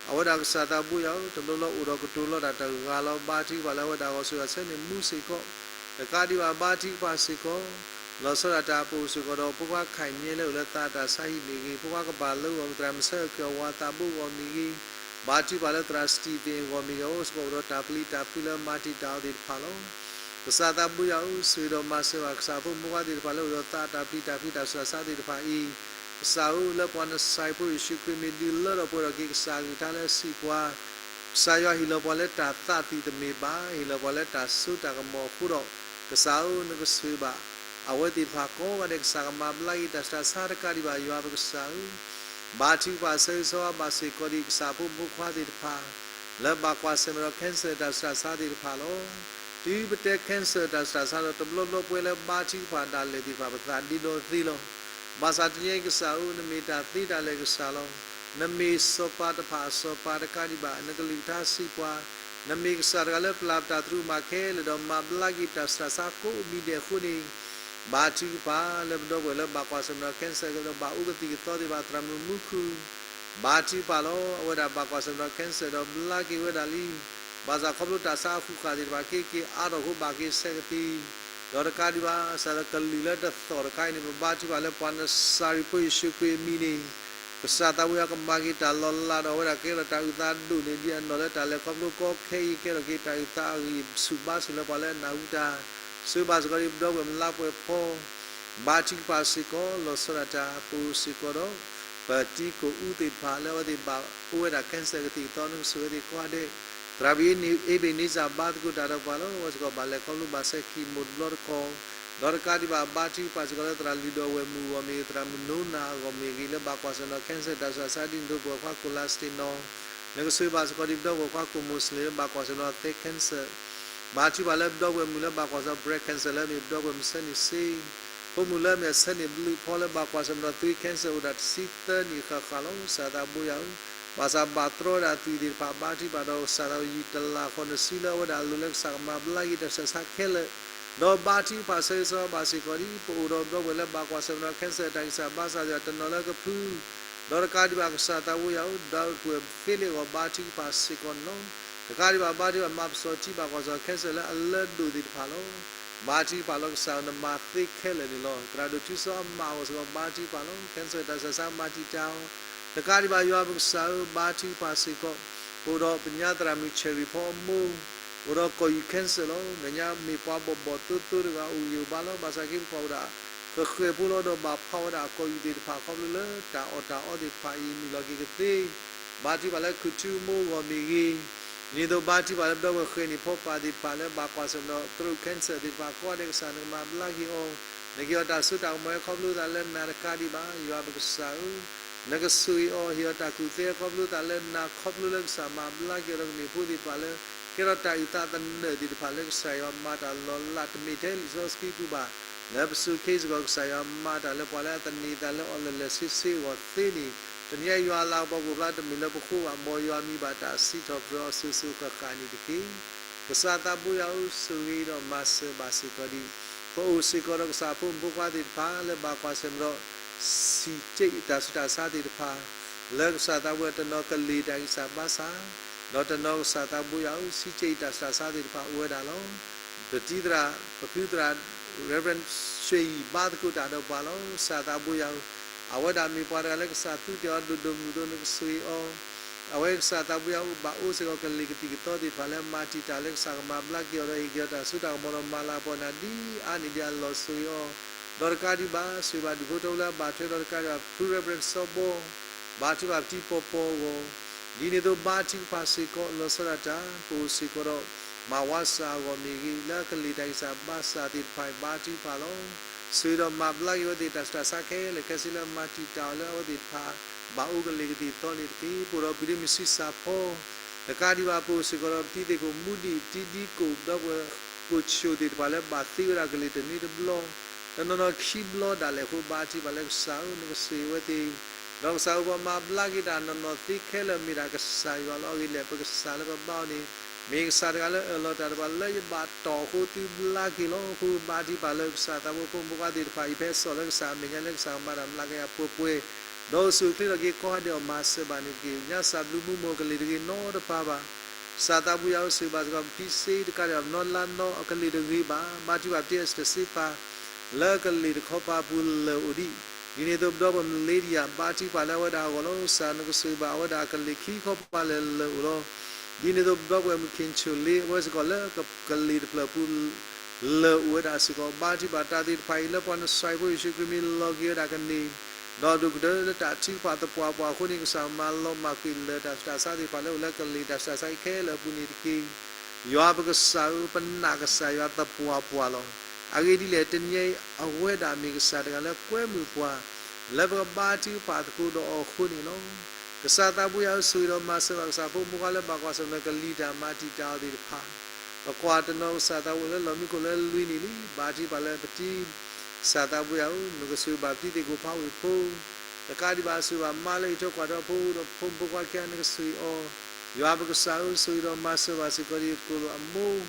အဝဲဒၣ်ကစၢ်သးဘိယွၤဧၢ တဘျီလၢအိၣ်ဒီးကတိၤလီၤတၢ်တဂၤလီၤ ဘါထုကဖၣ်လၢအဝဲဒၣ်ဂီၢ်စ့ၢ်ကီးဆၢန့ၣ်မူစ့ၢ်ကီး တကးဒံးဘၣ်ဘါထုကဖၣ်စ့ၢ်ကီး လီၤဆီဒၣ်တၢ်အပူၤစ့ၢ်ကီးဒီးဖိခွါခဲၣ်ညဲလၢအိၣ်လၢသးတၢ်ဆါဟံၣ်မ့ၢ်ဂ့ၤ ဖိခွါကဘၣ်လၢဂီၢ်သရၣ်မုၣ်ဆၢဂ့ၤက့ၤအဝၤသးဘိဂီၢ်မ့ၢ်ဂ့ၤ ဘါထုကဖၣ်လၢသရၣ်စတံၣ်ပ့ၣ်အဂီၢ်မ့ၢ်ဂ့ၤ အအိၣ်စ့ၢ်ကီးအိၣ်ဒီးတၢ်ပျံၤတၢ်ဖုးလၢမၤတံာ်တာ်အီၤသ့ၣ်တဖၣ်လီၤ. ကစၢ်သးဘိယွၤဧၢ ဆိၣ်ဂ့ၤဒီးမၤစၢၤဘၣ်ကစၢ်ဖိမုၣ်ဖိခွါသ့ၣ်တဖၣ်လၢအိၣ်ဒီးသးတၢ်ပျံၤတၢ်ဖုးတၢ်ဆူးတၢ်ဆါသ့ၣ်တဖၣ်အံၤ ကစၢ်ဧၢ လၢပှၤနစၤရံဖိယ့ၣ်ၡူးခရံာ်မ့ၢ်ဒုးလၢထီၣ်ပှဲၤထီၣ်က့ၤကစၢ်အကလုၢ်ကထါလၢစံးပှၤ ကစၢ်ယွၤဟ့ၣ်လီၤပှၤလၢတၢ်သးသံသမ့ၢ်ဘၣ် ဟ့ၣ်လီၤပှၤလၢတၢ်စိတၢ်ကမီၤအဃိဒီး ကစၢ်ဧၢ နကဆိၣ်ဂ့ၤဘၣ် အဝဲသ့ၣ်တဖၣ်ကိးဂၤဒဲး ကစၢ်ကမၤဘျါက့ၤတၢ်ဆူးတၢ်ဆါတကးဒံးဘၣ်ယွၤပကစၢ်ဧၢ ဘါထုကဖၣ်ဆၢဂ့ၤဆၢဝါဘၣ်စ့ၢ်ကီးဒံးကစၢ်ဖိမုၣ်ဖိခွါသ့ၣ်တဖၣ် လၢဘၣ်ကွၢ်ဆၢၣ်မဲာ်ဒီး cancer တၢ်ဆူးတၢ်ဆါသ့ၣ်တဖၣ်လီၤ. တုၤပတဲ cancer တၢ်ဆူးတၢ်ဆါဒီး တဘျီဘျီပဝဲလၢဘါထုကဖၣ်ဒၣ်လဲာ်သ့ၣ်တဖၣ် ပသးဒ့ဒီသ့လီၤ. ဘၣ်ဆၣ်တနံၤအံၤကစၢ်ဧၢ နမ့ၢ်တၢ်သ့တၢ်လၢာ်ကစၢ်လီၤ. နမ့ၢ်စီၤပၤတဖၣ်အစီၤပၤတကးဒံးဘၣ် နကလုၢ်ကထါစံးပှၤ နမ့ၢ်ကစၢ်တဂၤလၢပျၢ်ပတၢ်သရူးမၤခဲလၢာ်ဒီး မၤဘျါက့ၤတၢ်ဆူးတၢ်ဆါကိးမံၤဒဲးအဃိန့ၣ် ဘါထုကဖၣ်လၢပဒီပုၢ်ဝဲၢ်လၢဘၣ်ကွၢ်ဆၢၣ်မဲာ်ဒီး cancer ကဒီးဘၣ်အိၣ်ကသံၣ်ကသီသ့ၣ်တဖၣ် သရၣ်မုၣ်မူခိၣ် ဘါထုကဖၣ်လီၤ. အဝဲဒၣ်ဘၣ်ကွၢ်ဆၢၣ်မဲာ်ဒီး cancer ဒီးဘျါက့ၤဝဲဒၣ်လံ. ဘၣ်ဆၣ်ခီဖျိတၢ်ဆါအဃုာ်ဃာ်သ့ၣ်တဖၣ် က့ၤက့ၤအါထီၣ်အဃိဘၣ်က့ၤဆဲးကသံၣ် ဒီးတကးဒံးဘၣ် စးလၢကလုၢ်လၢတသီၣ်တခါအံၤန့ၣ် ပဘါထုကဖၣ်လၢပှၤနစၤရံဖိယ့ၣ်ၡူးခရံာ်အမံၤန့ၣ် ကစၢ်သးဘိယွၤကမၤက့ၤတၢ်လီၤလးဒီး အဝဲဒၣ်ကဲထီၣ်တၢ်အုၣ်သးဒိၣ်န့ၢ်ဒံးအနီၢ်လၢတၢ်လဲၤခီဖျိကီခဲအံၤ ကဲထီၣ်က့ၤတၢ်အုၣ်သးအဂံၢ်ဆူၣ်ဘါဆူၣ်လၢပှၤလၢအနၢ်ဟူတၢ် ဆိၣ်ဂ့ၤဘၣ်စ့ၢ်ကီးဒံးပဒီပုၢ်ဝဲၢ်လၢပှဲၤဖီ ဘါထုကဖၣ်စ့ၢ်ကီး လီၤဆီဒၣ်တၢ်အပူၤစ့ၢ်ကီးဒီး ပတံၤကိၣ်အူသ့ၣ်တဖၣ်လၢအဝဲသ့ၣ်ဘၣ်အိၣ်ဝဲဒၣ် cancer ကသံၣ်ကသီ နကဆိၣ်ဂ့ၤသ့ၣ်ကိးဂၤဒဲး သရၣ်ဘံအ့ဘ့ၣ်နံစၢ်ဘါသကိးတၢ်ဒီးပှၤလီၤ. အဝဲစ့ၢ်ကီးဘၣ်လဲၤခီဖျိဘၣ်ဆဲး chemo တဘျီတခီၣ် ဒီးတကးဒံးဘၣ်ဘါထုကဖၣ်စ့ၢ်ကီးလၢသရၣ်လုၢ်ဒီးဝဲၢ်မုၣ်အဂီၢ်မ့ၢ်ဂ့ၤ သရၣ်မုၣ်နိနၤအဂီၢ်မ့ၢ်ဂ့ၤ လၢဘၣ်ကွၢ်ဆၢၣ်မဲာ်ဒီး cancer တၢ်ဆူးတၢ်ဆါဒ်န့ၣ်အသိး ပဝဲၢ်ခွါကိၣ်လါစတ့ၣ်နီၣ် နကဆိၣ်ဂ့ၤဘၣ်စ့ၢ်ကီးဒံးပဒီပုၢ်ဝဲၢ်ခွါကိၣ်မိၣ်စလ့ၣ်လၢဘၣ်ကွၢ်ဆၢၣ်မဲာ်ဒီး သဲး cancer ဘါထုကဖၣ်လၢပဒီပုၢ်ဝဲၢ်မုၣ်လၢဘၣ်ကွၢ်ဆၢၣ်မဲာ်ဒီး breast cancer လၢအမ့ၢ်ပဒီပုၢ်ဝဲၢ်မုၣ်ဆၢန့ၢ်စ့ ဖိမုၣ်လၢအမ့ၢ်ဆၢန့ၢ်ဘျုးဖီလၢဘၣ်ကွၢ်ဆၢၣ်မဲာ်ဒီး သွေး cancer အိၣ်ဒၣ်တဆံသၢနံၣ်ဃၣ်ဃၣ်လီၤ. ကစၢ်သးဘိယွၤဧၢ, ဘၣ်ဆၣ်ဘၣ်တြီဝဲဒၣ်အသွံၣ်သ့ၣ်တဖၣ် ဘါထုကဖၣ်ဒီးကစၢ်သးဘိယွၤတလၢ်ဃီနစုလၢအဝဲဒၣ်အလိၤလၢကစၢ်ကမၤဘျါက့ၤတၢ်ဆူးတၢ်ဆါခဲလၢာ်, ဒီးဘါထုကဖၣ်ဆၢဂ့ၤဆၢဝါဘၣ်စ့ၢ်ကီးဒံး ပအိၣ်ဒီးပဒီပုၢ်ဝဲၢ်လၢဘၣ်ကွၢ်ဆၢၣ်မဲာ်ဒီး cancer တၢ်ဂံၢ်စၢ်ဘါစၢ်သ့ၣ်တဖၣ်တနီၤလၢကဖု ဒီးတကးဒံးဘၣ်ကစၢ်သးဘိယွၤဧၢ, ဒီပုၢ်ဝဲၢ် Philip အဂီၢ်ဘါထုကဖၣ်စ့ၢ်ကီးန့ၣ်လီၤ. တကးဒံးဘၣ်ဘါထုကဖၣ် မၤပစီၤထံဘၣ်ကွၢ်ဆၢၣ်မဲာ်ဒီး cancer လၢအလၢဒိၣ်သ့ၣ်တဖၣ်လီၤ. ဘါထုကဖၣ်လီၤကစၢ်ဧၢ နမၤသ့ခဲလၢာ်န့ၣ်လီၤ. သရၣ်ဒိၣ်ထူစီၤအမးအဂီၢ်စ့ၢ်ကီးဘါထုကဖၣ်လီၤ. cancer တၢ်ဆူးတၢ်ဆါမၤတံာ်တာ်အီၤ, တကးဒံးဘၣ်ယွၤပကစၢ်ဧၢ ဘါထုကဖၣ်စ့ၢ်ကီး ပအိၣ်ဒီးပညါသရၣ်မုၣ် Cherry ဖီအမိၢ် အိၣ်ဒီးကီၢ်ယူၢ် cancer လီၤ. မဲာ်ညါမ့ၢ်ပှၤဘီၣ်ဘီၣ်သိသိတဂၤ အိၣ်ဂံၢ်အိၣ်ဘါလီၤ. ဘၣ်ဆၣ်က့ၤပကွၢ်ဝဲဒၣ် ကဃဲၤဖိလီၤဒီးဘၣ်ဖးဝဲဒၣ်အကီၢ်ယူၢ်သ့ၣ်တဖၣ် ခီဖျိလၢတၢ်အီၣ်တၢ်အီသ့ၣ်တဖၣ်အံၤ နုာ်လီၤက့ၤကသ့ ဘါထုကဖၣ်လၢခုၣ်ထူအမိၢ်အဂီၢ်မ့ၢ်ဂ့ၤ, ဒ်သိးဘါထုကဖၣ်လၢပဒီပုၢ်ဝဲၢ်ဃဲၤန့ၢ်ဖီပၢ်သ့ၣ်တဖၣ်လၢဘၣ်ကွၢ်ဆၢၣ်မဲာ်ဒီး throat cancer သ့ၣ်တဖၣ်ကိးဂၤဒဲး ကစၢ်နကမၤဘျါက့ၤအီၤ, နကဟ့ၣ်အီၤတၢ်စိတၢ်ကမီၤဟဲခီဖျိသးလၢနၤတကးဒံးဘၣ် ယွၤပကစၢ်ဧၢ, နကဆိၣ်ဂ့ၤအီၤ ဟ့ၣ်အီၤတၢ်ကူၣ်သ့ဟဲခီဖျိသးလၢနၤ ခီဖျိလၢကစၢ်မၤဘျါက့ၤအီၤဒီးကမ့ၢ်ဖိသ့ၣ်တဖၣ်လၢ ကဲထီၣ်တၢ်အုၣ်သးသနၢၣ်သ့ၣ်တဖၣ်လၢကစၢ်ယွၤမၤတၢ်လီၤလးတမ့ၢ်ထဲလံာ်စီဆှံပူၤဘၣ်, လၢပစိၤခဲအံၤစ့ၢ်ကီး ကစၢ်ယွၤမၤတၢ်လၢပှၤလၢအသန့ၤသးလၢအီၤလၢာ်လၢာ်ဆ့ဆ့အဂီၢ်သ့န့ၣ်, တနံၤအံၤယွၤအလၤကပီၤကဖျါတမ့ၢ်လၢပဃိဘၣ် မ်ယွၤမံဘၣ်တၢ်စံးထီၣ်ပတြၢၤအီၤစိၤစိၤဃၣ်ဃၣ်န့ၣ်တက့ၢ်. ကစၢ်သးဘိယွၤဧၢ ဆိၣ်ဂ့ၤဒီးမၤစၢၤဘၣ်စ့ၢ်ကီးဒံး ပအိၣ်စ့ၢ်ကီးဒီးကစၢ်ဖိမုၣ်ဖိခွါသ့ၣ်တဖၣ်လၢဘၣ်ကွၢ်ဆၢၣ်မဲာ်ဒီး ဆံးက့တၢ်ဆူးတၢ်ဆါသ့ၣ်တဖၣ် လၢကစၢ်သးဘိယွၤတနီၤကလံၤတၢ်ဂံၢ်စၢ်ဘါစၢ်, ဒီးတနီၤကစၢ်သးဘိယွၤဧၢ ဆံးက့တၢ်ဆူးတၢ်ဆါသ့ၣ်တဖၣ်အိၣ်ဝဲဒၣ်လီၤ. ပတံၤသရၣ် ပဖုသရၣ် Reverend ရွှေရည်ဘါသကိးတၢ်ဒီးပှၤလီၤ. ကစၢ်သးဘိယွၤဧၢ, အဝဲဒၣ်မ့ၢ်ပှၤတဂၤလၢကစၢ်သူတ့ၢ်အီၤဒိၣ်ဒိၣ်မုၢ်မုၢ်အသိး နကဆိၣ်ဂ့ၤအီၤ, အဝဲကစၢ်သးဘိယွၤဧၢ ဘၣ်အိၣ်စ့ၢ်ကီးကလံၤကသံၣ်ကသီသ့ၣ်တဖၣ်လၢမၤတံာ်တာ်လၢကစၢ်ကမၤဘျါက့ၤအီၤဒီးဟ့ၣ်က့ၤအီၤတၢ်စိတၢ်ကမီၤဒီးမၤလၤကပီၤနၤဒ်အါန့ၢ်ဒံးအလီၢ် ဆိၣ်ဂ့ၤအီၤ, ဒီးတကးဒံးဘၣ် ဆိၣ်ဂ့ၤဘၣ်ဒူၣ်ဖိထၢဖိလၢအဘၣ်ထွဲဒီးတကးဒံးဘၣ် ဖု Reverend စီၤဘီ ဘါထုကဖၣ်ပတံၤပီၤပီၤအဂီၢ်, ဒ်န့ၣ်အသိးဘါထုကဖၣ်စ့ၢ်ကီး လီၤဆီဒၣ်တၢ် ပအိၣ်စ့ၢ်ကီးဒီး မၤဝါစၢ်အဂီၢ်မ့ၢ်ဂ့ၤ လၢကလံၤတၢ်ဂံၢ်စၢ်ဘါစၢ်သ့ၣ်တဖၣ်အံၤ ဘါထုကဖၣ်လီၤ. ဆိၣ်ဂ့ၤဒီးမၤဘျါက့ၤအဝဲသ့ၣ်တၢ်ဆူးတၢ်ဆါခဲလၢာ်ခဲဆ့လၢအမၤတံာ်တာ်အီၤလၢအဝဲသ့ၣ်တဖၣ် ဘၣ်အိၣ်ကလ့ၢ်ကသံၣ်သီန့ၣ်တက့ၢ်. ပအိၣ်ဒီးပှၤဒ်မုၢ်ဆံးစၢ်ဖီ တကးဒံးဘၣ်ပအိၣ်စ့ၢ်ကီးဒီးပတံၤသကိးမူဒံးတံၤဒံကိး ဒီပုၢ်ဝဲၢ်ကိးဆိၣ်သ့ၣ်တဖၣ်လၢဘၣ်သ့ဝဲဒၣ်ကလ့ၢ်တနွံတဘျီ တနီၤနီၤခံဘျီဒၣ်လဲာ်အဃိ ဘါထုကဖၣ်လၢကစၢ်ဧၢ နကဆိၣ်ဂ့ၤအဝဲသ့ၣ် ဒီးကစၢ်ဧၢ ပှၤမၤဘျါက့ၤတၢ်နီၢ်နီၢ်သ့ခဲလၢာ်မ့ၢ်ဒၣ်ကစၢ်ယွၤလီၤ. အဂ့ၢ်ဒ်လဲၣ် ပကစၢ်လၢပဘါအီၤန့ၣ် မ့ၢ်ကစၢ်တဂၤလၢအၢၣ်လီၤတၢ်တဖၣ်လၢယဘၣ်တီၢ်အဃိသုဘျါက့ၤလီၤ. အဃိဘါထုကဖၣ်လၢကစၢ်သးဘိဖိမုၣ်ဖိခွါသ့ၣ်တဖၣ်အံၤ ဖဲအစီၣ်လၢကစၢ်အမဲာ်ညါလၢကစၢ်ကမၤတၢ်မျးကယၤပှဲၤပှဲၤ ဒီးအိၣ်ဆူၣ်အိၣ်ချ့ထီၣ်က့ၤကိးဂၤဒဲးအီၤမၤစၢၤဘၣ်န့ၣ်တက့ၢ်. ညါစၢ်ဘျုးမူမိၢ်ကလ့ၢ်တဂ့ၤနီတဖၣ်ဘၣ် ကစၢ်သးဘိယွၤဧၢ ဆိၣ်ဂ့ၤဘၣ်စ့ၢ်ကီးပထံစ့တကးဒံးဘၣ် ပနီၢ်လါနီၢ်အကလ့ၢ်တဂ့ၤဘၣ် ဘါထုကဖၣ်ပတံၤအစတစ့ပၤ လၢကလ့ၢ်တခီပၤပူၤလၢာ်အိၣ်ဒံး ဒ်န့ၣ်အသိးပဒီပုၢ်ဝဲၢ်မလ့ဒံယၤ ဘါထုကဖၣ်လၢအဝဲဒၣ်အဂီၢ်လီၤ. ကစၢ်နကဆိၣ်ဂ့ၤဘၣ်အဝဲဒၣ်အကလ့ၢ်ခံခီပၤလၢာ်လၢာ်အိၣ်လီၤ. ဒ်န့ၣ်အသိးပဒီပုၢ်ဝဲၢ်မုၢ်ခ့ၣ်ဆူၣ်လ့ အဝဲစ့ၢ်ကီးလၢကလ့ၢ်တဖျၢၣ်ပူၤ လၢာ်အိၣ်ဝဲဒၣ်စ့ၢ်ကီး ဘါထုကဖၣ်တၢ်သ့ၣ်တဖၣ်အံၤ လၢပှၤနစၤရ့းဖိယ့ၣ်ၡူးခရံာ်မံၤလီၤက့ၤဝဲဒၣ်ကန့ၢ် ဒီးဒိၣ်ကတၢၢ်လၢတၢ်ထုကဖၣ်သပှၢ်ပှၢ်အဃိန့ၣ် ကစၢ်မၤလီၤမၢ်ကွံာ်လၢာ်တၢ်ဆူးတၢ်ဆါသ့ၣ်တဖၣ်လၢအိၣ်လၢကလ့ၢ်တၢ်ဆူးတၢ်ဆါအံၤခဲလၢာ်အပူၤန့ၣ်တက့ၢ်. ယွၤပကစၢ်ဧၢ ပနာ်ကစၢ်ယွၤသပှၢ်ပှၢ်လီၤ. အဂ့ၢ်ဒ်လဲၣ် တနံၤအံၤ အဝဲဒၣ်မ့ၢ်ကစၢ်တဂၤလၢကွဲမုာ်ပှၤ လၢပကဘါထုကဖၣ်သကိးဒီးအီၤအဃိန့ၣ်လီၤ. ကစၢ်သးဘိယွၤဧၢ ဆိၣ်ဂ့ၤဒီးမၤစၢၤဘၣ်ကစၢ်ဖိမုၣ်ဖိခွါလၢဘၣ်ကွၢ်ဆၢၣ်မဲာ်ကလံၤတၢ်မၤတံာ်တာ်အီၤသ့ၣ်တဖၣ် ပကွၢ်တနီၤကစၢ်သးဘိလၢလီၢ်မံခိၣ်လၢလွံၢ်နံၣ်လံ ဘါထုကဖၣ်လၢပတံၤ ကစၢ်သးဘိယွၤဧၢ နကဆိၣ်ဂ့ၤဘၣ်ပတံၤသကိးဖးဝ့ၢ်ဖိ တကးဒံးဘၣ်ဆိၣ်ဂ့ၤဘၣ်မါလၢဟံၣ်ထိကွၢ်ဒီးဖိဒီးဖိမုၣ်ဖိခွါခံဂၤ နကဆိၣ်ဂ့ၤအီၤ ယွၤပကစၢ်ဧၢ ဆိၣ်ဂ့ၤဒီးမၤစၢၤဘၣ်စ့ၢ်ကီးဒံးသကိးလၢအမိၢ်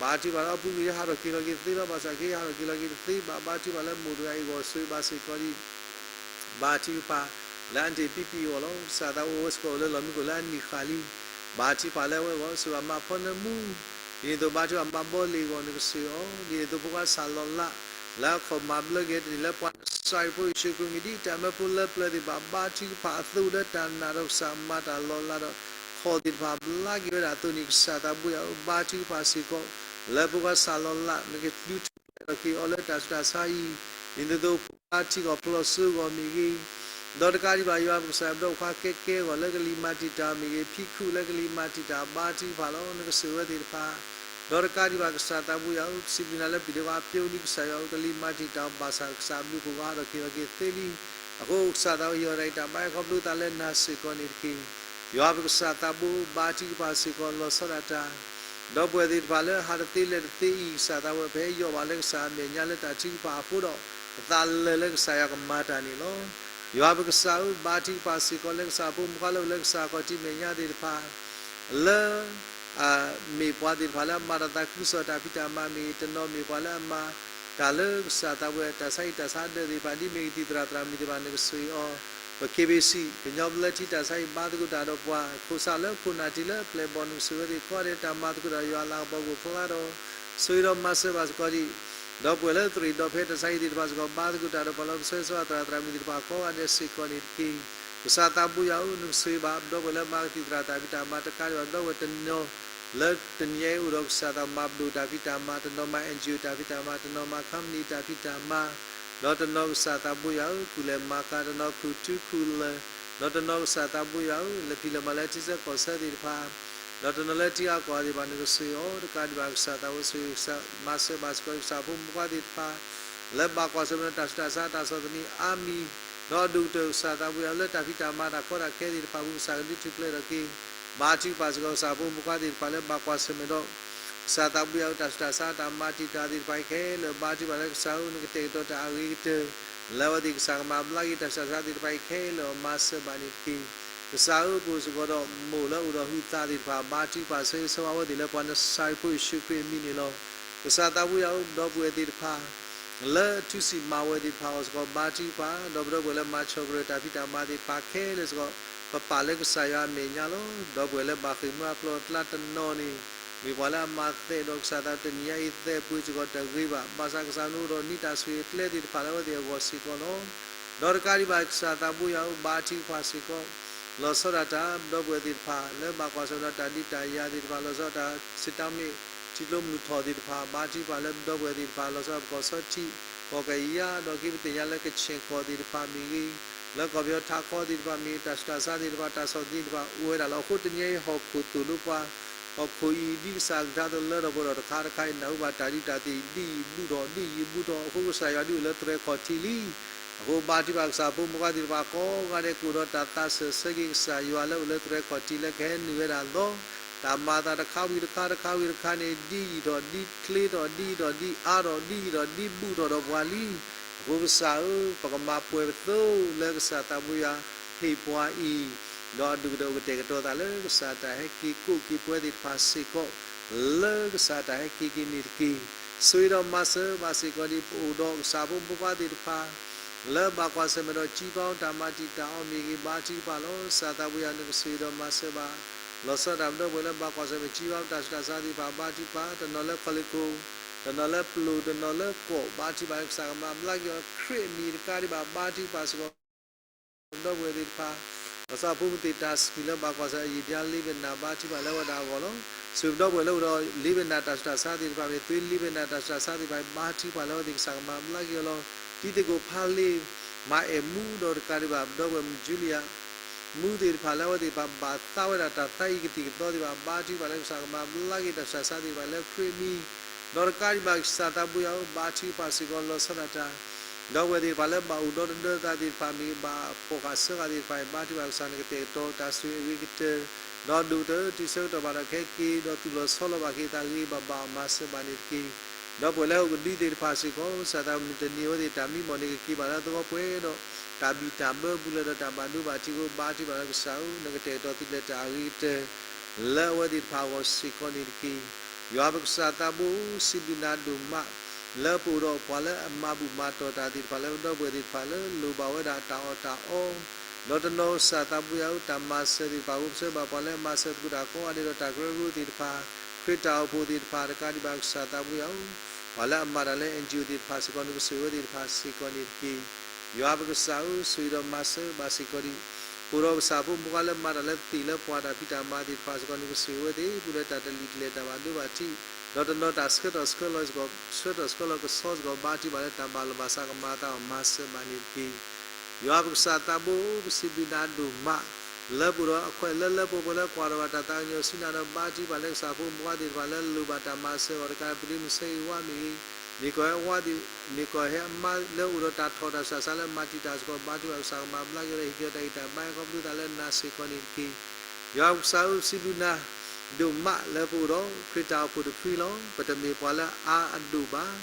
ဘါထုကဖၣ်လၢအပူၤကွံာ်ယဟးထီၣ်က့ၤလီၤက့ၤတသ့လီၤ ဘၣ်ဆၣ်က့ယဟးထီၣ်က့ၤလီၤက့ၤတသ့ဘၣ် ဘါထုကဖၣ်လၢမိၢ်တဂၤအံၤအဂီၢ် ဆိၣ်ဂ့ၤဘၣ်စ့ၢ်ကီးဒံး ဘါထုကဖၣ် လၢအတ့ၢ်ပံပံအဂီၢ်လီၤ. ကစၢ်သးဘိအိၣ်ဝဲစ့ၢ်ကီးအိၣ်လၢလီၢ်မံခိၣ်လၢအနံၣ်ဃာ်လံ ဘါထုကဖၣ်လၢအဝဲအဂီၢ် ဆိၣ်ဂ့ၤဘၣ်မါဖီနၢမူ ဒ်န့ၣ်အသိးဘါထုကဖၣ်မါဘီလ့ၣ်အဂီၢ် နကဆိၣ်ဂ့ၤအီၤ ဒ်န့ၣ်အသိးဖိခွါစၢ်လီၤလး လၢအခီၣ်မၤဘျၢက့ၤတန့ၢ်လၢပှၤနစၤရ့းဖိယ့ၣ်ၡူးခရံာ်မံၤ ဒ်တၢ်မၢဖိလၢပျၢၤသ့ၣ်တဖၣ် ဘါထုကဖၣ်အသိးလၢတၢ်နာ်ဒီးကစၢ်မၤတၢ်လီၤလးဒီး ခီၣ်သ့ၣ်တဖၣ်ဘျါက့ၤဝဲဒၣ်အသိးန့ၣ် ကစၢ်သးဘိယွၤဧၢ ဘါထုကဖၣ်စ့ၢ်ကီး လၢဖိခွါစၢ်လီၤလး နကဒုးထူၣ်ဖျဲးထီၣ်က့ၤအီၤလၢတၢ်ဆူးတၢ်ဆါအံၤ ဒ်န့ၣ်အသိးဖိခွါထံကီၢ်ဖျိးစိအဂီၢ်မ့ၢ်ဂ့ၤ ဒီးတကးဒံးဘၣ်ယွၤပကစၢ် ပဒီပုၢ်ဝဲၢ်ခွါကဲကဲအဂီၢ်လၢကလံၤမၤတံာ်တာ်မ့ၢ်ဂ့ၤ ဖံခုလၢကလံၤမၤတံာ်တာ်ဘါထုကဖၣ်လီၤ နကဆိၣ်ဂ့ၤဝဲသ့ၣ်တဖၣ် ဒီးတကးဒံးဘၣ်ကစၢ်သးဘိယွၤဧၢ ပစံးဘျုးနၤလၢပျၢၤဒဲးခွါ ပၠိနံၤကစၢ်ယွၤဧၢ ကလံၤမၤတံာ်တာ်ဘၣ်ဆၣ် ကစၢ်ဘျုးဖှိၣ်ကဟးထီၣ်က့ၤလီၤက့ၤသ့လံ အဃိကစၢ်သးဘိယွၤတၢ်အံၤတၢ်ဘါဟဲခီဖျိသးလၢနၤစ့ၢ်ကီးန့ၣ်တက့ၢ်. ယွၤပကစၢ်သးဘိဘါထုကဖၣ်စ့ၢ်ကီးလီၤဆီဒၣ်တၢ် ဒီပုၢ်ဝဲၢ်သ့ၣ်တဖၣ်လၢဟးတသ့လဲၤတသ့အံၤ ကစၢ်သးဘိပဟဲယီၣ်ဘၣ်လၢကစၢ်အမဲာ်ညါလၢတၢ်ထုကဖၣ်အဃိဒီး ပသးလၢာ်လၢကစၢ်ယွၤကမၤတၢ်န့ၣ်လီၤ. ယွၤပကစၢ်ဧၢ ဘါထုကဖၣ်စ့ၢ်ကီးလၢကစၢ်ဖိမုၣ်ဖိခွါလၢအိၣ်လၢကစၢ်ခီၣ်ထံးမဲာ်ညါသ့ၣ်တဖၣ် လၢ မ့ၢ်ပှၤသ့ၣ်တဖၣ်လၢအမၤတၢ်သးခုကစီၣ်တၢ်ဖံးတၢ်မၤမ့ၢ်ဂ့ၤ တနီၤမ့ၢ်ပှၤလၢအမၤတၢ်လၢကစၢ်သးဘိတၢ်ဆါဟံၣ်တၢ်ဆါဒၢးသ့ၣ်တဖၣ် ဒ်မ့ၢ်ကသံၣ်သရၣ်သရၣ်မုၣ်သ့ၣ်တဖၣ် နကဆိၣ်ဂ့ၤအီၤ ပ ခ့ဘ့စံၣ် ကညီဘျၢထံတၢ်ဆါဟံၣ်ဘါသကိးတၢ်ဒီးပှၤ ခိၣ်ဆၣ်လၢခိၣ်နၢ်ထံးလၢအပျဲၢ်အဘီၣ် နကဆိၣ်ဂ့ၤဝဲသ့ၣ်ကိးဂၤဒဲးတၢ်မၤသကိးတၢ်ယွၤအလၤကပီၤကအိၣ်ဖျါဒီး ဆိၣ်ဂ့ၤဒီးမၤစၢၤဘၣ်စ့ၢ်ကီးဒံး ဒီပုၢ်ဝဲၢ်လၢသရ့ၣ်ဒီဖဲတၢ်ဆါဟံၣ်သ့ၣ်တဖၣ်စ့ၢ်ကီး ဘါသကိးတၢ်ဒီးပှၤလၢပဆၢဂ့ၤဆၢဝါသရၣ်သရၣ်မုၣ်သ့ၣ်တဖၣ်ကိးဂၤဒဲးစ့ၢ်ကီးန့ၣ်တက့ၢ်. ကစၢ်သးဘိယွၤဧၢ နကဆိၣ်ဂ့ၤဘၣ် ဒီပုၢ်ဝဲၢ်လၢမၤကသံၣ်သရၣ်တၢ်ဖံးတၢ်မၤတကးဒံးဘၣ် ဒီပုၢ်ဝဲၢ်တနီၤ လၢတနံၤအံၤအိၣ်ဒီးကစၢ်သးမၤပဒိၣ်တၢ်ဖံးတၢ်မၤ တနီၤမၤ NGO တၢ်ဖံးတၢ်မၤ တနီၤမၤ company တၢ်ဖံးတၢ်မၤ ဒီးတနီၤကစၢ်သးဘိယွၤဧၢ ခူၣ်လဲၤမၤကၤ တနီၤခူၣ်ထူခူၣ်လၢၢ် ဒီးတနီၤကစၢ်သးဘိယွၤဧၢ လဲၤဖံးလဲၤမၤလၢထံဆၢကီၢ်ဆၢသ့ၣ်တဖၣ် ဒီးတနီၤလၢထံဂၤကီၢ်ဂၤသ့ၣ်တဖၣ် နကဆိၣ်ဂ့ၤအီၤ တကးဒံးဘၣ်ကစၢ်သးဘိဆိၣ်ဂ့ၤ မၤစၢၤဘၣ်စ့ၢ်ကီးကစၢ်ဖိမုၣ်ဖိခွါသ့ၣ်တဖၣ် လၢဘၣ်ကွၢ်ဆၢၣ်မဲာ်ဒီးတၢ်ဆူးတၢ်ဆါတၢ်ဆီၣ်သနံးအါမံၤ ဒီးအဒိၣ်ကတၢၢ်ကစၢ်သးဘိယွၤဧၢ လၢတၢ်ဖံးတၢ်မၤတၢ်ကီတၢ်ခဲသ့ၣ်တဖၣ်အပူၤ ကစၢ်ကဒုးထူၣ်ဖျဲးထီၣ်က့ၤ ဘါထုကဖၣ်စ့ၢ်ကီးကစၢ်ဖိမုၣ်ဖိခွါသ့ၣ်တဖၣ်လၢဘၣ်ကွၢ်ဆၢၣ်မဲာ်ဒီး ကစၢ်သးဘိယွၤဧၢ တၢ်ဆူးတၢ်ဆါတၢ်မၤတံာ်တာ်သ့ၣ်တဖၣ်အံၤခဲလၢာ် ဘါထုကဖၣ်လၢကစၢ်ဧၢ နကတဲာ်ကတီၤတၢ်အဂ့ၤကတၢၢ် လၢအဝဲသ့ၣ်ကစၢ်ကမၤဘျါက့ၤတၢ်ဆူးတၢ်ဆါသ့ၣ်တဖၣ်အံၤခဲလၢာ် မၤစၢၤဘၣ်န့ၣ်တက့ၢ်. ကစၢ်ဧၢ ပအိၣ်စ့ၢ်ကီးဒီးမိၢ်လၢအိၣ်ဒီးဟုးသးသ့ၣ်တဖၣ် ဘါထုကဖၣ်ဆၢဂ့ၤဆၢဝါအဝဲသ့ၣ်လၢပှၤနစၤရ့းဖိယ့ၣ်ၡူးခရံာ်အမံၤန့ၣ်လီၤ. ကစၢ်သးဘိယွၤဧၢ ဒီပုၢ်ဝဲၢ်သ့ၣ်တဖၣ် လၢအထူးစံးမၤဝဲသ့ၣ်တဖၣ်အဂီၢ်စ့ၢ်ကီး ဘါထုကဖၣ် ဒီးပဒီပုၢ်ဝဲၢ်လၢမၤဆီၣ်ကရၢၢ်တၢ်ဖံးတၢ်မၤသ့ၣ်တဖၣ်ခဲလၢာ်စ့ၢ်ကီး ပပာ်လၢကစၢ်ယွၤအမဲာ်ညါလီၤ. ဒီပုၢ်ဝဲၢ်လၢဘၣ်ဃ့ၢ်မှံဟးဖျိးအကျါတနီၤန့ၣ် မ့ၢ်ပှၤလၢအမၤသဲးဒီးကစၢ်သးတနံၤညါအံၤ သဲးပှ့ၤစ့ၢ်ကီးတဂ့ၤဘၣ်. ဘၣ်ဆၣ်ကစၢ်နအိၣ်ဒီးနံၣ်တၢ်ဆိၣ်ဂ့ၤအကျဲသ့ၣ်တဖၣ်လၢအဝဲသ့ၣ်အဂီၢ်စ့ၢ်ကီးလီၤ. ဒီးတကးဒံးဘၣ်ကစၢ်သးဘိယွၤဧၢ ဘါထုကဖၣ်စ့ၢ်ကီး လီၤဆီဒၣ်တၢ် ဒီပုၢ်ဝဲၢ်သ့ၣ်တဖၣ် လၢဘၣ်ကွၢ်ဆၢၣ်မဲာ်ဒီးတၢ်ဒုးတၢ်ယၤသ့ၣ်တဖၣ် လီၤဆီဒၣ်တၢ် စံးတၢ်မ့ၢ် ထံကျိမုၢ်ထီၣ်သ့ၣ်တဖၣ် ဘါထုကဖၣ်လၢပဒီပုၢ်ဝဲၢ်သ့ၣ်တဖၣ် လီၤဆီဒၣ်ပကီၢ်ဆီထံး ကီၢ်ကယၤ ဒီးက့ၤပသ့ၣ်ညါလၢကခ့ၣ်ကီၢ်သ့ၣ်တဖၣ်မ့ၢ်ဂ့ၤ လၢကီၢ်ပယီၤထးခီသ့ၣ်တဖၣ်မ့ၢ်ဂ့ၤ တၢ်ဆူးတၢ်ဆါသ့ၣ်တဖၣ် တၢ်ဆီၣ်သနံးသ့ၣ်တဖၣ် အိၣ်ဝဲဒၣ်လီၤ. အဃိတနံၤအံၤဟီၣ်ခိၣ်သိၣ်လိပှၤ ဟီၣ်ခိၣ်အံၤ ဒ်ကစၢ်အကလုၢ်ကထါတလၢထီၣ်ပှဲၤထီၣ်တခါတခါအံၤ နၢ်ဟူဘၣ်တၢ်ဒုးတၢ်သ့ၣ် ဒ်ယံာ်ဘူၣ်ထီၣ် ဒ်ယံာ်ဘူၣ်ထီၣ်အဃိ ကစၢ်ယွၤဒုးအိၣ်လၢသရဲၣ်ခီၣ်ထံးလံ. အဃိဘါထုကဖၣ်ကစၢ်ဖိမုၣ်ဖိခွါသ့ၣ်တဖၣ် ကိးဂၤဒဲးကအိၣ်ဒီးတၢ်သးစၢၢ်ဆၢက့ၤကစၢ်ယွၤလၢအိၣ်လၢသရဲၣ်ခီၣ်ထံးလၢကဟဲနုာ်ဝဲဒၣ်အသီ, တၢ်မၤအသးတခါဝံၤတခါ တခါဝံၤတခါန့ၣ် ဒ်ယံာ်ထီၣ် ဒ်ချ့ထီၣ် ဒ်ယံာ်ထီၣ် ဒ်အါထီၣ် ဒ်ယံာ်ထီၣ် ဒ်ဘူၣ်ထီၣ်ဒီးပှၤလံ. အဃိကစၢ်ဧၢ, ပကမၤပှဲၤပသိလၢကစၢ်သးဘိယွၤဟ့ၣ်ပှၤအံၤ, ဒီးအဒိၣ်ကတၢၢ်ကတဲာ်ကတီၤသးလၢကစၢ်တၢ်ဟဲက့ၤကိးက့ၤပဝဲသ့ၣ်တဖၣ်စ့ၢ်ကီး လၢကစၢ်တၢ်ဟဲက့ၤက့ၤန့ၣ်တက့ၢ်. ဆိၣ်ဂ့ၤဒီးမၤစၢၤဘၣ်စ့ၢ်ကီးဒံး ပအိၣ်ဒီးကစၢ်ဖိမုၣ်ဖိခွါသ့ၣ်တဖၣ် လၢဘၣ်ကွၢ်ဆၢၣ်မဲာ်ဒီး ကၠံဘါတၢ်မၤတံာ်တာ်အီၤမ့ၢ်ဂ့ၤ ဘါထုကဖၣ်လီၤ. ကစၢ်သးဘိယွၤ နကဆိၣ်ဂ့ၤဒီးမၤစၢၤဘၣ် လီၤဆီဒၣ်တၢ် ပဒီပုၢ်ဝဲၢ်လၢဘၣ်ကွၢ်ဆၢၣ်မဲာ် ကၠံဘါတၢ်ဆူးတၢ်ဆါသ့ၣ်တဖၣ် ဘါထုကဖၣ်, တနီၤလၢခီၣ်လ့ၢ်ခိၣ်, တနီၤလၢပျိၢ်, တနီၤလၢကီၢ်, ဘါထုကဖၣ်လၢကစၢ်ကမၤဘျါက့ၤအီၤ ခရံာ်အမံၤတကးဒံးဘၣ် ဘါထုကဖၣ်စ့ၢ်ကီး ပဒီပုၢ်ဝဲၢ်သ့ၣ်တဖၣ်, လီၤဆီဖိမုၣ်သ့ၣ်တၢ်စပံးလၢဘၣ်ကွၢ်ဆၢၣ် အယံာ်ပျါ လ့ဘနၣ် ဘါထုကဖၣ်လၢအဝဲဒၣ်အဂီၢ်လီၤ. ဆိၣ်ဂ့ၤပဒီပုၢ်ဝဲၢ်လၢအိၣ်ဒီးလ့ဘနၣ်တၢ်ဆူးတၢ်ဆါသ့ၣ်တဖၣ်မ့ၢ် သွ့လ့ဘနၣ်တၢ်ဆူးတၢ်ဆါသ့ၣ်တဖၣ် ဘါထုကဖၣ်လၢအဝဲသ့ၣ်ကစၢ်ကမၤဘျါက့ၤအီၤလီၤ. တံၤသကိးဖးလ့ၢ် မၤအဲၣ်မူဒီးတကးဒံးဘၣ် ပဒီပုၢ်ဝဲၢ်မုၣ်ကၠူလံယၤ မူသ့ၣ်တဖၣ်လၢအဝဲသ့ၣ်တဖၣ်ဘၣ်သးဝဲဒၣ်တၢ်သးအံၤကသံၣ်ကသီသ့ၣ်တဖၣ် ဘါထုကဖၣ်လၢကစၢ်ကမၤဘျါက့ၤတၢ်ဆူးတၢ်ဆါသ့ၣ်တဖၣ်လၢခရံာ်အမံၤ, ဒီးတကးဒံးဘၣ်ကစၢ်သးဘိယွၤဧၢ ဘါထုကဖၣ်စ့ၢ်ကီးလီၤဆီဒၣ်တၢ် ဒီပုၢ်ဝဲၢ်သ့ၣ်တဖၣ်လၢဘၣ်အိၣ်ဒီသဒၢသးသ့ၣ်တဖၣ်မ့ၢ်ဂ့ၤ ဘၣ်ဖှီၣ်ဃာ်ဆၢဃာ်သ့ၣ်တဖၣ် ဘါထုကဖၣ်ကစၢ်နကတဲာ်ကတီၤတၢ်ဆိၣ်ဂ့ၤအဂ့ၤကတၢၢ်, ဒီးဒိၣ်ကတၢၢ်တုၤဆၢကတီၢ်ဘၣ်ဒီးကဟဲက့ၤဒီးသူၣ်လီၤဆီလီၤဘၣ်က့ၤသးဂ့ၤဂ့ၤဘၣ်ဘၣ်အီၤ မၤစၢၤဘၣ်န့ၣ်တက့ၢ်. ဒီပုၢ်ဝဲၢ်လၢဟီၣ်ခိၣ်ဒံသ့ၣ်တဖၣ်စ့ၢ်ကီး ကစၢ်သးမုၢ်တနံၤအဝဲသ့ၣ်တၢ်မံမီၢ်န့ၣ် ကက့ၤဘၣ်လၢသဝီပှဲၤဒီး တၢ်ဘံၣ်တၢ်ဘၢဘူးလဲဒီးတၢ်ဘၣ်ဒိဘၣ်ထံးအဃိ ဘါထုကဖၣ်လၢကစၢ်ဧၢ နကတဲာ်ကတီၤသုးကျဲၤတၢ်အဂ့ၤကတၢၢ် လၢအဝဲသ့ၣ်တဖၣ်အဂီၢ်စ့ၢ်ကီးန့ၣ်တက့ၢ်. ယွၤပကစၢ်သးဘိဧၢ စံးဘျုးနၤဒိၣ်မး လၢပအိၣ်ဒီးပှၤလၢအမၤဘူၣ်မၤတီၢ်တၢ်သ့ၣ်တဖၣ်လၢပဒီပုၢ်ဝဲၢ်သ့ၣ်တဖၣ်လၢလိၣ်ဘၣ်ဝဲဒၣ်တၢ်အီၣ်တၢ်အီ, ဒီးတနီၤကစၢ်သးဘိယွၤဧၢ တၢ်မၤစၢၤသ့ၣ်တဖၣ်အဃိ ပဆၢဘၣ်ပှၤလၢအမၤစၢၤသကိးတၢ်ကိးဂၤဒဲးဒီးတၢ်ကရၢကရိသ့ၣ်တဖၣ်, ခရံာ်တၢ်အိၣ်ဖှိၣ်သ့ၣ်တဖၣ် တကးဒံးဘၣ်ကစၢ်သးဘိယွၤဧၢ, ပှၤလၢအမၤတၢ်လၢ NGO သ့ၣ်တဖၣ်စ့ၢ်ကီး နကဆိၣ်ဂ့ၤဝဲသ့ၣ်တဖၣ်စ့ၢ်ကီးန့ၣ်တက့ၢ်. ယွၤပကစၢ်ဧၢ ဆိၣ်ဂ့ၤဒီးမၤစၢၤဘၣ်စ့ၢ်ကီးဒံး ပအိၣ်ဒီးကစၢ်ဖိမုၣ်ဖိခွါလၢမၤတၢ်လၢသ့ၣ်လၢပှၤတၢ်ဖံးတၢ်မၤသ့ၣ်တဖၣ်စ့ၢ်ကီး နကဆိၣ်ဂ့ၤဝဲသ့ၣ် ပူၤလၢတၢ်တလံၤကျဲၤတၢ်ဘၣ်ဒိဘၣ်ထံး, ဒီးတနီၤတၢ်ဆှၢထီၣ်ဆှၢလီၤစ့ၢ်ကီး ဆှၢထီၣ်ဆှၢလီၤကဆီစ့ၢ်ကီး ဘါထုကဖၣ်လၢတၢ်ဘၣ်လီၤဘၣ်စးကမၤအသးအီၤ မၤစၢၤဘၣ်န့ၣ်တက့ၢ်. ယွၤပကစၢ်သးဘိဧၢ ပစံးဘျုးနၤဒိၣ်မး လၢပအိၣ်ဒီးအခွဲးလၢလၢပှဲၤပှဲၤလၢကွၢ်ထီၣ်ဘၣ်တၢ်သးကညီၤဆူနၤဒီး ဘါထုကဖၣ်လၢကစၢ်ဖိမုၣ်ဖိခွါသ့ၣ်တဖၣ်လၢလိၣ်ဘၣ်တၢ်မၤစၢၤအီၤတကး ပဒ့မုၢ်ဆၢဂ့ၤဝါမ့ၢ်ဂ့ၤ, မ့ၢ်ကီၢ်ဟဲဝါသ့ၣ် မ့ၢ်ကီၢ်ဟဲအမါလၢအိၣ်ဒီးတၢ်ထီၣ်တၢ်ဆူးတၢ်ဆါလၢမၤတံာ်တာ်စ့ၢ်ကီး ဘါထုကဖၣ်ကစၢ်ကမၤဘျါက့ၤဒီး ဟ့ၣ်က့ၤတၢ်ဂံၢ်တၢ်ဘါ ဟဲခီဖျိသးလၢနၤစ့ၢ်ကီးန့ၣ်တက့ၢ်. ယွၤပကစၢ်ဧၢ ပစံးဘျုးနၤ ဒိၣ်မးလၢပအိၣ်ဒီးခရံာ်တၢ်အိၣ်ဖှိၣ်တဖုလီၤ. ပတမ့ၢ်ပှၤလၢအအါအဒိၣ်ဘၣ်,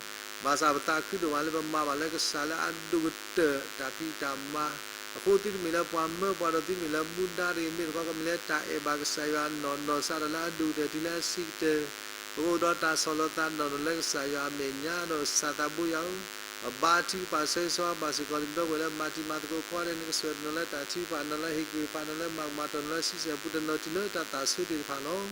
ဘၣ်ဆၣ်ပသးခုဒိၣ်မးလၢပမၤဘၣ်လၢကစၢ်လၢအဒိၣ်ကတၢၢ်တၢ်ဖံးတၢ်မၤ, အဃိသုတမ့ၢ်လၢပှၤမၢပှၤဒီးသုမ့ၢ်လၢမူဒါတဂ့ၤ မ့ၢ်တခီကမ့ၢ်လၢတၢ်အဲၣ်ဘၣ်ကစၢ်ယွၤနီၢ်နီၢ် စးထီၣ်လၢအဒိၣ်ကတၢၢ်တုၤလၢအဆံးကတၢၢ် ပကအိၣ်ဒီးတၢ်ဆီၣ်လီၤသးနီၢ်နီၢ်လၢကစၢ်ယွၤအမဲာ်ညါ ဒီးကစၢ်သးဘိယွၤဧၢ, ပဘါထုကဖၣ်ဆၢဂ့ၤဆၢဝါဘၣ်စ့ၢ်ကီး ပဒီပုၢ်ဝဲၢ်လၢမၤတံၤမၤသကိးကိးဂၤဒဲး နကဆိၣ်ဂ့ၤတနီၤလၢတၢ်ထုကဖၣ် နီၤလၢဟ့ၣ်ကူၣ်ဟ့ၣ်ဖး နီၤလၢမၤကမၣ်တီၢ် နီၤလၢဆံဆဲၣ်ပူၤ တနီၤတုၤလၢတၢ်သးဆၢသ့ၣ်တဖၣ်လီၤ.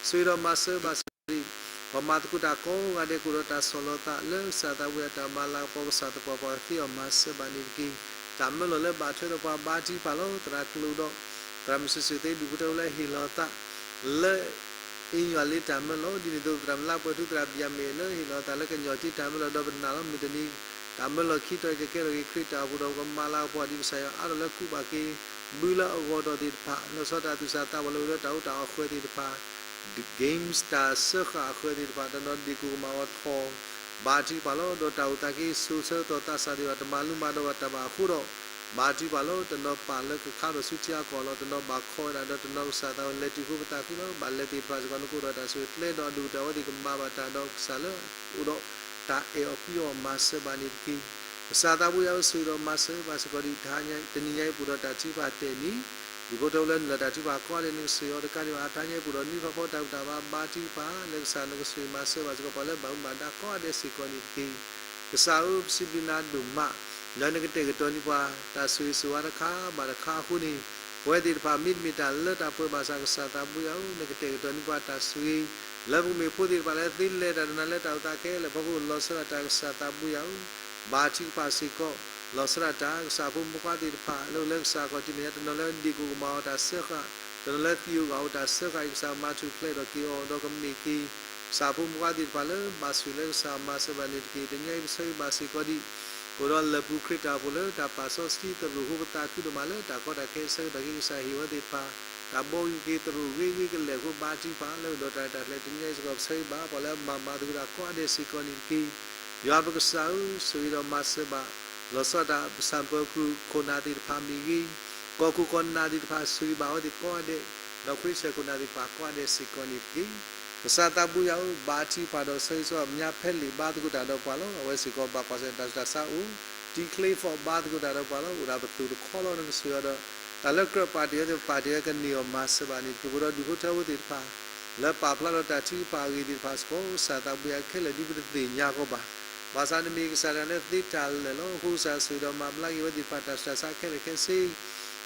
ဆိၣ်ဂ့ၤဒီးမၤစၢၤဘၣ်စ့ၢ်ကီး ပှၤမၤသကိးတၢ်ကိးဂၤဒဲး ကအိၣ်ဒီးတၢ်ဆီၣ်လီၤသးလၢကစၢ်သးဘိယွၤတၢ်မၤလၤကပီၤ ကစၢ်သပှၢ်ပှၢ်သ့အီၤ မၤစၢၤဘၣ်န့ၣ်တက့ၢ်. တၢ်မၢလီၤလၢဘၣ်ထွဲဒီးပှၤဘါထုကဖၣ်လီၤ. သရၣ်ကျိၤဒီး သရၣ်မုၣ်စုာ်စုာ်သ့ ဒူၣ်ဖိထၢဖိလၢဟ့ၣ်လီၤသး လၢ အ့ယွၤလ့တၢ်မၢလီၤ ဒ်န့ၣ်အသိး သရၣ်မုၣ်လါပှဲၤထူ သရၣ်ဘံၣ်ယၤမ့ၣ် လၢဟ့ၣ်လီၤသးလၢကညီၤတ့တၢ်မၢလီၤ ဒီးပနာ်လီၤ မုၢ်တနံၤ တၢ်မၢလီၤခံတီၤ ကကဲထီၣ်က့ၤခရံာ်တၢ်အိၣ်ဖှိၣ်ဒီး ပကမၤလၤကပီၤဒ်ကစၢ်ယွၤအါထီၣ်လၢကူၣ်ဘၣ်က့ၤ ဘုလၢအဂီၢ်ထီၣ်သ့ၣ်တဖၣ် လီၤဆီဒၣ်တၢ်သူၣ်စၢ်သးဘီၣ်လၢအိၣ်လၢတၢ်အိၣ်တၢ်အီၣ်အဃၢၤသ့ၣ်တဖၣ် games တၢ်စၢဃာ်အဃၢၤသ့ၣ်တဖၣ် တနီၤဒ့ၣ်ကိၣ်ကမၣ်အီၤထီၣ် ဘါထုကဖၣ်လီၤ. ဒီးတၢ်အိၣ်သးက့ၤစိၤဆၢကတီၢ်သးစၢ်သ့ၣ်တဖၣ် တမၤလူၤမၤဒိးဘၣ်တၢ်ဘၣ်အဃိဒီး ဘါထုကဖၣ်လီၤ. တနီၤပာ်လၢကခါထီၣ်ဆူထံအကီၢ်လီၤ. တနီၤဘၣ်ခီဝဲဒၣ် ဒီးတနီၤကစၢ်သးဝဲလဲၤတုၤဃိပသးခုလီၤ. ဘၣ်လဲၤသ့ၣ်တဖၣ်စ့ၢ်ကီး နကအိၣ်ဒီးတၢ်ဆိၣ်ဂ့ၤကျဲဒီးအဒိၣ်ကတၢၢ်အဝဲသ့ၣ်ကမၤဘၣ်တၢ်ဒီးကစၢ်လၢအိၣ်ဒီးတၢ်အဲၣ်အီၤကွံအီၤမၤစၢၤဘၣ်န့ၣ်တက့ၢ်. ကစၢ်သးဘိယွၤဧၢ ဆိၣ်ဂ့ၤဒီးမၤစၢၤဘၣ်စ့ၢ်ကီးဒံး တနံၤညါအံၤ ပအိၣ်ဒီးတၢ်ထုကဖၣ်တဲာ်န့ၣ် ဒူၣ်ဖိထၢဖိလၢနုာ်လီၤတၢ်ထုကဖၣ်ကိးဂၤဒဲး နကဆိၣ်ဂ့ၤအီၤတကးဒံးဘၣ် တနံၤညါအံၤ ပအိၣ်ဒီးနွံဖးဖီတၢ်ဘူၣ်တၢ်ဘါ ဘါထုကဖၣ် လၢကစၢ်နကဆိၣ်ဂ့ၤမၤစၢၤဘၣ်စ့ၢ်ကီး ပှၤလၢဘၣ်မူဘၣ်ဒါကိးဂၤဒဲးစ့ၢ်ကီးန့ၣ်တက့ၢ်. ကစၢ်ဧၢ ပစံးဘျုးနၤဒိၣ်မး လၢနကတဲာ်ကတီၤန့ၢ်ပှၤ တၢ်ဆိၣ်ဂ့ၤဆိၣ်ဝါတခါဘၣ်တခါအဃိန့ၣ် ပဝဲသ့ၣ်တဖၣ်မ့တမ့ၢ်တၢ်လၢတၢ်ပှဲၤဘၣ်ဆၣ် ကစၢ်သးဘိယွၤဧၢ နကတဲာ်ကတီၤန့ၢ်ပှၤတၢ်ဆိၣ်ဂ့ၤ လၢပကမ့ၢ်ဖိသ့ၣ်တဖၣ်လၢသ့လဲၤတၢ်ဒီးနၤလၢတၢ်အိၣ်သးခဲလၢာ်အဖီခိၣ် လီၤဆီဒၣ်တၢ်ကစၢ်သးဘိယွၤဧၢ ဘါထုကဖၣ်စ့ၢ်ကီး လီၤဆီဒၣ်တၢ် ကစၢ်ဖိမုၣ်ဖိခွါသ့ၣ်တဖၣ် လၢအိၣ်လၢကစၢ်အခီၣ်ထံးမဲာ်ညါ တနီၤလၢဒ့ၣ်ကိၣ်ကမၣ်အီၤတၢ်စၢဃာ် တနီၤလၢသံဧိၤဂၢၣ်ဧိၤတၢ်စၢဃာ်အံၤ ကစၢ်မၤထူၣ်ဖျဲးထီၣ်က့ၤအီၤ ဒီးကမ့ၢ်က့ၤ ကစၢ်ဖိမုၣ်ဖိခွါသ့ၣ်တဖၣ်လၢဘၣ်ဆိၣ်ဂ့ၤလၢကစၢ်မၤစၢၤဘၣ်န့ၣ်တက့ၢ်. တနံၤညါအံၤ ပဆၢဂ့ၤဘၣ်စ့ၢ်ကီးဒံး အိၣ်ဒီးလၢၢ်ပူၤခရံာ်တၢ်အိၣ်ဖှိၣ်လၢတၢ်ပာ်စီဆှံသရိာ်ဃိ ပသးခုဒိၣ်မးလၢတၢ်ကီတၢ်ခဲအဆၢကတီၢ်က့ၤ ကစၢ်ဟ့ၣ်ဝဲသ့ၣ်တဖၣ် တၢ်ဘှီဂ့ၤက့ၤ တရူးဂ့ၤဂ့ၤကလဲာ်အဃိ ဘါထုကဖၣ်လၢအိၣ်ဒီးတၢ်ရဲၣ်တၢ်ကျဲၤတနံၤညါအံၤစ့ၢ်ကီး ပဆၢဂ့ၤဘၣ်ပှၤလၢအမၤမၤသကိးတၢ်ကိးဂၤဒဲးစ့ၢ်ကီးန့ၣ်တက့ၢ်. ယွၤပကစၢ်ဧၢ, ဆိၣ်ဂ့ၤဒီးမၤစၢၤဘၣ် လီၤဆီဒၣ်တၢ် ပဆၣ်ပၢၤကရူၢ်ခိၣ်နၢ်သ့ၣ်တဖၣ်မ့ၢ်ဂ့ၤ, ကီၢ်ခိၣ်ကီၢ်နၢ်သ့ၣ်တဖၣ် ဆိၣ်ဂ့ၤဘၣ်အဝဲသ့ၣ်ကိးဂၤဒဲး, ဒီးခရံာ်ဆၢခိၣ်နၢ်သ့ၣ်တဖၣ်ကိးဂၤဒဲးစ့ၢ်ကီးန့ၣ်တက့ၢ်. ကစၢ်သးဘိယွၤဧၢ, ဘါထုကဖၣ်ဒီးဆၢဂ့ၤဆၢဝါ မၠါဖဲလ့ၣ်ဘါသကိးတၢ်ဒီးပှၤလီၤ. အဝဲစ့ၢ်ကီးဘၣ်ကွၢ်ဆၢၣ်တၢ်ဆူးတၢ်ဆါအိၣ်, ထံချ့ဖီၣ်ဘါသကိးတၢ်ဒီးပှၤလီၤ. အိၣ်ဒၣ်ပသိၣ်တခီလီၤ နကဆိၣ်ဂ့ၤအီၤဒီး တၢ်လၢကြၢးပာ်တ့ၢ်ဝဲသ့ၣ် ပာ်တ့ၢ်ဝဲကန့ၢ်အီၤ မၤစၢၤဘၣ်န့ၣ်တက့ၢ်. ပှၤဒီးဒူၣ်ဖိထၢဖိသ့ၣ်တဖၣ် လၢပာ်ဖျါထီၣ်တၢ်ထုကဖၣ်အဂ့ၢ်သ့ၣ်တဖၣ်စ့ၢ်ကီး ကစၢ်သးဘိယွၤခဲလၢာ်ဒ်ပတသ့ၣ်ညါကီးဘၣ်. ဘၣ်ဆၣ်နမ့ၢ်ကစၢ်တဂၤလၢသ့တၢ်လၢာ်လီၤ. အဃိကစၢ်ဆိၣ်ဂ့ၤဒီးမၤဘျါက့ၤဝဲသ့ၣ်တဖၣ်တၢ်ဆူးတၢ်ဆါခဲလၢာ်ခဲဆ့ ဒီး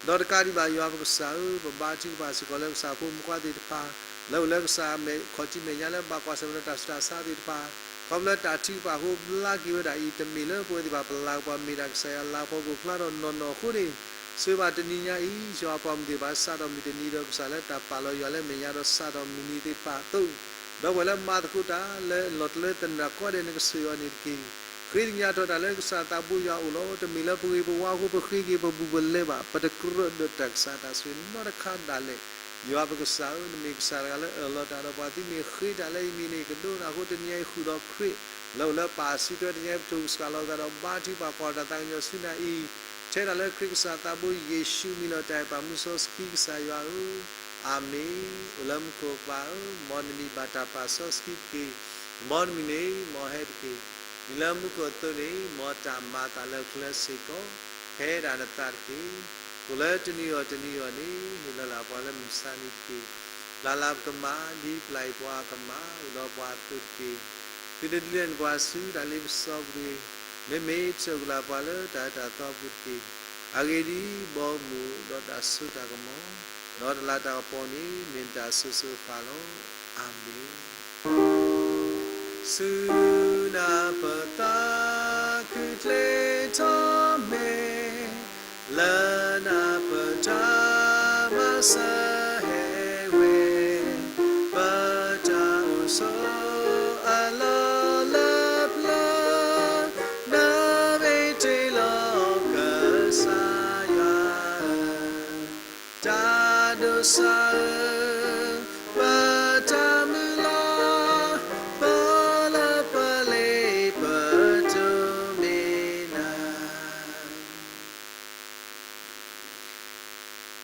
တကးဒံးဘၣ်ယွၤပကစၢ်ဧၢ, ပဘါထုကဖၣ်စ့ၢ်ကီးလၢကစၢ်ဖိမုၣ်ဖိခွါသ့ၣ်တဖၣ် လၢအိၣ်လၢကစၢ်မဲာ်ခီၣ်ထံးမဲာ်ညါလၢ ဘၣ်ကွၢ်ဆၢၣ်မဲာ်ဒီးတၢ်ဆူးတၢ်ဆါသ့ၣ်တဖၣ် ခီဖျိလၢတၢ်ထုကဖၣ်အဃိဘျါက့ၤဝဲဒၣ်အံၤ တမ့ၢ်လၢပဝဲသ့ၣ်တဖၣ်ပလၤကပီၤ မ့ၢ်ဒၣ်ကစၢ်ယွၤလၤကပီၤပိာ်ဖျါထီၣ်နီၢ်နီၢ်အဃိန့ၣ် ဆိၣ်ဂ့ၤဘၣ်တနံၤညါအံၤ ယွၤပှၤမုၣ်သ့ၣ်တဖၣ် စးထီၣ်မုၢ်တနံၤဒီးကစၢ်လၢတၢ်ပာ်လီၤယွၤလၢမဲာ်ညါဒီးစးထီၣ်မုၢ်နံၤသ့ၣ်တဖၣ်အသိး ဒီးပှၤလၢမၤသကိးတၢ်လၢလီၤတၢ်လၢသနၢၣ်ကိးဂၤဒဲး နကဆိၣ်ဂ့ၤအီၤန့ၣ်တက့ၢ်. ဃ့ကညးထီၣ်တၢ်လၢကစၢ်သးဘိယွၤအအိၣ်လီၤ. တမ့ၢ်လၢပဂ့ၤပဝါအဃိ ပဃ့က့ၤပဘူးပလဲဘၣ်. ပတကြၢးဒီးတၢ်ကစၢ်တၢ်ဆိၣ်ဂ့ၤနီတခါဒၣ်လဲာ်. ယွၤပကစၢ်ဧၢ, နမ့ၢ်ကစၢ်တဂၤလၢအၢၣ်လီၤတၢ်ဒီးပှၤ သုမ့ၢ်ဃ့တၢ်လၢယမံၤန့ၣ် ကဒိကနၣ်အဃိ တနံၤညါအံၤဃုာ်ဒီးခရံာ် လၢအိၣ်လၢပၢ်အစုထွဲတနံၤညါအံၤ ပထိၣ်ကစၢ်လီၤသးဒီးဘါထုကဖၣ်ကွၢ်တၢ်သးကညီၤဆူနၤအံၤ ထဲဒၣ်လၢခရံာ်ကစၢ်သးဘိယ့ၣ်ၡူးအမံၤလီၤ. တၢ်အဲၣ်ပၢ်မူစီဆှံကစၢ်ယွၤဧၢ, အၤမ့ၣ်. အိၣ်လၢမူခိၣ်ပၢ်ဧၢ, မ်နမံၤဘၣ်တၢ်ပာ်စီဆှံတက့ၢ်. မ်နမုၢ်နံၤမ့ၢ်ဟဲတက့ၢ်. ဒ်လၢမူခိၣ်အသိးန့ၣ် မ်တၢ်မၤအသးလၢကျဲစ့ၢ်ကီး ဖဲဒၣ်နသးတက့ၢ်. အိၣ်လၢတနံၤအံၤတနံၤအံၤန့ၣ် ဟ့ၣ်လီၤလၢပှၤလၢမုၢ်မဆါတနံၤတက့ၢ်. ပျၢ်လၢပကမၤ ဒ်ပျၢ်အံၤပှၤကမၤ အိၣ်ဒီးပှၤအသိးတက့ၢ်. သုတဒုးလဲနပှၤဆူတၢ်လ့ပစီပူၤတဂ့ၤ. မ့မ့ၢ်ဆှၢက့ၤလၢပှၤလၢတၢ်အၢတၢ်သီပူၤတက့ၢ်. အဂ့ၢ်ဒ်အံၤ, ဘီမုၢ်ဒီးတၢ်စိတၢ်ကမီၤ ဒီးတၢ်လၤတၢ်ကပီၤန့ၣ် မ့ၢ်နတၢ်အစိၤစိၤအဃၣ်လီၤ. အၤမ့ၣ်. ဆူနၢ်ပၢၢ်သးခုချ့ထီၣ်မဲာ် လၢနၢ်ပၢၢ်တၢ်မၤစၢၤဟဲဝဲ, ပတၢ်အိၣ်ဆိးအလီၢ်လၢပျၢၤ, နမ့ၢ်တ့လီၤကစၢ်ယွၤဧၢ, တၢ်ဒိးစၢ်ဧၢ, ပတၢ်မုၢ်လၢ်, ပလၢပလ့ပတိမ့ၢ်နၤ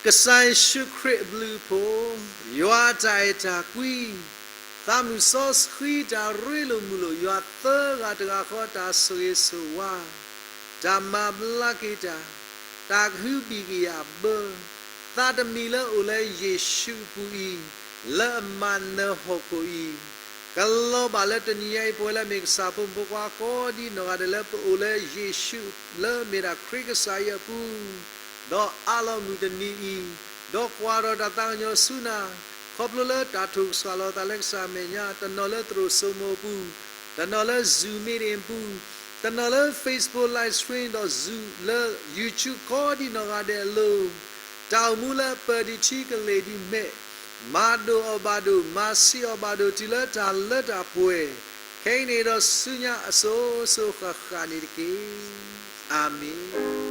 ကစၢ်ယ့ၣ်ၡူးခရံာ်အဘျုးအဖှိၣ်, ယွၤအတၢ်အဲၣ်တၢ်ကွံ, သးမုၢ်စီဆှံတၢ်ရ့လိာ်မုာ်လိာ် ယွၤသၢဂၤတဂၤဃီတၢ်ဆိၣ်ဂ့ၤဆိၣ်ဝါ, တၢ်မၤဘျါက့ၤတၢ်, တၢ်ကဟုဘံၣ်ကယာ်ဘၢ, သးတမံၤလၢအိၣ်လၢယ့ၣ်ၡူးအပူၤအံၤ, လၢအမၤနၢၤဟီၣ်ခိၣ်အံၤ, ကလီၤဘၣ်လၢတနံၤညါအံၤ ပဝဲလၢမ့ၢ်ကစၢ်ဖိမုၣ်ဖိခွါကိးဒံနီၢ်ဂၤဒဲးလၢပအိၣ်လၢယ့ၣ်ၡူး လၢမ့ၢ်ဒၣ်ခရံာ်ကစၢ်အံၤအပူၤ, ဒီးအးလီၤမုၢ်တနံၤအံၤ, ဒီးကွၢ်ထီၣ်တၢ်သးကညီၤဆူနၤ, ခီဖျိလၢတၢ်ထိၣ်ကစၢ်လီၤသးလၢကစၢ်အမဲာ်ညါ, တနီၤလၢသရိာ်စိမိၤအပူၤ, တနီၤလၢ Zoom meeting အပူၤ, တနီၤလၢ Facebook live stream ဒီး Zoom လၢ YouTube ကိးဒံနီၢ်ဂၤဒဲးအလိၤ, တၢ်အိၣ်မူလၢအပၢၢ်ဒံးထံကလ့ၢ်ဒံးမဲာ်, မၤဒိၣ်အီၤဘၣ်ဒိၣ်, မၤဆံးအီၤဘၣ်ဒိၣ် တုၤလၢတၢ်လၢတၢ်ပှဲၤ, ခဲအံၤန့ၣ်ဒီးဆူညါအစိၤစိၤဃၣ်ဃၣ်န့ၣ်တက့ၢ်. အၤမ့ၣ်.